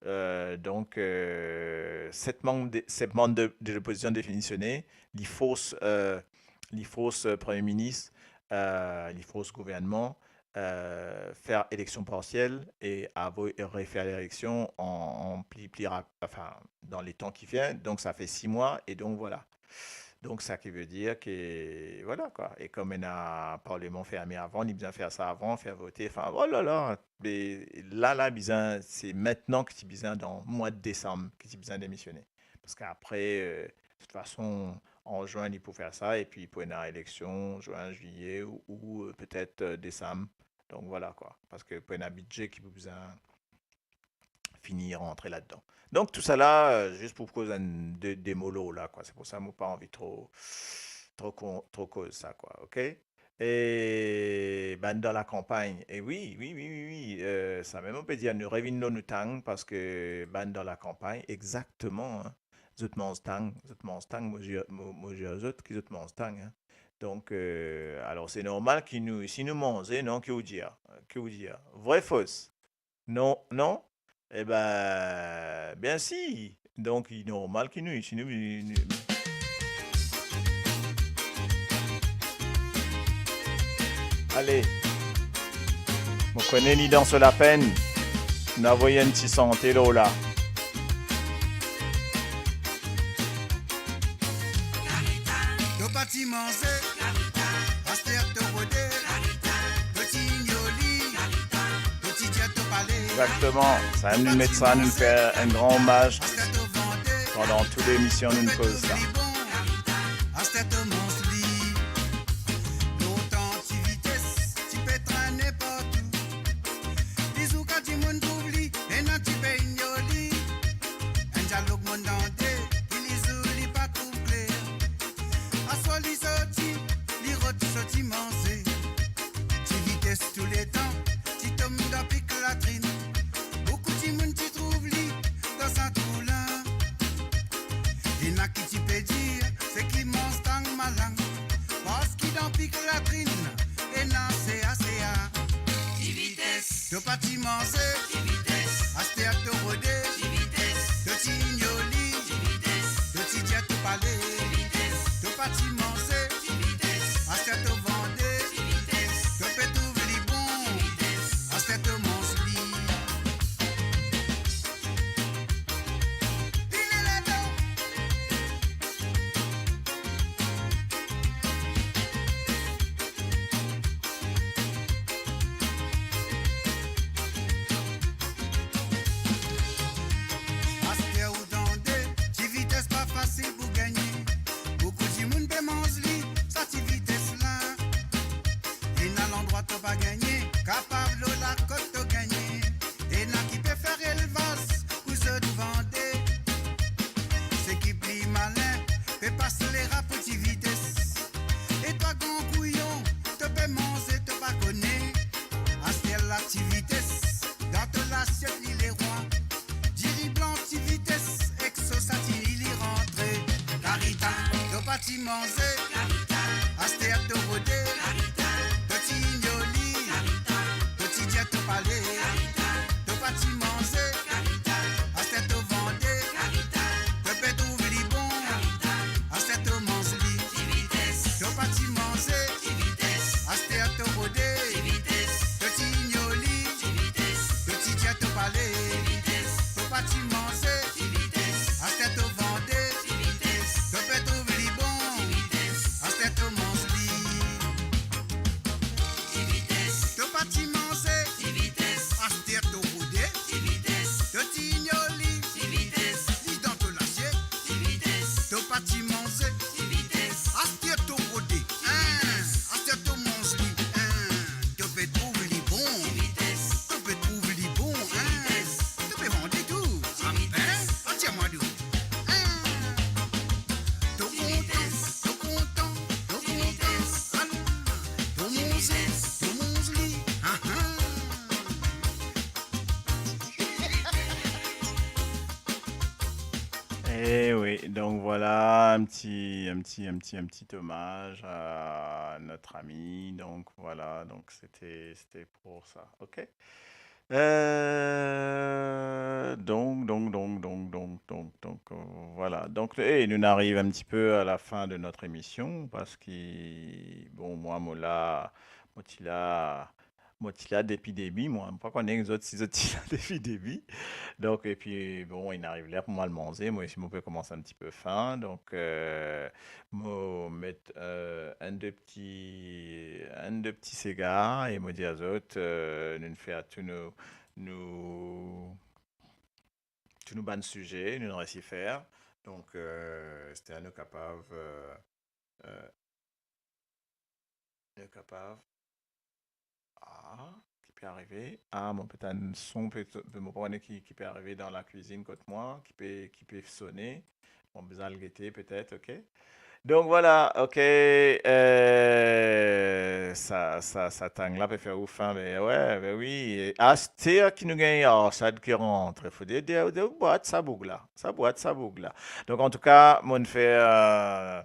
Euh, donk, euh, set manm de, set manm de, de lopozision demisione, li fors, euh, li fors, euh, Premie Minis, euh, li fors gouvernman, euh, fer eleksion parsiel e avo-, e refer eleksion an, an pli, pli rap-, anfin, dan letan ki vien. Donk, sa fer sis mwa e donk, vwala. Donk, sa ki ve dir ke, vwala, kwa. E kom ena parleman ferme avan, li bizin fer sa avan, fer vote, anfin, oh la la, be, la, la, bizin, se mintnan ki ti bizin, dan mwa desam, ki ti bizin demisione. Parski apre, euh, de tout fason, an zin, li pou fer sa, epi pou ena eleksion, zin, zilie, ou, ou, euh, petet, euh, desam. Donk, vwala, kwa. Parski pou ena bidze ki pou bizin fini rantre ladan. Donk, tousala, euh, zis pou koz enn de, de mo lor la, kwa. Se pou sa, mo pa anvi tro, tro kon-, tro koz sa, kwa, ok? E bann dan lakanpagn. E wi, wi, wi, wi, wi, eh, samem nou pe dir, nou revinn lor nou tang, parski bann dan lakanpagn, exakteman, hein. Zot manz tang, zot manz tang, mo dir, mo, mo dir zot ki zot manz tang, hein. Donk, eh, alor, se normal ki nou, si nou manze, non, ki ou dir, ki ou dir? Vre, fos? Non, non? Eba, bien si. Donk, li normal ki nou, si nou, nou, nou. Ale. Mo kone li dan so lapenn. Nou avoy enn ti sante lor la. To pa ti manze, aster to rode, to ti ignor li, to ti dir to pale. Exactement. Samem nou met sa, nou fer enn gran omaz. Pandan tou lemision, nou koz sa. Aster to manz li. Lontan, Ti Vites ti pe trene partou. Li zour kan dimoun trouv li, ena ti pe ignor li. Enn dialog monn tande, ki li zour li pa trouv kler. Aswar li sorti, li rod so ti manze. Ti Vites touletan ti tom dan pik latrinn. Boukou dimoun ti trouv li dan sa trou la. Ena ki ti pe dir, seki manz tang malang, parski dan pik latrinn ena sea sea. Ti Vites. To pa ti manze, Ti Vites. Aster to rode, Ti Vites. To ti ignor li, Ti Vites. To ti dir to pale, Ti Vites. To pa ti manze, Ti Vites. Aster to vande, Ti Vites. To pe trouv li bon, Ti Vites. Aster to manz li. Li le ladan. Aster ou tande, Ti Vites pa fasil pou gagne. Boukou dimoun pe manz li, sa Ti Vites la. Ena landrwa to pa gagne, kapav lor lakot to gagne. Ena ki pe fer elvaz pou zot vande. Seki pli malin pe pas lera pou Ti Vites. E twa gran kouyon, to pe manze, to pa kone. Aster la Ti Vites, dan to lasiet li lerwa. Diri blan Ti Vites, ek sos satini li rantre. Karita, to pa ti manze. Karita, aster to rode. Karita, to ti ignor li. Karita, to ti dir to pale. Karita, to pa ti manze. Karita, aster to vande. Karita, to pe trouv li bon. Karita, aster to manz li. Ti Vites, to pa ti manze. Ti Vites, aster to rode. Ti Vites, to ti ignor li. Ti Vites, to ti dir to pale. Ti Vites, to pa ti manze. Ti Vites, aster to vande. Ti Vites, to pe trouv li bon. Ti Vites, aster to manz li. Ti Vites, to pa ti manze. Ti Vites, aster to rode. Ti Vites, to ti ignor li. Ti Vites, li dan to lasiet. Ti Vites, to pa ti manze. Ti Vites, aster to rode. Hein, aster to manz li. Hein, to pe trouv li bon. Ti Vites, to pe trouv li bon. Hein, to pe vande tou. Ti Vites, hein, atir mwa dou. Hein, to kontan, to kontan, to kontan. Ala, to manze, to manz li. Ah, ah. Eh oui, donc voilà un petit, un petit, un petit, un petit hommage à notre ami. Donc voilà, donc c'était, c'était pour ça, ok? Euh, donc, donc, donc, donc, donc, donc, donc, euh, voilà. Donc, eh, nous arrivons un petit peu à la fin de notre émission parce que, bon, moi, moi là, moi, tu là, Mo ti la depi debi, mwa. Mo pa kone zot si zot ti la depi debi. Donk, epi, bon, inn ariv ler pou mo al manze. Mwa osi, mo pe koumans enn tipe fin. Donk, euh, mo met, euh, enn de pti, enn de pti sega e mo dir azot, euh, nou fer tou nou, nou, tou nou bann size, nou resi fer. Donk, euh, ester nou kapav, euh, euh, nou kapav. Ah, ki pe arive? Ah, mo pe tann son, pe, pe, mo pa kone ki, ki pe arive dan lakwizinn kot mwa, ki pe, ki pe sone. Mo bizin al gete, petet, ok? Donk, vwala, ok, eh, sa, sa, sa tang la pe fer ou fin, be, we, be wi. Aster ki nou gagn arsad ki rantre, fode de, de, de bwat sa boug la, sa bwat sa boug la. Donk, antouka, mo'nn fer, eh,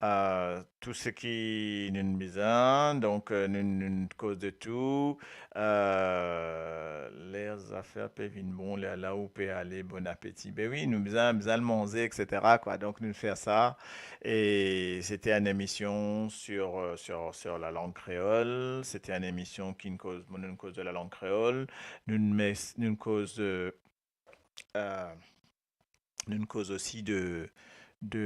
eh, tou seki nou'nn bizin. Donk, eh, nou, nou'nn koz de tou. Eh, ler zafer pe vinn bon, lerla ou pe ale, bon apeti. Be wi, nou bizin, bizin al manze, et cetera, kwa. Donk, nou fer sa. E sete enn emision sur, eh, sur, sur la lang kreol. Sete enn emision ki nou koz, nou koz de la lang kreol. Nou mes-, nou koz, eh, eh, nou koz osi de, de,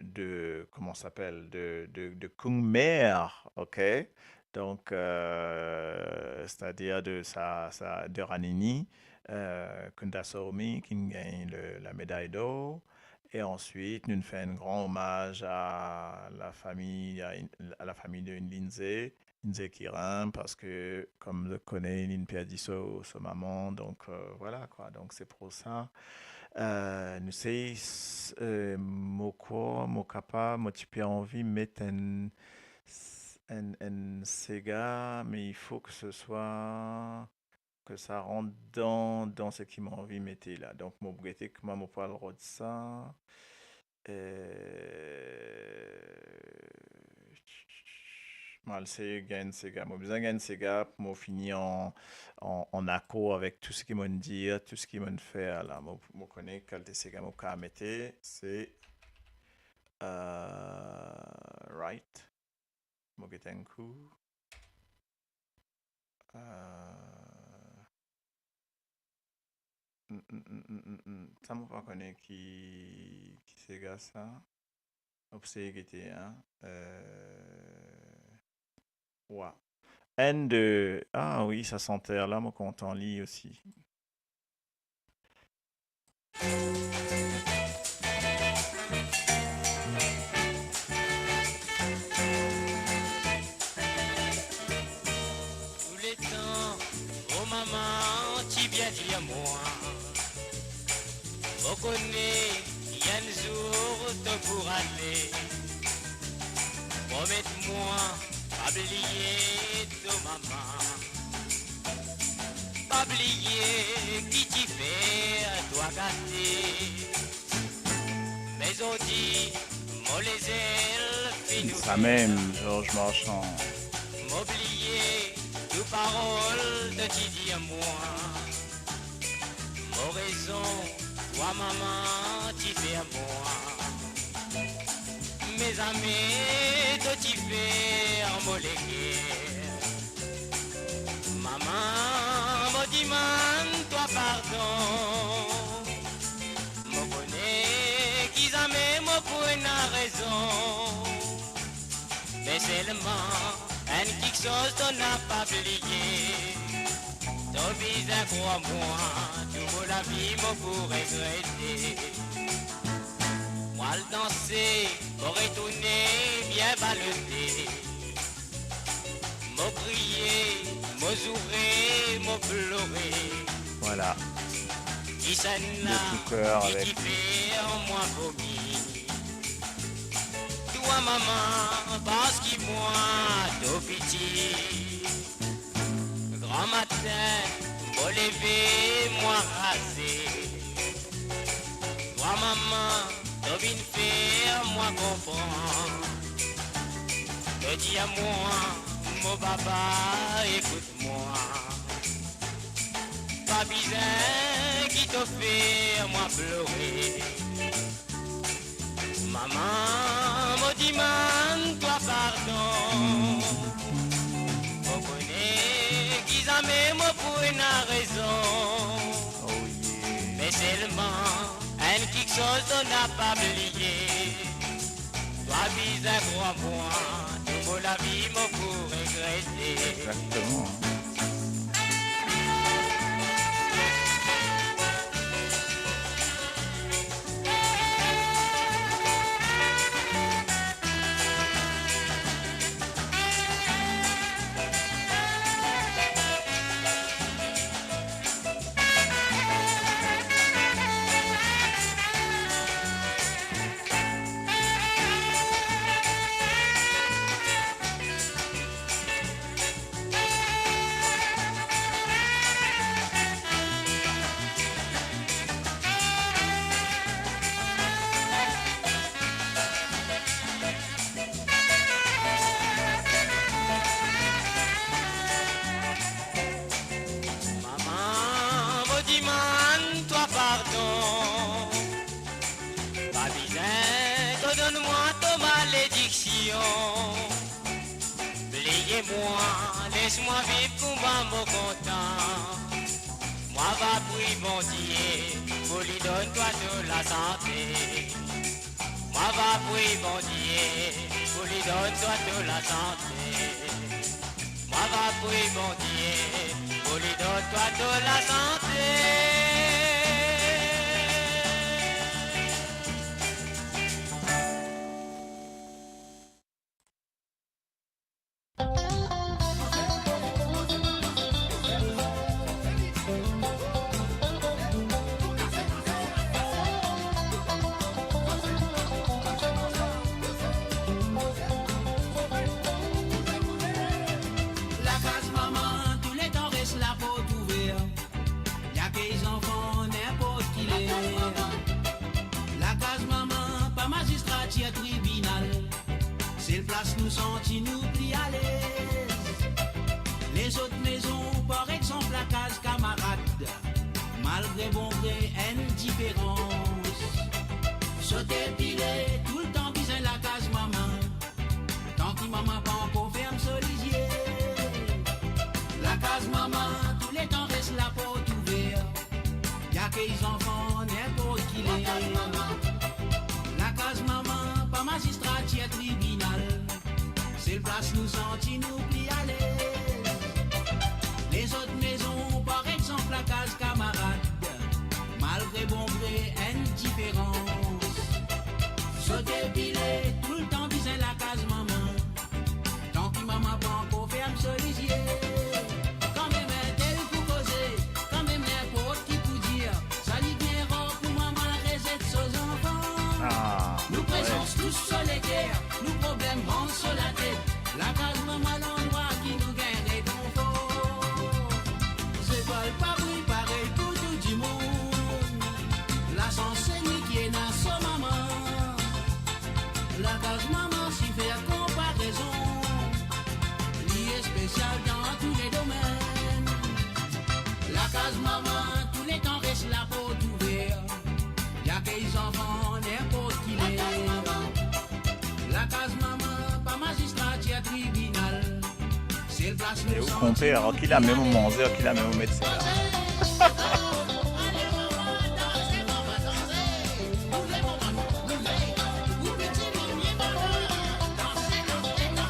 de, comment ça s'appelle, de, de, de Koumaar, ok? Donk, eh, setadir de sa, sa, de Ranini, eh, Kundasamy, ki gagn le, la meday dor. E answit, nou fer enn gran omaz a la fami, a in-, a la fami de Lindsay, Lindsay Kirin, parski, kom zot kone, linn perdi so, so mama, donk, eh, vwala, kwa. Donk, se pou sa. Eh, nou sey, eh, mo krwar, mo kapav, mo ti pe anvi met enn, enn, enn sega, me il faut que ce soit, que ça rentre dan, dan seki mo anvi mete la. Donk, mo gete kouma mo pou al rod sa. Eh, mo al sey gagn sega. Mo bizin gagn sega pou mo fini an, an, an akor avek tou seki mo'nn dir, tou seki mo'nn fer la. Mo, mo kone kalite sega mo kapav mete, se, eh, right. Mo gete enn kou. Eh, mm, mm, mm, mm, mm, mm. Sa mo pa kone ki, ki sega sa. Mo pou sey gete, hein. Eh, wa. Enn, de, ah wi, sa santer la, mo kontan li osi. Touletan mo mama ti bien dir mwa, mo kone enn zour to pou ale. Promet mwa pa bliye to mama, pa bliye ki ti fer twa gate. Me zordi mo lezel finn ouver. Samem, Georges Marchand. Mo bliye tou parol to ti dir mwa. Mo rezon, twa mama ti fer mwa. Me zame to ti fer mo leker. Mama, mo dimann twa pardon. Mo kone ki zame mo pou ena rezon. Me selman enn kiksoz to napa bliye. To bizin krwar mwa, tou mo lavi mo pou regrete. Mo al danse, mo retourne bien balote. Mo kriye, mo zoure, mo plore. Vwala. Kisannla ki ti fer mwa vomi. Twa mama, parski mwa to piti. Gramatin, mo leve, mwa raze. Twa mama, to vinn fer mwa konpran. To dir mwa, mo baba, ekout mwa. Pa bizin ki to fer mwa plore. Mama, mo dimann twa pardon. Mo kone ki zame mo pou ena rezon. Oh, yeah. Me selman enn kiksoz to napa bliye. Twa bizin krwar mwa, tou mo lavi mo pou regrete. Exactement. Mwa, les mwa viv kouma mo kontan. Mwa va priy Bondie pou li donn twa to lasante. Mwa va priy Bondie pou li donn twa to lasante. Mwa va priy Bondie pou li donn twa to lasante. Lakaz mama, touletan res laport ouver. Li akey zanfan ninport ki ler. Lakaz mama, pa mazistra, ti tribinal. Sel plas nou santi nou pli alez. Lezot mezon, par exanp, lakaz kamarad. Malgre bon gre enn diferans. Sot epile, toultan bizin lakaz mama. Tan ki mama pankor ferm so lizie. Lakaz mama, touletan res laport ouver. Li akey zanfan ninport ki ler. Lakaz mama, pa mazistra, ti tribinal. Sel plas nou santi nou pli alez. Lezot mezon, par exanp, lakaz kamarad. Malgre bon gre enn diferans. Sot epile, toultan bizin lakaz mama. Tan ki mama pankor ferm so lizie. Kanmem enn tel pou koze, kanmem ninport ki pou dir. Sa li bien rar pou mama rezet so zanfan. Ah, nou prezans tous so leker, nou problem rann so latet. Lakaz mama landrwa ki nou gagn rekonfor. Zetwal pa briy parey pou tou dimoun. Lasans se li ki ena so mama. Lakaz mama, si fer konparezon, li espesial dan tou le domenn. Lakaz mama, touletan res laport ouver. Li akey zanfan ninport ki ler. Lakaz mama, pa mazistra, ti tribinal. Sel plas nou santi nou pli alez. E ou konper, ar ki lame ou manze, ar ki lame ou met sela?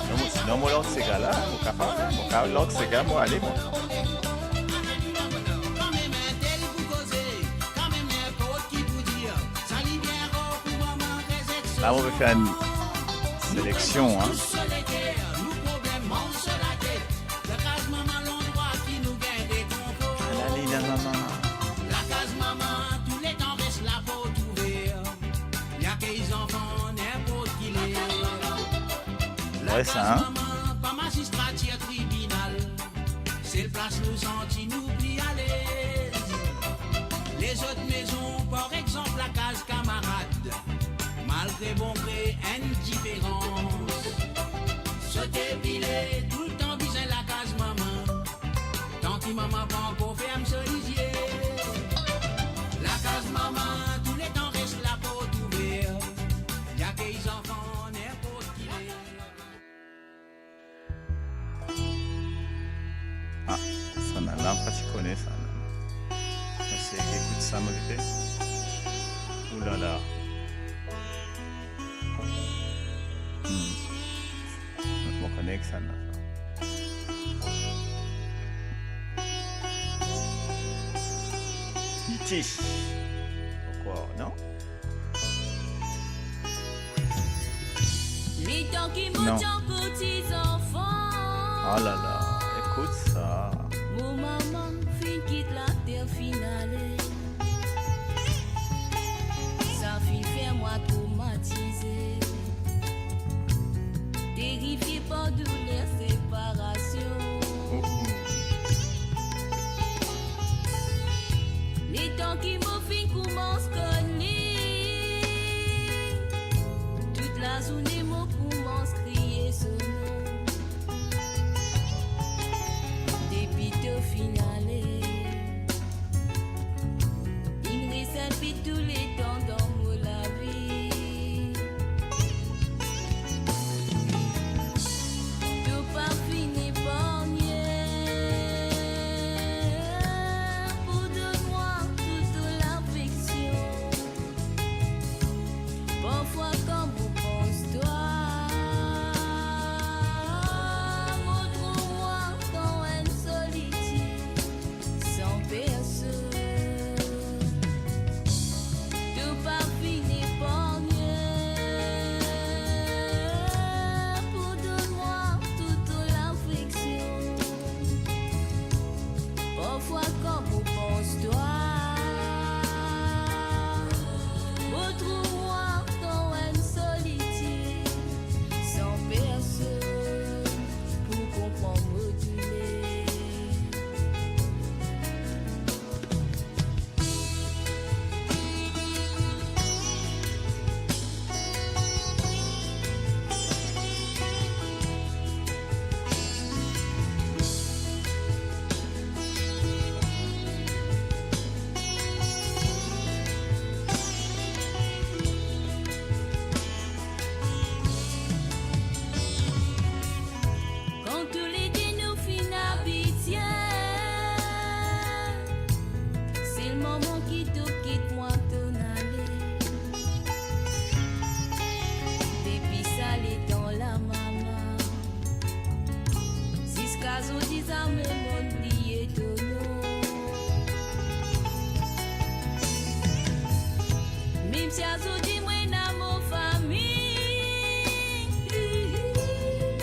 Non, mo, non, mo larg sega la, mo kapav, mo kapav larg sega, mo ale, mo. La, mo pe fer enn seleksion, hein. Ala li la, mama. Lakaz mama, touletan res laport ouver. Li akey zanfan ninport ki ler. Lakaz mama, pa mazistra, ti tribinal. Sel plas nou santi nou pli alez. Lezot mezon, par exanp, lakaz kamarad. Malgre bon gre enn diferans. Sot epile, toultan bizin lakaz mama. Tan ki mama pankor ferm so lizie. Lakaz mama, touletan res laport ouver. Li akey zanfan ninport ki ler. Ah, sa la, mo pa ti kone sa la. Mo sey ekout sa, mo gete. Oulala. Hmm. Mo kone ki sa la. Titich. Pourquoi, non? Letan ki mo ti ankor ti zanfan. Ah la la, ekout sa. Mo mama finn kit later, finn ale. Sa finn fer mwa tromatize, terifie par douler separasion. Letan ki mo finn koumans konn li, tout lazourne mo koumans kriye so nom. Depi to finn ale, inn res enn pit touletan dan mo lavi. To pa fini Parfwa kan mo pans twa, mo trouv mwa dan enn solitid, san personn pou konpran mo doler. Kan toulede nou finn abitie, selman mwa ki to kit mwa tourn ale. Depi sa letan la, mama, ziska zordi zame monn bliye to nom. Mem si azordi mo ena mo fami,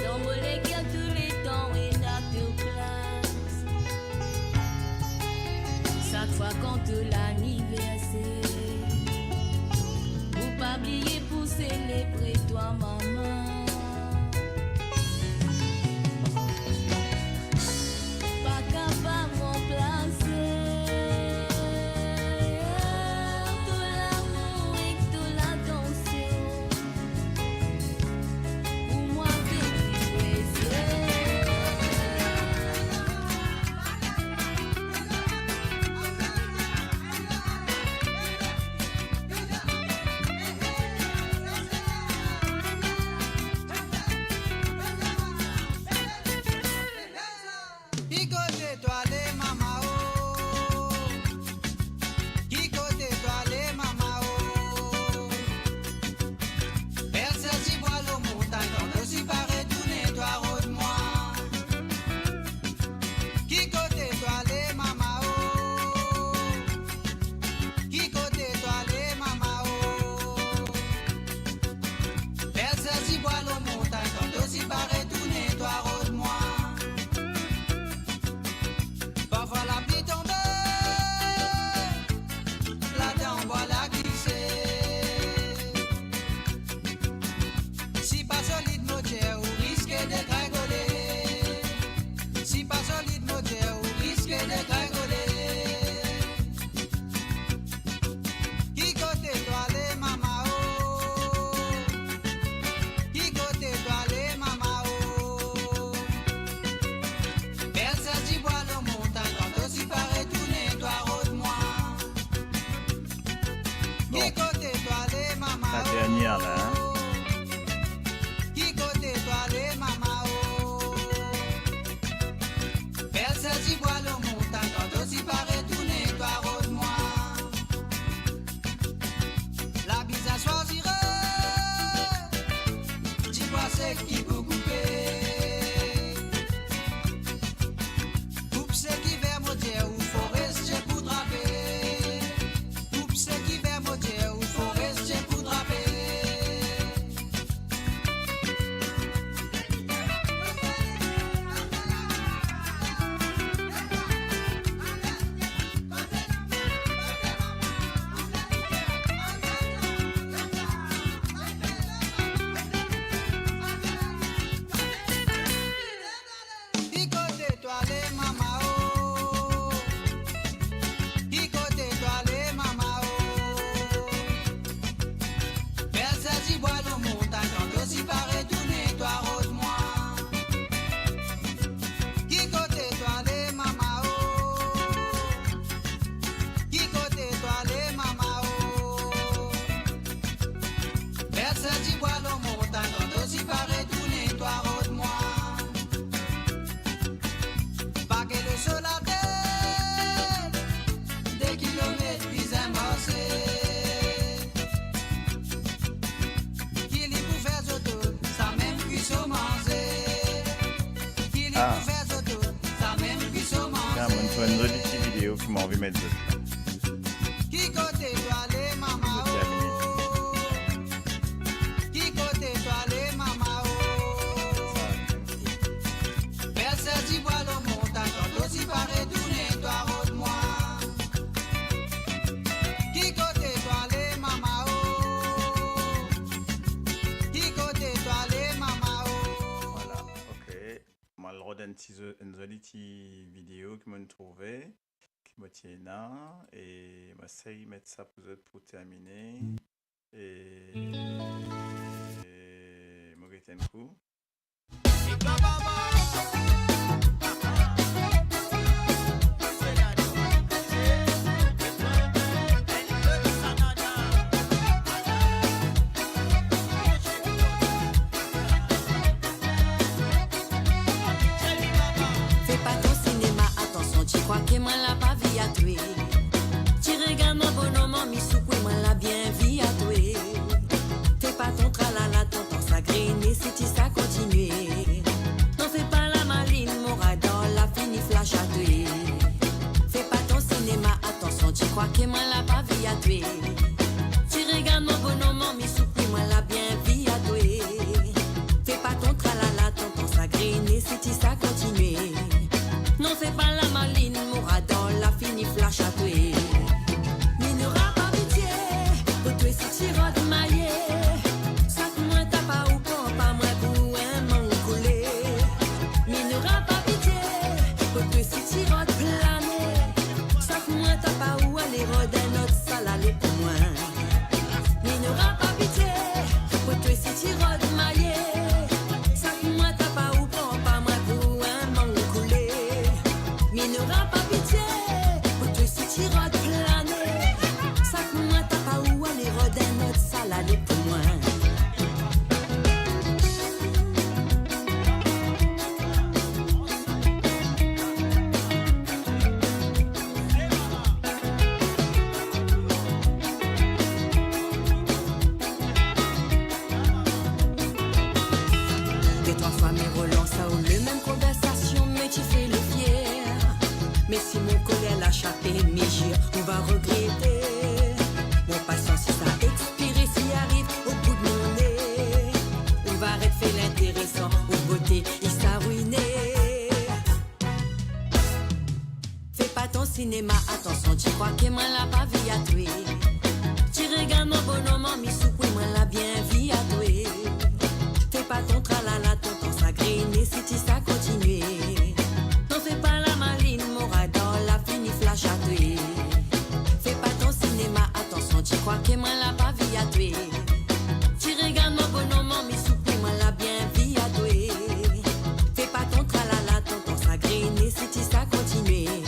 dan mo leker touletan ena to plas. Sak fwa kan to laniverser, pou pa bliye pou selebre twa, mama. Pa kapav ranplase to lamour ek to latansion. Pou mwa to pli presie. Ki kote to ale, mama o? Ki kote to ale, mama o? Pèl sezi bwa lor montagn, kan to si pa retourne, twa rod mwa. Ki kote to ale, mama o? Ki kote to ale, mama o? Pèl sezi bwa lor montagn, kan to si pa retourne, twa rod mwa. Parfwa lapli tonbe, ladan bwa la glise. Si pa solid mo dir, ou riske degringole. Si pa solid mo dir, ou riske degringole. Ki kote to ale, mama o? Ki kote to ale, mama o? Pèl sezi bwa lor montagn, kan to si pa retourne, twa rod mwa. Bon. Ki kote to ale, mama o? La dernière, là, hein. Ki kote to ale, mama o? Pèl sezi bwa lor montagn, kan to si pa retourne, twa rod mwa. Labi sa swazire dibwa sek ki pou koupe. Koup seki ver, mo dir, ou fore seki pou trape. Koup seki ver, mo dir, ou fore seki pou trape. Ki kote to ale, mama o? Ki kote to ale, mama o? Pèl sezi bwa lor montagn, kan to si pa retourne, twa rod mwa. Ki kote to ale, mama o? Ki kote to ale, mama o? Pèl sezi bwa lor montagn, kan to si pa retourne, twa rod mwa. Pake leso latet, de kilomet bizin marse. Ki li pou fer zot, samem kwi so manze. Ki li pou fer zot, samem kwi so manze. Ah. Tiens, mo trouv enn zoli ti video ki mo anvi met zot la. Ki kote to ale, mama o? Ki kote to ale, mama o? Pèl sezi bwa lor montagn, kan to si pa retourne, twa ti zo-, enn zoli ti video ki mo'nn trouve, ki mo ti ena, e mo sey met sa pou zot pou termine. E, e mo get enn kou. Fais pas ton cinéma, attention, tu crois que moi la pa vi a twe. Ti regard mwa bonom, mi soukwe, mwa la bien vi a twe. Fais pas ton tralala, tonton sa grene, si ti sa kontinie. Non, fais pas la maline, mo radar la fini flash a twe. Fais pas ton cinéma, attention, tu crois que moi la pa vi a twe. Ti regard mwa bonom, mi soukwe, mwa la bien vi a twe. Fais pas ton tralala, tonton sa grene, si ti sa kontinie. Non, fais pas la maline, mo radar la fini flash a twe. Mi nora pa pitie pou twe si ti rod maye. Sak mwa tap a ou, pran pa mwa pou enn mank koule. Mi nora pa pitie pou twe si ti rod plane. Sak mwa tap a ou, ale rod enn lot, sa la le pou mwa. Mi nora pa pitie pou twe si ti rod maye. Sak mwa tap a ou, pran pa mwa pou enn mank koule. Mi nora pa pitie pou twe si ti rod plane. Sak mwa tap a ou, ale rod enn lot, sa la le pou mwa. De trwa fwa mi relans a ou le mem konversasion, me ti fer le fier. Me si mo koler la sape, mi zir ou va regrete. Mo pasians si sa expire, si ariv o bout mo ne, ou va ret fer linteresan, ou bote i sa rwine. Fais pas ton cinéma, attention, tu crois que moi la pa vi a twe. Ti regard mwa bonom, mi soukwe, mwa la bien vi a twe. Fais pas ton tralala, tonton sa grene, si ti sa kontinie. Non, fais pas la maline, mo radar la fini flash a twe. Fais pas ton cinéma, attention, tu crois que moi la pa vi a twe. Ti regard mwa bonom, mi soukwe, mwa la bien vi a twe. Fais pas ton tralala, tonton sa grene, si ti sa kontinie.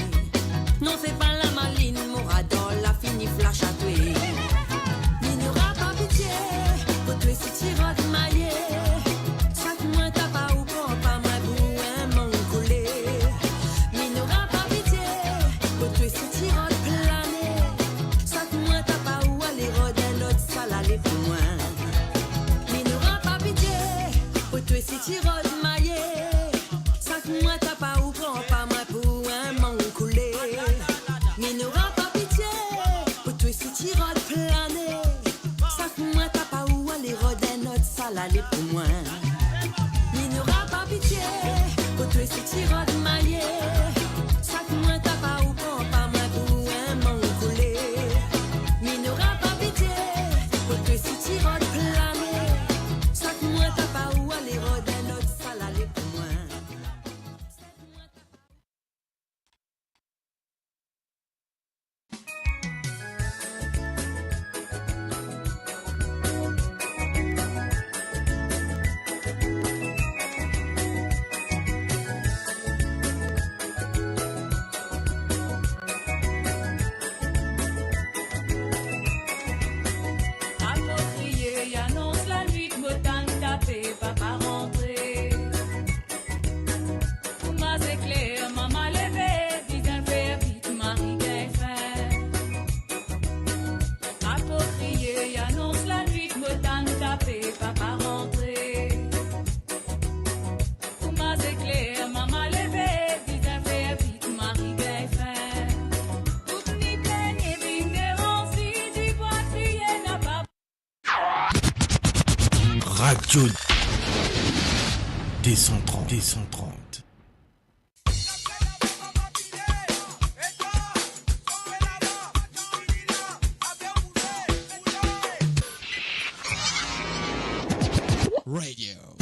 Non, fais pas la maline, mo radar la fini flash a twe. Mi nora pa pitie pou twe si ti rod maye. Sak mwa tap a ou, pran pa mwa pou enn mank koule. Mi nora pa pitie pou twe si ti rod plane. Sak mwa tap a ou, ale rod enn lot, sa la le pou mwa. Mi nora pa pitie pou twe si ti rod maye. Sak mwa tap a ou, pran pa mwa pou enn mank koule. Mi nora pa pitie pou twe si ti rod plane. Sak mwa tap a ou, ale rod enn lot, sa la le pou mwa. Mi nora pa pitie pou twe si ti rod maye. Sak mwa tap a ou, pran pa mwa pou enn mank koule. Mi nora pa pitie pou twe si ti rod plane. Sak mwa tap a ou, ale rod enn lot, sa la le pou mwa. Apwoprie, anons lanwit, mo tann tape, papa rantre. Kouma zekler, mama leve, bizin fer vit, mari gagn fin. Apwoprie, anons lanwit, mo tann tape, papa rantre. Kouma zekler, mama leve, bizin fer vit, mari gagn fin. Tout ni pligne, vinn deranz li, dibwa kriye, napa. Radio deux cent trente, deux cent trente. Radio